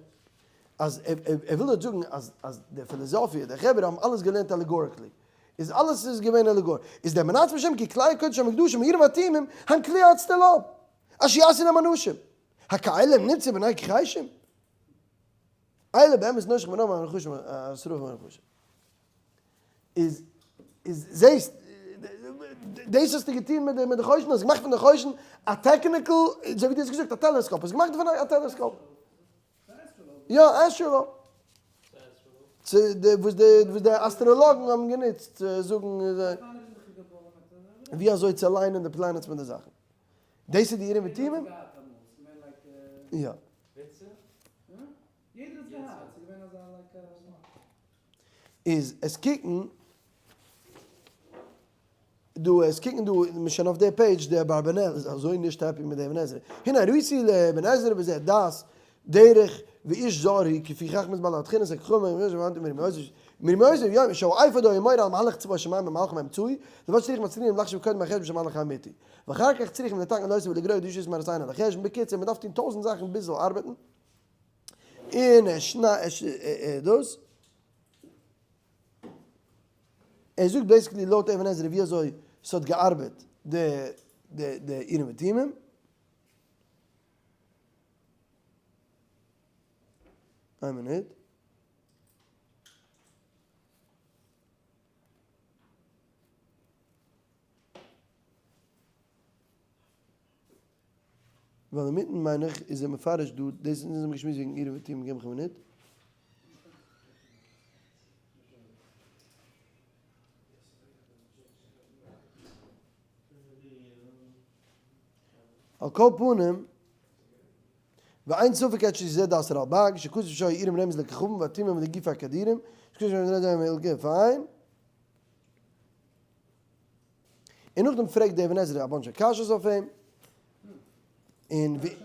אז ער וויל דארט זאגן אז אז די פילאזאפיע, די חברה האבן אלעס געלערנט allegorically, איז אלעס איז געווען allegory, איז דער מנאצים השם כי כלי הקודש המקדשים האורים והתומים הם כלי האצטלא, אשר יעשו להם אנשים, הכלים נמצאו בני כחשים. אלה באמת נושך בנאום הנחשים השרוף הנחשים. איז איז זעהסט דאס האסטו געטון מיט די מיט די חושן האסט געמאכט פון די חושן א technical אזוי ווי דו האסט געזאגט א טעלעסקאפ האסט געמאכט דערפון א טעלעסקאפ. יא astrolabe. צו די וואס די וואס די אסטראלאגן האבן גענוצט צו זאגן ווי אזוי צו ליינען די planets מיט די זאכן. דאס איז די אורים ותומים? יא. איז עס קוקן דא עס קוקן דא מ'איז שוין אויף די page די אברבנאל איז אזוי נישט happy מיט די אבן עזרא הנה ראיתי לאבן עזרא בזה דעת דרך ואיש זר הוא כפי חכמת בעלי התכונות הכחומים מרמוז יום שהוא אפוד היה מורה על מהלך צבא השמים במהלכם האמצעי לבד שצריך מצליחים לחשוב קודם החשבון של מהלך האמיתי ואחר כך צריכים לתקן להוסיף ולגרוע דרישות מרסיין על החשבון בקיצור מ'דארף טון טויזנט זאכן ביז ס'זאל ארבעטן און ער שניי דאס ער זאגט basically לויט אבן עזרא ווי אזוי ס'האט געארבעט די די די אורים ותומים. איין מינוט. ווייל אינמיטן מיין איך איז ער מפרש דא, דאס אונז האבן געשמועסט וועגן אורים ותומים, געב מיך א מינוט. על כל פנים, ואין ספק עד שזה דעת רלבג, שכתוב שהיו אורים רמז לכוכבים והתומים לגופי הכדורים, שכתוב שהיו אורים רמז לגופיים. און נאכדעם פרעגט דער אבן עזרא א bunch of קשיות אויף אים, און ווי.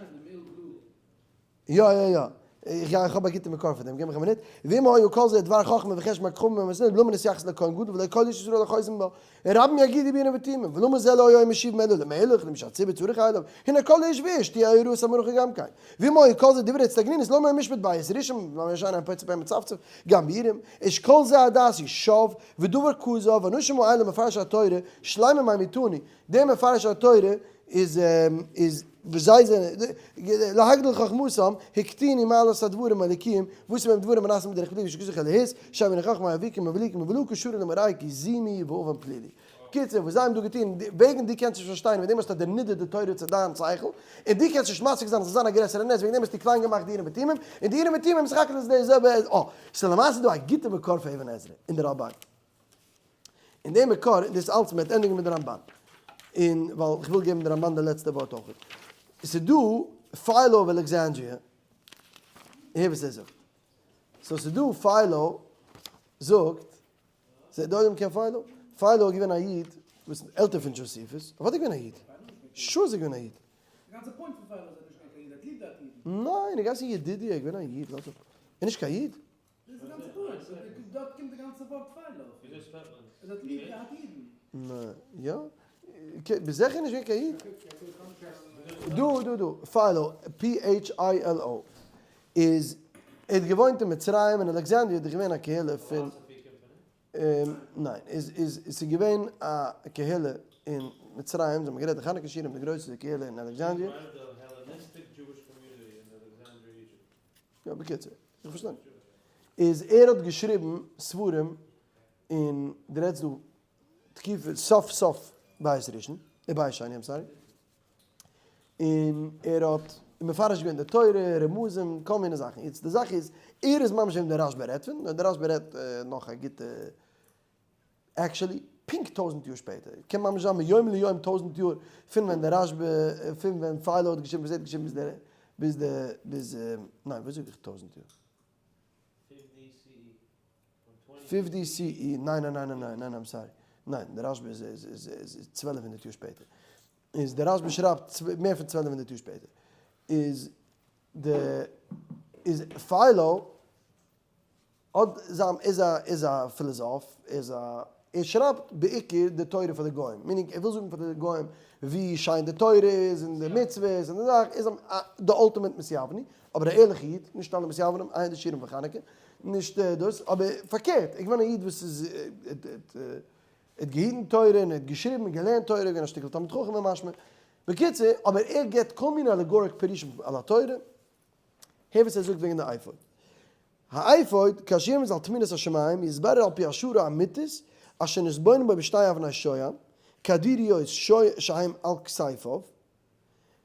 יא יא יא, איך גיי איך האב א גוטע מקור פאר דעם, גיב מיך א מינוט, ואם היה כל זה דבר חכמה וחשבון הכוכבים והמאזנים למה נתייחס לכהן גדול ולא כל איש ישראל החוזים בה, און רבים יגידו באורים ותומים, ולמה זה לא היה משיב אלא למלך למי שהציבור צריך אליו, הנה כל איש ואיש תהיה הוראת המלאכה גם כן. ואם היה כל זה דברי אצטגנינות למה היה משפט בית ראשון למה ישן אין פוצה פה ומצפצף גם באורים, איש כל זה הדעת ישוב ודבר כוזב ואנשים האלה מפרש התורה שלמה מימיתוני, דער מפרש התורה איז איז. וואס זיי זענען, להגדיל חכמתם, הקטינו מעלת הדברים האלוקיים, וואס איז בהם דברים הנעשים בדרך פלילי שכתוב אלהות, שם הנה חכמה אביקים מבליקים מבלקו שרו למראי כי זימי ועוון פלילי. קיצור, וואס זיי האבן דא געטון, וועגן דו קענסט נישט פארשטיין, וועגן דעם האסטו דערנידערט די תורה צו דיין שכל, און דו קענסט נישט משיג זיין אז ס'זאל זיין א גרעסערע נס, וועגן דעם האסטו קליין געמאכט די אורים ותומים, און די אורים ותומים סך הכל איז די זעלבע, אה, ס'איז למעשה דא א גוטע מקור פאר אבן עזרא, אין די רמבן. אין דעם מקור, און דאס אלץ מ'וועט ענדיגן מיט די רמבן, און ווייל איך וויל געבן די רמבן די לעצטע ווארט אויך. ס'איז דא Philo of Alexandria, הער וואס ער זאגט. so ס'איז דא Philo זאגט, זעט דא אויס קען Philo? Philo איז געווען א איד וואס איז עלטער פון Josephus, אוודאי געווען א איד, sure איז ער געווען א איד. די גאנצע point פון Philo איז ער נישט געווען קיין איד, ער האט ליב געהאט אידן. ניין, ער גייט צו ידידיה, ער איז געווען א איד, לאז אפ. ער איז נישט קיין איד. דאס איז די גאנצע point, דארט קומט די גאנצע ווארט Philo. וויאזוי spell ט מען עס? ער האט ליב געהאט אידן. ניין, יא? ביסט זיכער נישט געווען קיין איד? דא דא דא, Philo, P-H-I-L-O, איז ער האט געוואוינט אין מצרים אין Alexandria איז דאך געווען א קהילה פון ניין איז איז ס'איז געווען א קהילה אין מצרים זיי האבן גערעדט די חנוכה שיעורים די גרויסע קהילה אין Alexandria. יא בקיצור איך פארשטיי איז ער האט געשריבן ספרים אין די רעדסט דא תקופה סוף סוף בית ראשון בית שני I'm sorry. און ער האט מפרש געווען די תורה, רמזים, כל מיני זאכן. יעצט די זאך איז, ער איז ממש וועם דער רשב"א רעדט פון, נאר דער רשב"א רעדט נאך א גוטע, actually, פונקט 1000 יאר שפעטער. קען ממש זיין מיום ליום 1000 יאר פון ווען דער רשב"א, פון ווען Philo האט געשריבן וואס ער האט געשריבן ביז דער, ביז די, ביז, ניין וואס זאג איך 1000 יאר? 50 CE, ניין ניין ניין ניין ניין I'm sorry, ניין דער רשב"א איז איז איז 1200 יאר שפעטער. איז דער רשב"א שרייבט מער פון 1200 יאר שפעטער, איז די איז Philo האט זיין איז א איז א פילאזאף איז א ער שרייבט בעיקר די תורה פאר די גוים, meaning ער וויל זאגן פאר די גוים ווי שיין די תורה איז און די מצוות און די זאך, איז א די ultimate מתיווני, אבער א ערליכע איד, נישט אלע מתיוונים, איין די שיעורים פון חנוכה, נישט דאס, אבער פארקערט, ער איז געווען א איד וואס איז ער האט געהיטן תורה און ער האט געשריבן און געלערנט תורה, געווען א שטיקל תלמיד חכם משמע. בקיצור, אבער ער גיבט כל מיני allegoric פירושים על התורה. הער וואס ער זאגט וועגן די אפוד. האפוד, כאשר ירמז על תמונת השמים, יתברר על פי השערה האמיתית, אשר נתבונן בו בשתי אבני שוהם, כדריות שהם על כתפיו,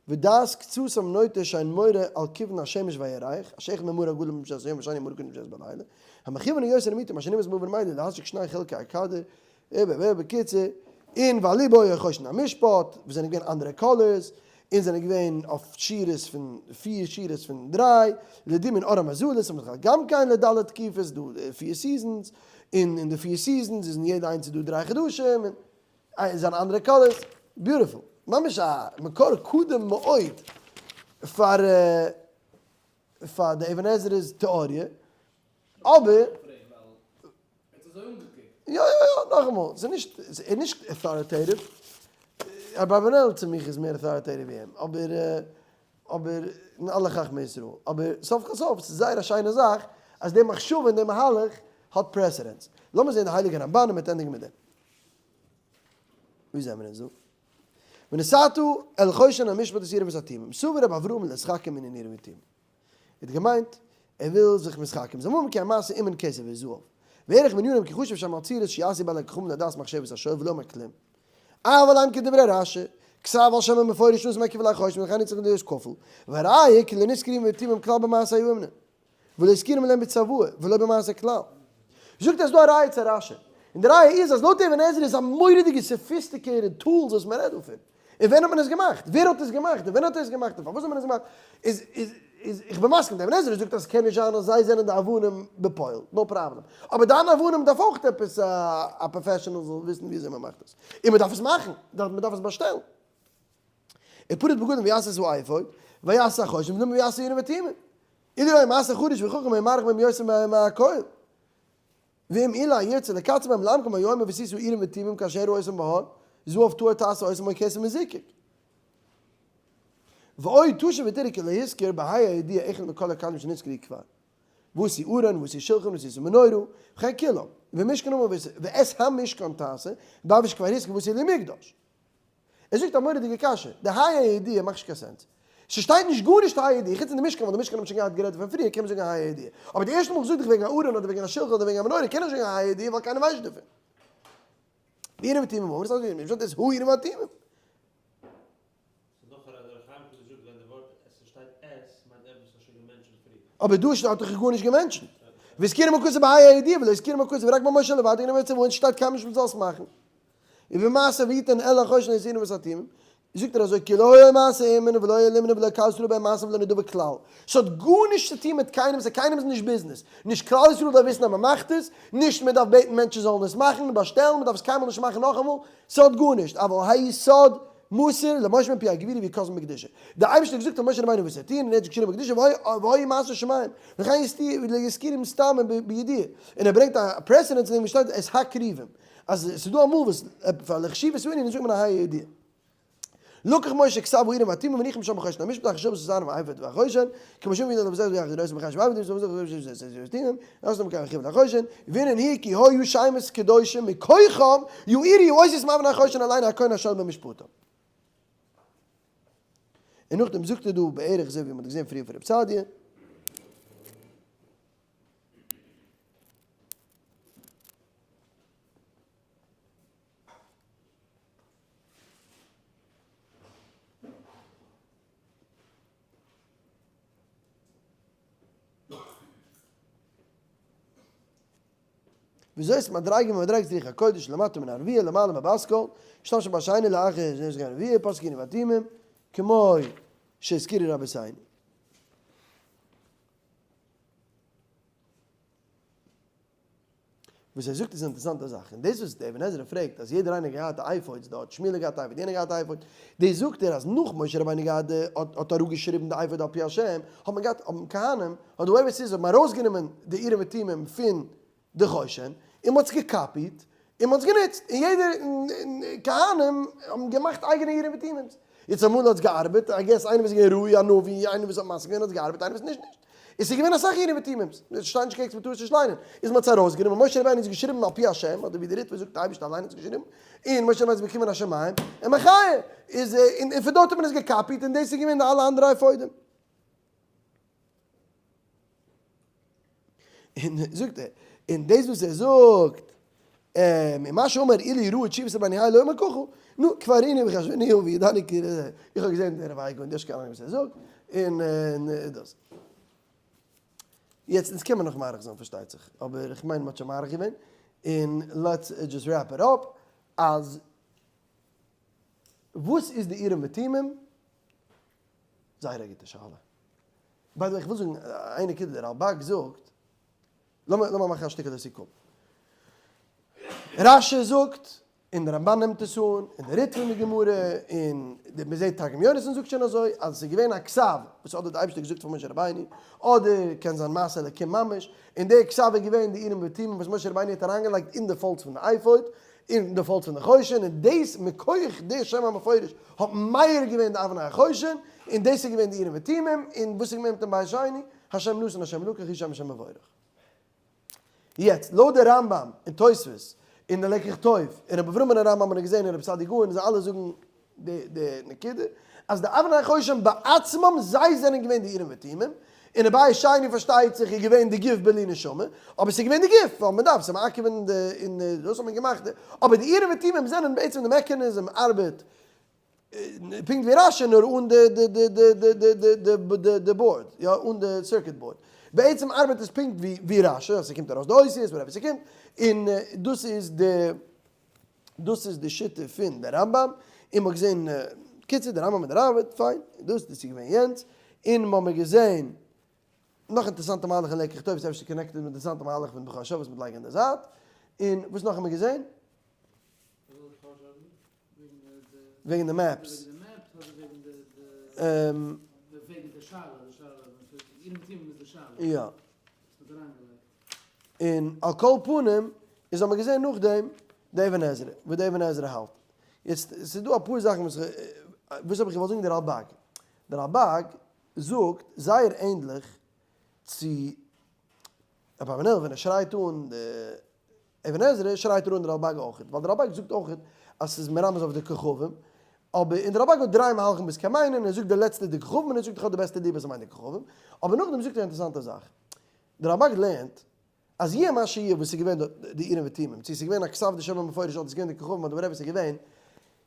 ודעת קצתם נוטה שאין מורה על כיוון השמש והירח, אשר אחד ממאור הגדול במשך היום והשני מאור קטן במשך בלילה, המכיוון היותר אמיתי מה שנרמז במובן מילא להשיג שני חלקי הכדור, בקיצור, און ועל לבו חושן המשפט, וואס זענען געווען אנדערע colors, און זענען געווען אויף שורות פון פיר שורות פון דריי, לדמיון אור המזלות, און גם כן לד' תקופות, דא פיר seasons, און אין די פיר seasons איז אין יעדע איינס איז דא דריי חדשים, און זיינע אנדערע colors, beautiful, ממש א מקור קדום מאוד פאר פאר די אבן עזרא'ס טעאריע, אבער. יא יא יא, נאכאמאל, ס'איז נישט, ס'איז נישט authoritative, אברבנאל צו מיך איז מער authoritative ווי אים, אבער אבער אין אלע חכמי ישראל, אבער סוף כל סוף ס'איז זייער א שיינע זאך אז די מחשבה און די מהלך האט precedence. לאמיר זען די הייליגע רמבן און מ'וועט ענדיגן מיט דעם. ווי זעמיר אונז דא? ונתתה אל חושן המשפט את האורים ואת התומים. סבר רבי אברהם להתחכם מענין אורים ותומים. ער האט געמיינט ער וויל זיך מתחכם זיין. ואמר כי המעשה אומן כסף וזהב. וערך מנינים כי חשב שם על צורות שיעשו בעלי כחמים לדעת מחשבת השואל ולא אומר כלום. אבל הם כדברי רש"י, כתב על שם המפורש נתן מקיף לחושן ולכן נצטרך להיות כפול. והראיה כי לא נזכרו אורים ותומים כלל במעשה האומנה. ולא הזכירם להם בצוואה, ולא במעשה כלל. זאגט אז דא א ראיה צו רש"י. און די ראיה איז אז לויט אבן עזרא איז א מורא'דיגע sophisticated tools וואס מען רעדט דא פון. און ווען האט מען עס געמאכט? ווער האט עס געמאכט? און ווען האט ער עס געמאכט? און פארוואס האט מען עס געמאכט? איז איז איז איך בין מסכים, די אבן עזרא זאגט אז עס קען נישט זיין אז זיי זענען די אבנים בפועל, no problem. אבער דיינע אבנים דארף אויך עפעס א professional זאל וויסן ווי אזוי מען מאכט עס. און מען דארף עס מאכן, מען דארף עס באשטעלן. ופרט בגדים ויעש את האפוד, ויעש החושן, ונאמר ויעש אורים ותומים. אילו היה מעשה חריש וחכם היה מאריך בהם יותר מהכל. ואם אולי ירצה לקצר בהם לעמקם היה אומר ועשית אורים ותומים כאשר הראה אותם בהר, זהב טהור תעשה אותם או כסף מזוקק. ועוד תשוב ותראה כי לא הזכיר בה"א הידיעה אחד מכל הכלים שנזכרו כבר. ועשו ארון ועשו שלחן ועשו מנורה, וכן כולם. ומשכן אמר ואת המשכן תעשה, בעבור שכבר הזכיר ועשו לי מקדש. ער זאגט א מורא'דיגע קשיא, די ה' הידיעה מאכט נישט קיין sense. ס'שטייט נישט גארנישט ה' הידיעה, חוץ אין די משכן, ווייל די משכן האט מען שוין געהאט גערעדט פון פריער, קען מען זאגן ה' הידיעה. אבער די ערשטע מאל כ'זאג דיך וועגן א ארון אדער וועגן א שלחן אדער וועגן א מנורה קען איך נישט זאגן ה' הידיעה ווייל קיינער ווייסט נישט דערפון. ואורים ותומים אמרו, ס'איז נישט דאס האורים והתומים. ס'איז נאך א דער חיים קדוש זאגט ווען די ווארט עס שטייט עס מיינט עפעס האט שוין גע mention ט פריער. אבער דא האט דאך גארנישט גע mention ט. והזכירם הכתוב בה' הידיעה ולא הזכירם הכתוב רק במשה לבד און אין וואו שטייט קיינמאל נישט מ'זאל עס מאכן. ובמעשה ויתן אל החושן את האורים ואת התומים, זאגט ער אזוי כי לא היה מעשה אומן ולא היה לימנה ולא קל ישראל בהם מעשה ולא נדבה כלל. ס'האט גארנישט צו טון מיט קיינעם, ס'איז קיינעמ'ס נישט ביזנעס. נישט כלל ישראל דארף וויסן אז מ'מאכט עס, נישט מ'דארף בעטן מענטשן זאלן עס מאכן, באשטעלן, מ'דארף עס קיינמאל נישט מאכן נאכאמאל, ס'האט גארנישט, אבל היסוד מסור למשה מפי הגבורה ויכתבם בקדושה. דער אייבערשטער האט געזאגט פאר משה רבינו וואס צו טון און ער האט עס געשריבן בקדושה והיה מעשה שמים וכן יזכירם סתם בידיעה. און ער ברענגט א precedent צו דעם וואס שטייט את הכרובים אז ס'איז דא אמאל וואס פאר לחשיבות הענין זאגט מען א ה' הידיעה. לקח משה כתב האורים והתומים והניחם שם בחושן המשפט אחר שבת הארון והאפוד והחושן, כמו שאמר יהודה לבזר ויחד ירושלים בחש ועבדים והנן הוא כי היו שמות קדושים מכוחם יאירו אותיות מאבני החושן אל עיני הכהן השואל במשפטם. און נאכדעם זאגט ער דא בערך אזוי ווי מען האט געזען פריער פון רב סעדיה. וויאזוי איז מדריגה ממדריגת רוח הקודש למטה מן הרביע למעלה מבת קול, משתמש בשני לאחר שנזכר הרביע, פסק הנה ותימים, כמו שהזכירו רבותינו. וואס ער זאגט איז אינטערסאנטע זאך, און דאס וואס דער אבן עזרא פרעגט אז יעדער איינער געהאט אפודס דארט, שמואל האט געהאט אפוד, יענער געהאט אפוד, דאס זאגט ער אז נאך משה רבינו געהאט די האט האט אראפגעשריבן די אפוד על פי השם, האט מען געהאט האבן כהנים אדער whoever ס'איז האבן ארויסגענומען די אורים ותומים פון די חושן און מ'האט עס גע copy ט און מ'האט עס גענוצט, און יעדער כהנים האבן געמאכט אייגענע אורים ותומים'ס. יעצט אמאל האט עס געארבעט, I guess איינער וואס איז געווען ראוי א נביא, איינער וואס האט משיג געווען האט עס געארבעט, איינער וואס נישט נישט. עס איז געווען אסאך אורים ותומים'ס, עס שטייט נישט קיין עקס מ'טאר עס נישט ליינען, איז מ'האט עס ארויסגענומען, משה רבינו האט עס געשריבן על פי השם, אדער ווי די ריטב"א זאגט די אייבערשטער אליין האט עס געשריבן, און משה רבינו האט עס באקומען השמים, און מחיה איז, און פון דארט האט מען עס גע copy ט, און דאס איז געווען די אלע אנדערע אפודים. און זאגט ער, און דאס וואס ער זאגט, ממה שאומר אילו ראו תשובת רבינו האי לא אמר ככה, נו, כבר ראינו וחשבנו וידענו כי איך האב געזען דער רבי גאון, דאס קיין אנונג וואס ער זאגט, און דאס. יעצט אונז קען מען נאך מאריך זיין פארשטייט זיך, אבער איך מיין מ'האט שוין מאריך געווען, און let's just wrap it up, אז וואס איז די אורים ותומים? זייער א גוטע שאלה. by the way איך וויל זאגן איין נקודה, דער רלבג זאגט, לאמיר לאמיר מאכן א שטיקעלע סיכום. רש"י זאגט, און דער רמב"ן נעמט עס אן, און דער ריטב"א אין די גמרא, און מען זעט תרגום יונתן זאגט שוין אזוי, אז עס איז געווען א כתב וואס אדער די אייבערשטער האט געזאגט פאר משה רבינו, אדער קען זיין מעשה אלקים ממש, און דער כתב איז געווען די אורים ותומים וואס משה רבינו האט אריינגעלייגט אין די folds פון די אפוד, אין די folds פון די חושן, און דאס מכח די שם המפורש האט מאיר געווען די אבני החושן, און דאס איז געווען די אורים ותומים, און וואס איז געווען מיט דעם בית שני, השם נתן השם לקח יהי שם השם מבורך. יעצט, לויט די רמב"ם און תוספות, און די לקח טוב, און רבי אברהם בן הרמב"ם האט געזען און רבי סעדי' גאון, זיי אלע זאגן די די נקודה, אז די אבני החושן בעצמם זיי זענען געווען די אורים ותומים, און די בית שני פארשטייט זיך איז געווען די גוף בלי נשמה, אבער ס'איז געווען די גוף, ווייל מ'דארף ס'איז מעכב און די און דאס האט מען געמאכט, אבער די אורים ותומים זענען בעצם די mechanism ארבעט פונקט ווי רש"י נאר אן די די די די די די די די די די board, יא אן די circuit board, בעצם ארבעט עס פונקט ווי ווי רש"י אז ס'קומט ארויס די אותיות whatever ס'קומט, און דאס איז די דאס איז די שיטה פון די רמב"ם, און מ'האט געזען, קיצור די רמב"ם און די ראב"ד, פיין, דאס דאס איז געווען יענץ, און מ'האמיר געזען נאך אינטערעסאנטע מהלך אין לקח טוב, איז אפשר connected מיט אינטערעסאנטע מהלך פון בכור שבת מיט לייגן אין די זייט, און וואס נאך האמיר געזען? וועגן די maps. יא. און על כל פנים איז האט מען געזען נאכדעם די אבן עזרא, וואס די אבן עזרא האלט. יעצט ס'איז דא אפאר זאכן וואס וואס האב איך געוואלט זאגן די רלבג. די רלבג זאגט זייער ענדליך צו רבי אברבנאל ווען ער שרייט אן די אבן עזרא שרייט ער אן די רלבג אויכעט, ווייל די רלבג זאגט אויכעט אז ס'איז מרמז אויף די כוכבים. אבער אין די רלבג האט דריי מהלכים וואס קען מיינען, ער זאגט די לעצטע די כוכבים און ער זאגט איך האב די בעסטע דיבה ס'מיינט די כוכבים, אבער נאכדעם זאגט ער א אינטערעסאנטע זאך, די רלבג לערנט אז יהיה מה שיהיה וואס איז געווען דארט די אורים ותומים, צו ס'איז געווען א כתב די שם המפורש אדער ס'איז געווען די כוכבים אדער whatever ס'איז געווען,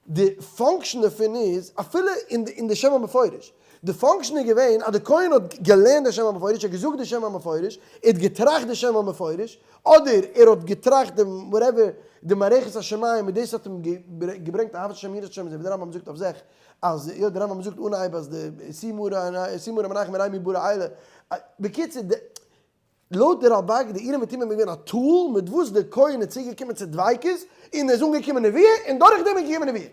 די function דערפון איז, אפילו אין די שם המפורש, די function איז געווען אז די כהן האט געלערנט די שם המפורש, ער האט געזאגט די שם המפורש, ער האט געטראכט די שם המפורש, אדער ער האט געטראכט דעם whatever די מערכת השמים און דאס האט אים געברענגט אהבת השם יראת השם אזוי ווי די רמב ם זאגט אויף זיך אז יא די רמב ם זאגט אנהייב אז די שימו רמ נחמן רמי ברא אלה, בקיצור די לויט די רלבג די אורים ותומים איז געווען א tool מיט וואס די כהן איז צוגעקומען צו דביקות און איז אנגעקומען נבואה און דורך דעם איז געקומען נבואה.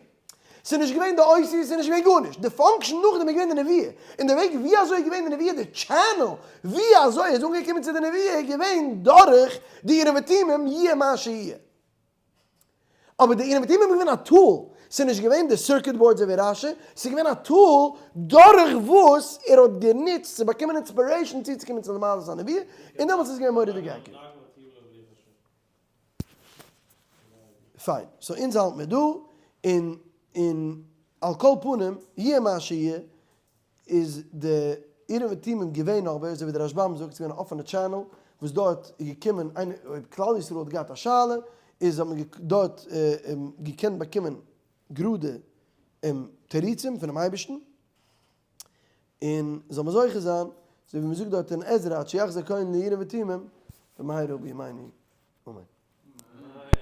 ס'איז נישט געווען די אותיות, ס'איז נישט געווען גארנישט. די function נאכדעם איז געווען די נבואה. און די וועג ווי אזוי איז געווען די נבואה, די channel ווי אזוי ער איז אנגעקומען צו די נבואה איז געווען דורך די אורים ותומים יהיה מה שיהיה. אבער די אורים ותומים איז געווען א tool, ס'איז נישט געווען די circuit board אזוי ווי רשי, ס'איז געווען א tool דורך וואס ער האט גענוצט צו באקומען inspiration צוצוקומען צו די מעלת הנבואה, און דעמאלטס איז געווען מורא'דיג accurate. פיין, so אונז האלט מיר דא, און און על כל פנים, יהיה מה שיהיה, איז די אורים ותומים געווען אבער, אזוי ווי די רשבם זאגט, ס'איז געווען א אפענע channel, וואס דארט איז געקומען איינער, אויב כלל ישראל האט געהאט א שאלה, איז האט מען דארט געקענט באקומען גראדע תירוצים פונעם אייבערשטן, און זאל מען זוכה זיין, אזוי ווי מ'זאגט דארט אין עזרא, עד שיחזור כהן לאורים ותומים, במהרה בימינו.